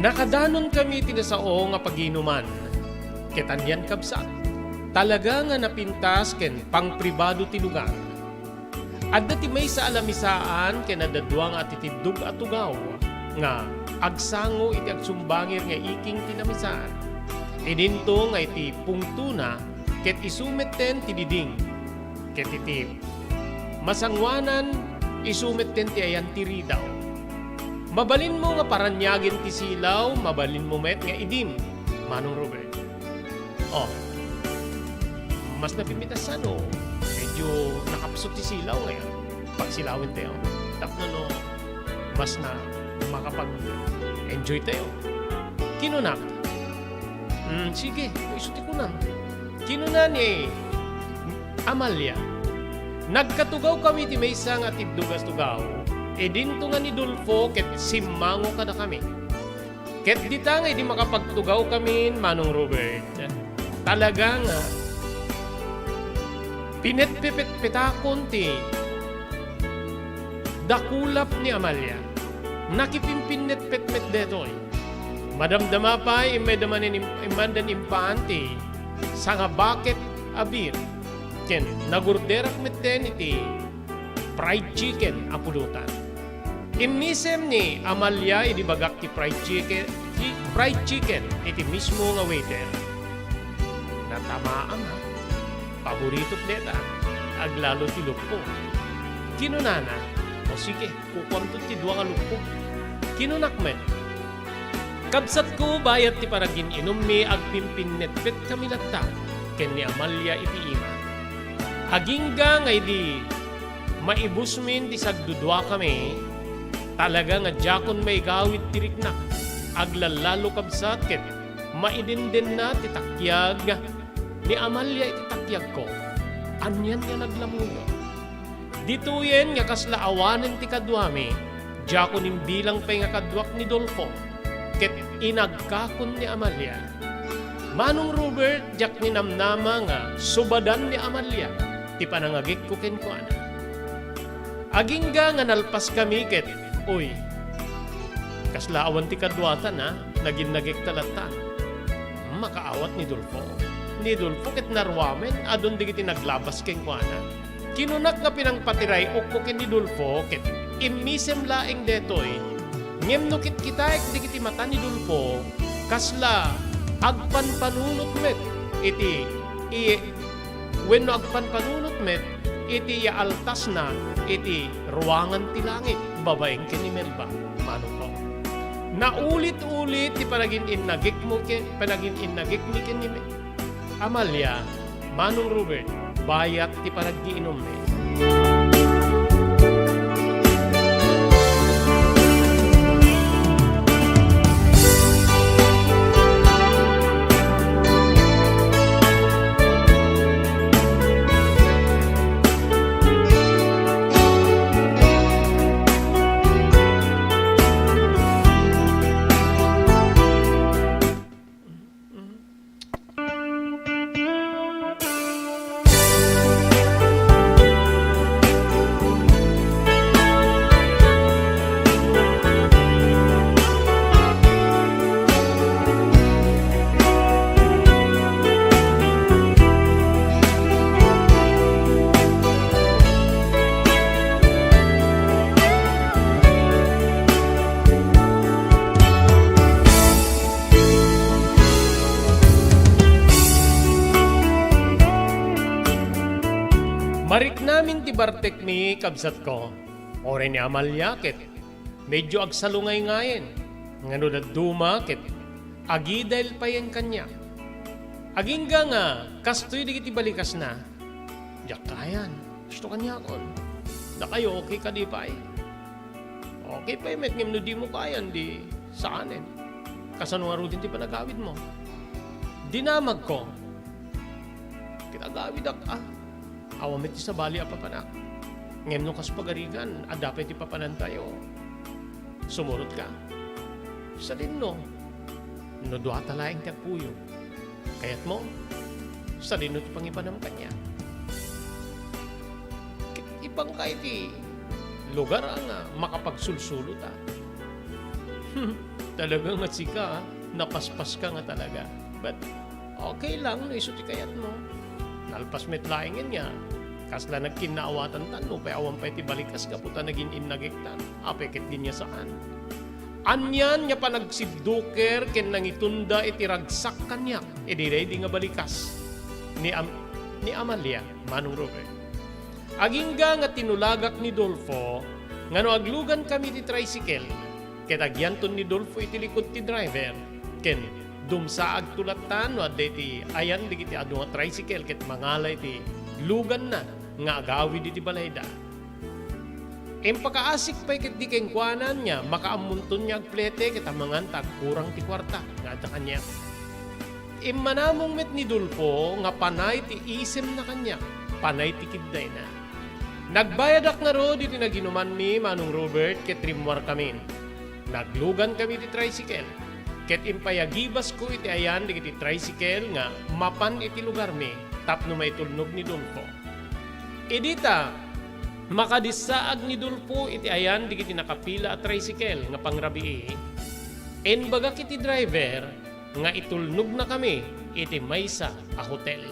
Nakadanonkami ti nasao nga paginuman. Ket anian, kabsat, talaga nga napintas ken pangpribado ti lugar. Adda ti maysa a lamisaan ken adda dua nga atitiddog a tugaw nga agsango iti agsumbangir nga iking ti lamisaan. Idinto nga iti pungtona ket isu metten ti diding, ket iti masangoanan, isu metten ti ayan ti ridaw. Mabalinmo nga paraniagen ti silaw, mabalinmo met nga idim, Manong Robert. Oh. Mas napimitasan, oh. Medyo nakapsut ti silaw ngayon. Pagsilawen tayo. Tapno no, mas na makapag-enjoy tayo. Kinunak, "Mm, sige, isu ti kunam." Kinuna ni Amalia, "Nagkatugaw kami ti maysa nga tiddog a tugaw, idinto nga ni Dolfo ket simmango kadakami. Ket dita nga idi makapagtugaw kami, Manong Robert, talaga nga pinetpepetpetakon ti dakulap ni Amalia. Nakipimpinnetpet met detoy. Madamdama pay, immay da manen im-, immandan impaan ti sangabaket a beer. Ken nagurderak metten iti fried chicken a pulutan." Immisem ni Amalia idi bagak ti fried chicken, ti fried chicken iti mismo nga waiter. Natamaam, ha? Paboritok deta. Aglalo ti luppo. Kinunana, "O sige, kukuamto ti dua nga luppo." Kinunak met, "Kabsatko, bayat ti panagin-inummi, agpimpinnetpetkami latta ken ni Amalia iti ima. Agingga nga idi maibusmin ti sagduduakami, talaga nga diakon maigawid ti riknak. Aglallalo, kabsat, ket maidindenna ti takiag ni Amalia iti takiagko. Anian nga naglamuyo? Ditoyen nga kasla awanen ti kaduami, diakon imbilang pay nga kaduak ni Dolfo, ket inagkakon ni Amalia. Manong Robert, diak ninamnama nga subadan ni Amalia ti panangagekko kenkuana. Agingga nga nalpaskami ket, uy, kasla awan ti kaduatan, a, naginnagekta latta. Makaawat ni Dolfo. Ni Dolfo ket naruamen, adun dagiti naglabas kenkuana. Kinunak nga pinangpatiray-okko ken ni Dolfo ket immisem laeng detoy. Ngem no kitkitaek dagiti mata ni Dolfo, kasla agpanpanunot met iti i-, wenno agpanpanunot met iti iyaaltasna iti ruangan ti langit babaen ken ni Melba, manongko. Naulit-ulit ti panagin-innagekmo ken, panagin-innagekmi ken ni Mel-, Amalia, Manong Robert, bayat ti panaggiinummi. Mariknamin ti bartekmi, kabsatko. Uray ni Amalia ket medyo agsalungayngayen, ngem no dadduma ket agidayel payen kaniak. Agingga nga kastoy dagiti balikasna, "Diak kayan. Kasto kaniakon. Dakayo, okay kadi pay?" "Okay pay met, ngem no dimo kayan, di saanen. Kasano ngaruden ti panagawidmo?" Dinamagko. Ket agawidak, a. Awan met ti sabali a papanak. Ngem no kas pagarigan, adda pay ti papanantayo. Sumurotka. Sadino? No duata laeng ti agpuyo. Kayatmo? Sadino ti pangipanam kaniak? Ket ipanka iti lugar a nga makapagsulsulota. Talaga nga sika, a, napaspaska nga talaga. But okay lang no isu ti kayatmo. Nalpas met laengen nga Kasla nagkinnaawatan ta nupay awan pay ti balikas gapu ta nagin-innagek ta. Apay ket diay saan. Anian nga panagsibduker ken nangitunda iti ragsak kaniak idi daydi nga balikas ni Am-, ni Amalia, Manong Robert. Agingga nga tinulagak ni Dolfo nga no aglugankami ti tricycle, ket agyanton ni Dolfo iti likud ti driver, ken dumsaagto latta no adda iti ayan dagiti adu nga tricycle ket mangala iti luganna nga agawid iti balayda. Impakaasik pay ketdi kenkuana nga makaammonton nga agplete ket amangan ta agkurang ti kuarta nga adda kaniak. Immanamong met ni Dolfo nga panay ti isemna kaniak, panay ti kiddayna. Nagbayadak ngarud iti naginumanmi, Manong Robert, ket rimmuarkamin. Naglugankami iti tricycle, ket impayagibasko iti ayan dagiti tricycle nga mapan iti lugarmi tapno maitulnog ni Dolfo. Idi ta makadissaag ni Dolfo iti ayan dagiti nakapila a tricycle nga pangrabii, imbagak iti driver nga itulnognakami iti maysa a hotel.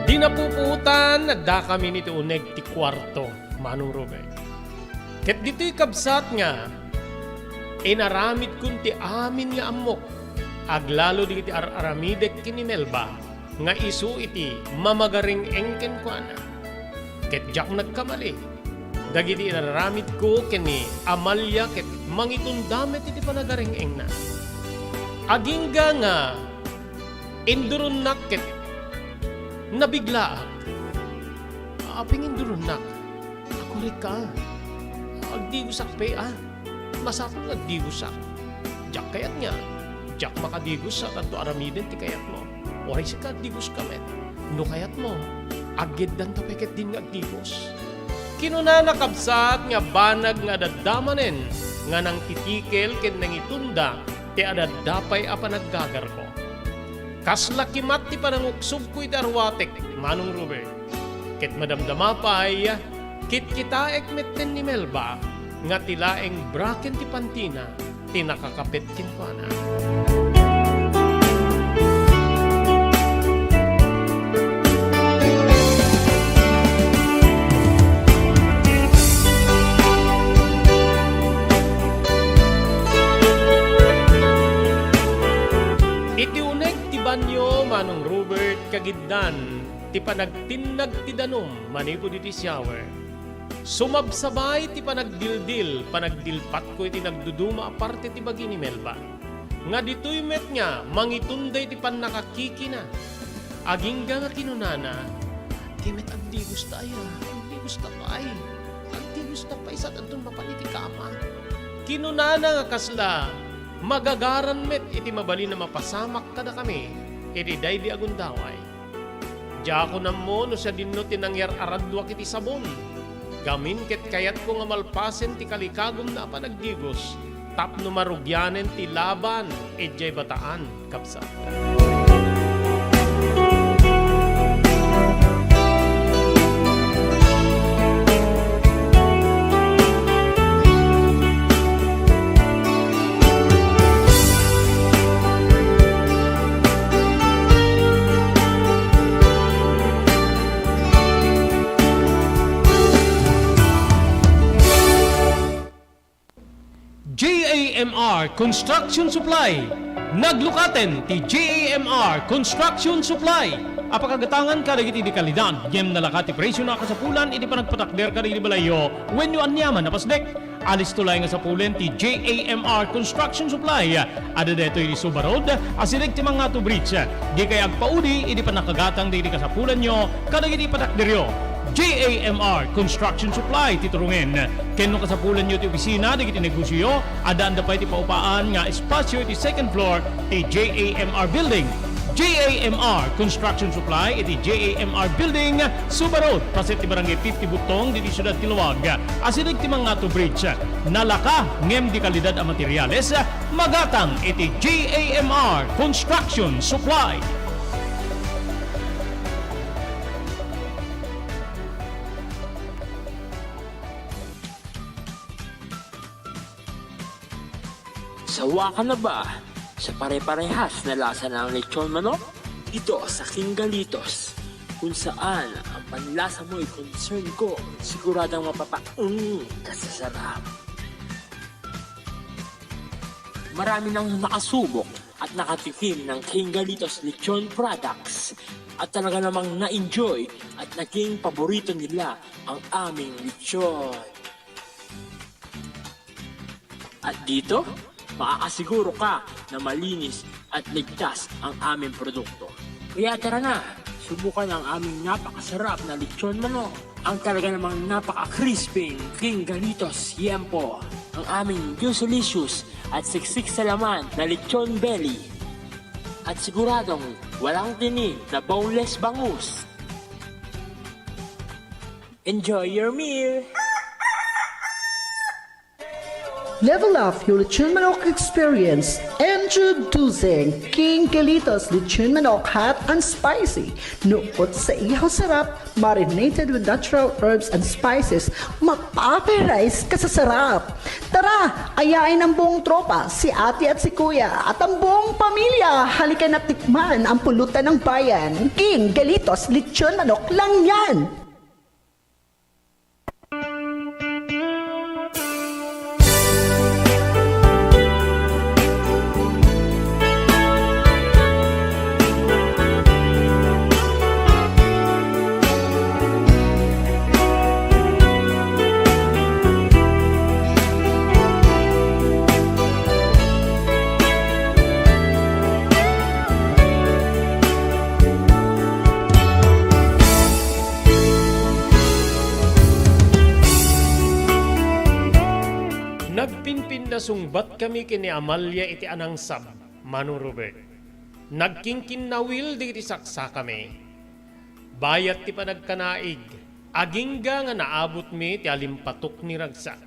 Di napupuotan, addakamin iti uneg ti kuarto, Manong Robert. Ket ditoy kabsat nga inaramidkon ti amin nga ammok, aglalo dagiti ar-aramidek ken ni Melba nga isu iti mamagareng-eng kenkuana. Ket diak nagkamali, dagiti inaramidko ken ni Amalia ket mangitunda met iti panagareng-engna. Agingga nga induronnak ket nabiglaak. Apay nga induronnak? Akurikka. Agdigosak pay a. Masapul nga agdigosak. Diak kayat nga. Diak makadigos a tanto aramiden ti kayatmo. Uray sika, agdigoska met. No kayatmo, aggeddanta pay ketdin nga agdigos. Kinunana kabsat nga banag nga adda manen nga nangtitikel ken nangitunda ti adda pay a panaggagarko. Kasla kimat ti pananguksogko iti arwatek, Manong Robert. Ket madamdama pay, kitkitaek metten ni Melba nga ti laeng braken ti pantina ti nakakapet kenkuana. Iti uneg ti banio, Manong Robert, kagiddan ti panagtinnag ti danum manipud iti shower. Sumabsabay ti panagdildil, panagdilpatko iti nagduduma a parte ti bagi ni Melba. Nga ditoy met nga mangitunda iti pannakakikina. Agingga nga kinunana, "Di met agdigosta aya, agdigosta pay. Agdigosta pay sa tanton mapan iti kama." Kinunana nga kasla magagaran met iti mabalin a mapasamak kadakami iti daydi a gundaway. Diakon ammo no sadinno ti nangyar-aradduak iti sabon. Gamin ket kayatko nga malpasen ti kalikagumna a panagdigos tapno marugianen ti laban idiay bataan, kabsat. J A M R Construction Supply. Naglukaten ti J A M R Construction Supply a pakagatangan kadagiti dekalidad ngem nalaka ti presiona a kasapulan iti panagpatakder kadagiti balayyo wenno aniaman a pasdek. Alisto laeng a sapulen ti J A M R Construction Supply. Adda daytoy iti Suba Road, asideg ti Mangato Bridge. Dikay agpaudi idi pannakagatang dagiti kasapulanyo kadagiti patakderyo. J A M R Construction Supply ti turongen. Ken no kasapulanyo ti opisina dagiti negosioyo, addaanda pay ti paupaan nga espasio iti second floor ti J A M R Building. J A M R Construction Supply iti J A M R Building, Suba Road, paset ti Barangay fifty Butong, ditoy siudad ti Laoag. Asideg ti Mangato Bridge. Nalaka ngem dekalidad a materiales, magatang iti J A M R Construction Supply. Nawa ka na ba sa pare-parehas na lasa ng lechon manok? Dito sa King Galitos, kung saan ang panlasa mo'y concern ko, siguradong mapapaung ka sa sarap. Marami nang nakasubok at nakatikim ng King Galitos Lechon products at talaga namang na-enjoy at naging paborito nila ang aming lechon. At dito, makakasiguro ka na malinis at ligtas ang aming produkto. Kaya tara na, subukan ang aming napakasarap na lechon manok, ang talaga namang napaka-crispy King Galitos Yempo, ang aming juicylicious at siksik sa laman na lechon belly, at siguradong walang tinik na boneless bangus. Enjoy your meal! Level up your lechon manok experience. Introducing King Galitos Lechon Manok Hot and Spicy. Nukot sa ihaw sarap, marinated with natural herbs and spices, mapaparize ka sa sarap. Tara, ayain ang buong tropa, si ate at si kuya, at ang buong pamilya. Halika na tikman ang pulutan ng bayan. King Galitos Lechon Manok lang yan. Nagpinpinnasungbatkami ken ni Amalia iti anangsab, Manong Robert. Nagkingkinnawil dagiti saksakami. Bayat ti panagkanaig, agingga nga naabotmi ti alimpatok ni ragsak.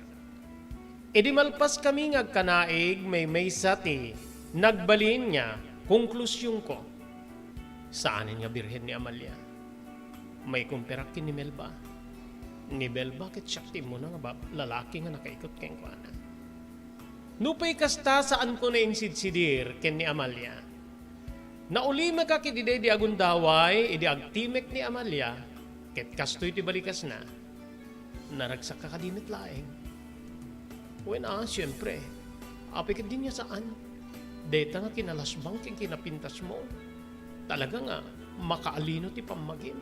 Idi malpaskami nga agkanaig, maymaysa ti nagbalin nga konklusionko. Saanen nga birhen ni Amalia. Maikumperak ken ni Melba. Ni Melba ket siak ti immuna nga bab-, lalaki nga nakaikot kenkuana. Nupay kasta, saanko nainsidsidir ken ni Amalia. Naulimekak iti daydi a gundaway idi agtimek ni Amalia, ket kastoy ti balikasna. Naragsakka kadi met laeng. Wen a, siempre. Apay ket diay saan? Dayta nga kinalasbang ken kinapintasmo. Talaga nga makaalino ti pammagim.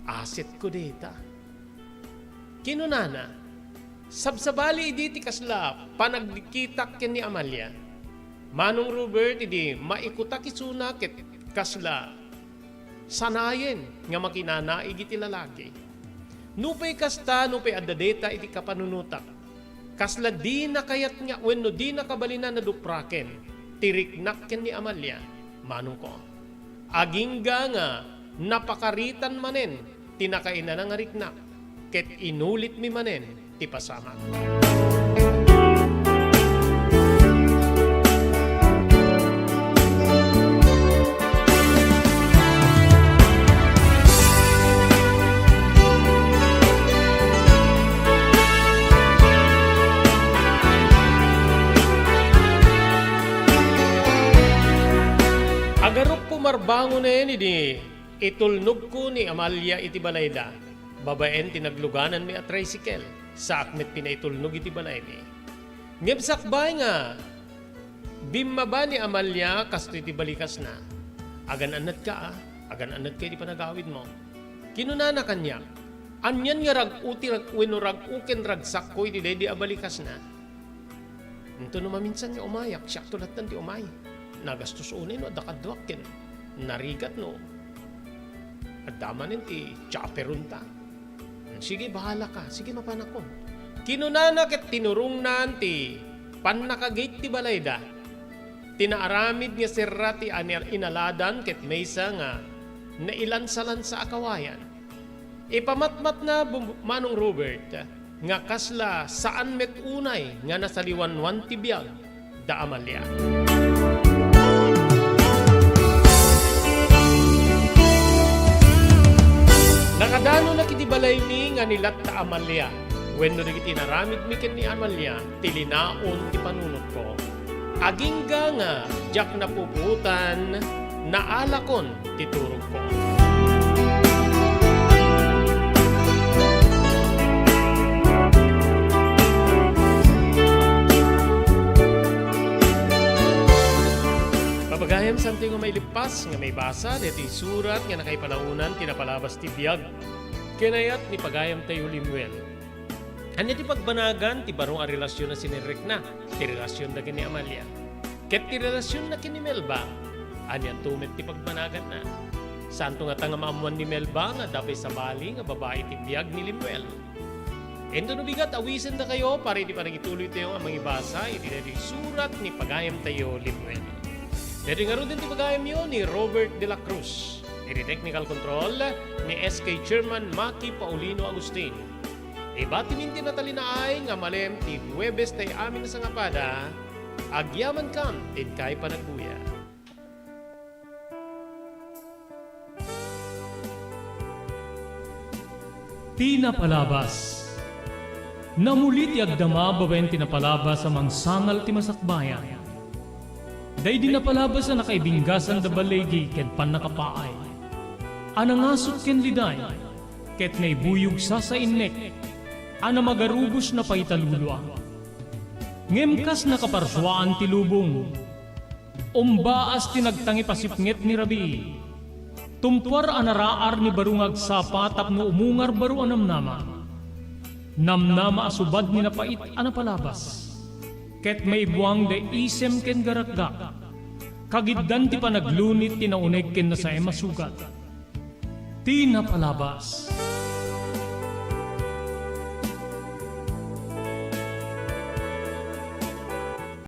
Asetko dayta. Kinunana, sabsabali idi ti kasla panagkitak ken ni Amalia. Manong Robert, idi maikutak isuna ket kasla sanayen nga makinanaig iti lalaki. Nupay kasta, nupay adda dayta iti kapanunotak, kasla dina kayat nga wenno dina kabalinan a dupraken ti riknak ken ni Amalia, manongko. Agingga nga napakaritan manen ti nakainana nga riknak, ket inulitmi manen ti pasamak. Agarupko marbangonen idi itulnogko ni Amalia iti balayda, babaen ti naglugananmi a tricycle. Saak met pinaitulnog iti balaymi. Ngem sakbay nga bimmaba ni Amalia, kastoy ti balikasna. Agan-annadka, a? Agan-annadka iti panagawidmo. Kinunana kaniak, anian nga rag-o ti rag-, wenno rag-o ken ragsakko iti daydi a balikasna? Inton no maminsan nga umayak, siakto lattan ti umay. Nagastos unay no adda kaduak ken narigat no adda manen ti chaperonta. Sige, bahala ka. Sige, mapanakon. Kinunana ket tinurongnan ti pannakagate ti balayda. Ti naaramid nga serra ti ani-, inaladan ket maysa nga nailansa-lansa a kawayan. Ipamatmatna, Bum-, Manong Robert, nga kasla saan met unay nga nasaliwanwan ti biag da Amalia. Nakadanonak iti balaymi nga ni Latta Amalia. wenno dagiti inaramidmi ken ni Amalia ti linaon ti panunotko. Agingga nga diak napupuotan, naalakon ti turogko. Pagayam, saantayo nga mailippas nga maibasa daytoy surat nga nakaipanaonan ti napalabas ti biag ken ayat ni pagayamtayo Lemuel. Ania ti pagbanagan ti baro a relasion a sinirrekna, ti relasionda ken ni Amalia, ket ti relasionna ken ni Melba? Aniato met ti pagbanaganna? Saanto ngata nga maammoan ni Melba nga adda pay sabali nga babai iti biag ni Lemuel? Inton no bigat, awisendakayo para iti panagituloytayo nga mangibasa iti daytoy surat ni pagayamtayo Lemuel. Daytoy ngaruden ti pagayamyo ni Robert de la Cruz. Iti technical control ni S K Chairman Maki Paulino Agustin. Ibatimin ti natalinaay nga malem ti Huwebes tay amin a sangapada, agyamankam ti inkay panagbuya. Ti napalabas. Namuli ti agdama babaen ti napalabas a mangsangal ti masakbayan. Daydi napalabas a nakaibinggasan da baligi ken pannakapaay, a nangasut ken liday, ket naibuyog sasainnek, a namagarubos na paitalulua. Ngem kas nakaparsuaan ti lubong, umbaas ti nagtangip a sipnget ni rabii. Tumpuar a naraar ni baro nga agsapa tapno umungar baro a namnama. Namnama a subad ni napait a napalabas, ket maibuang da isem ken garakgak. Kagiddan ti panaglunit ti nauneg ken nasaem a sugat. Ti napalabas.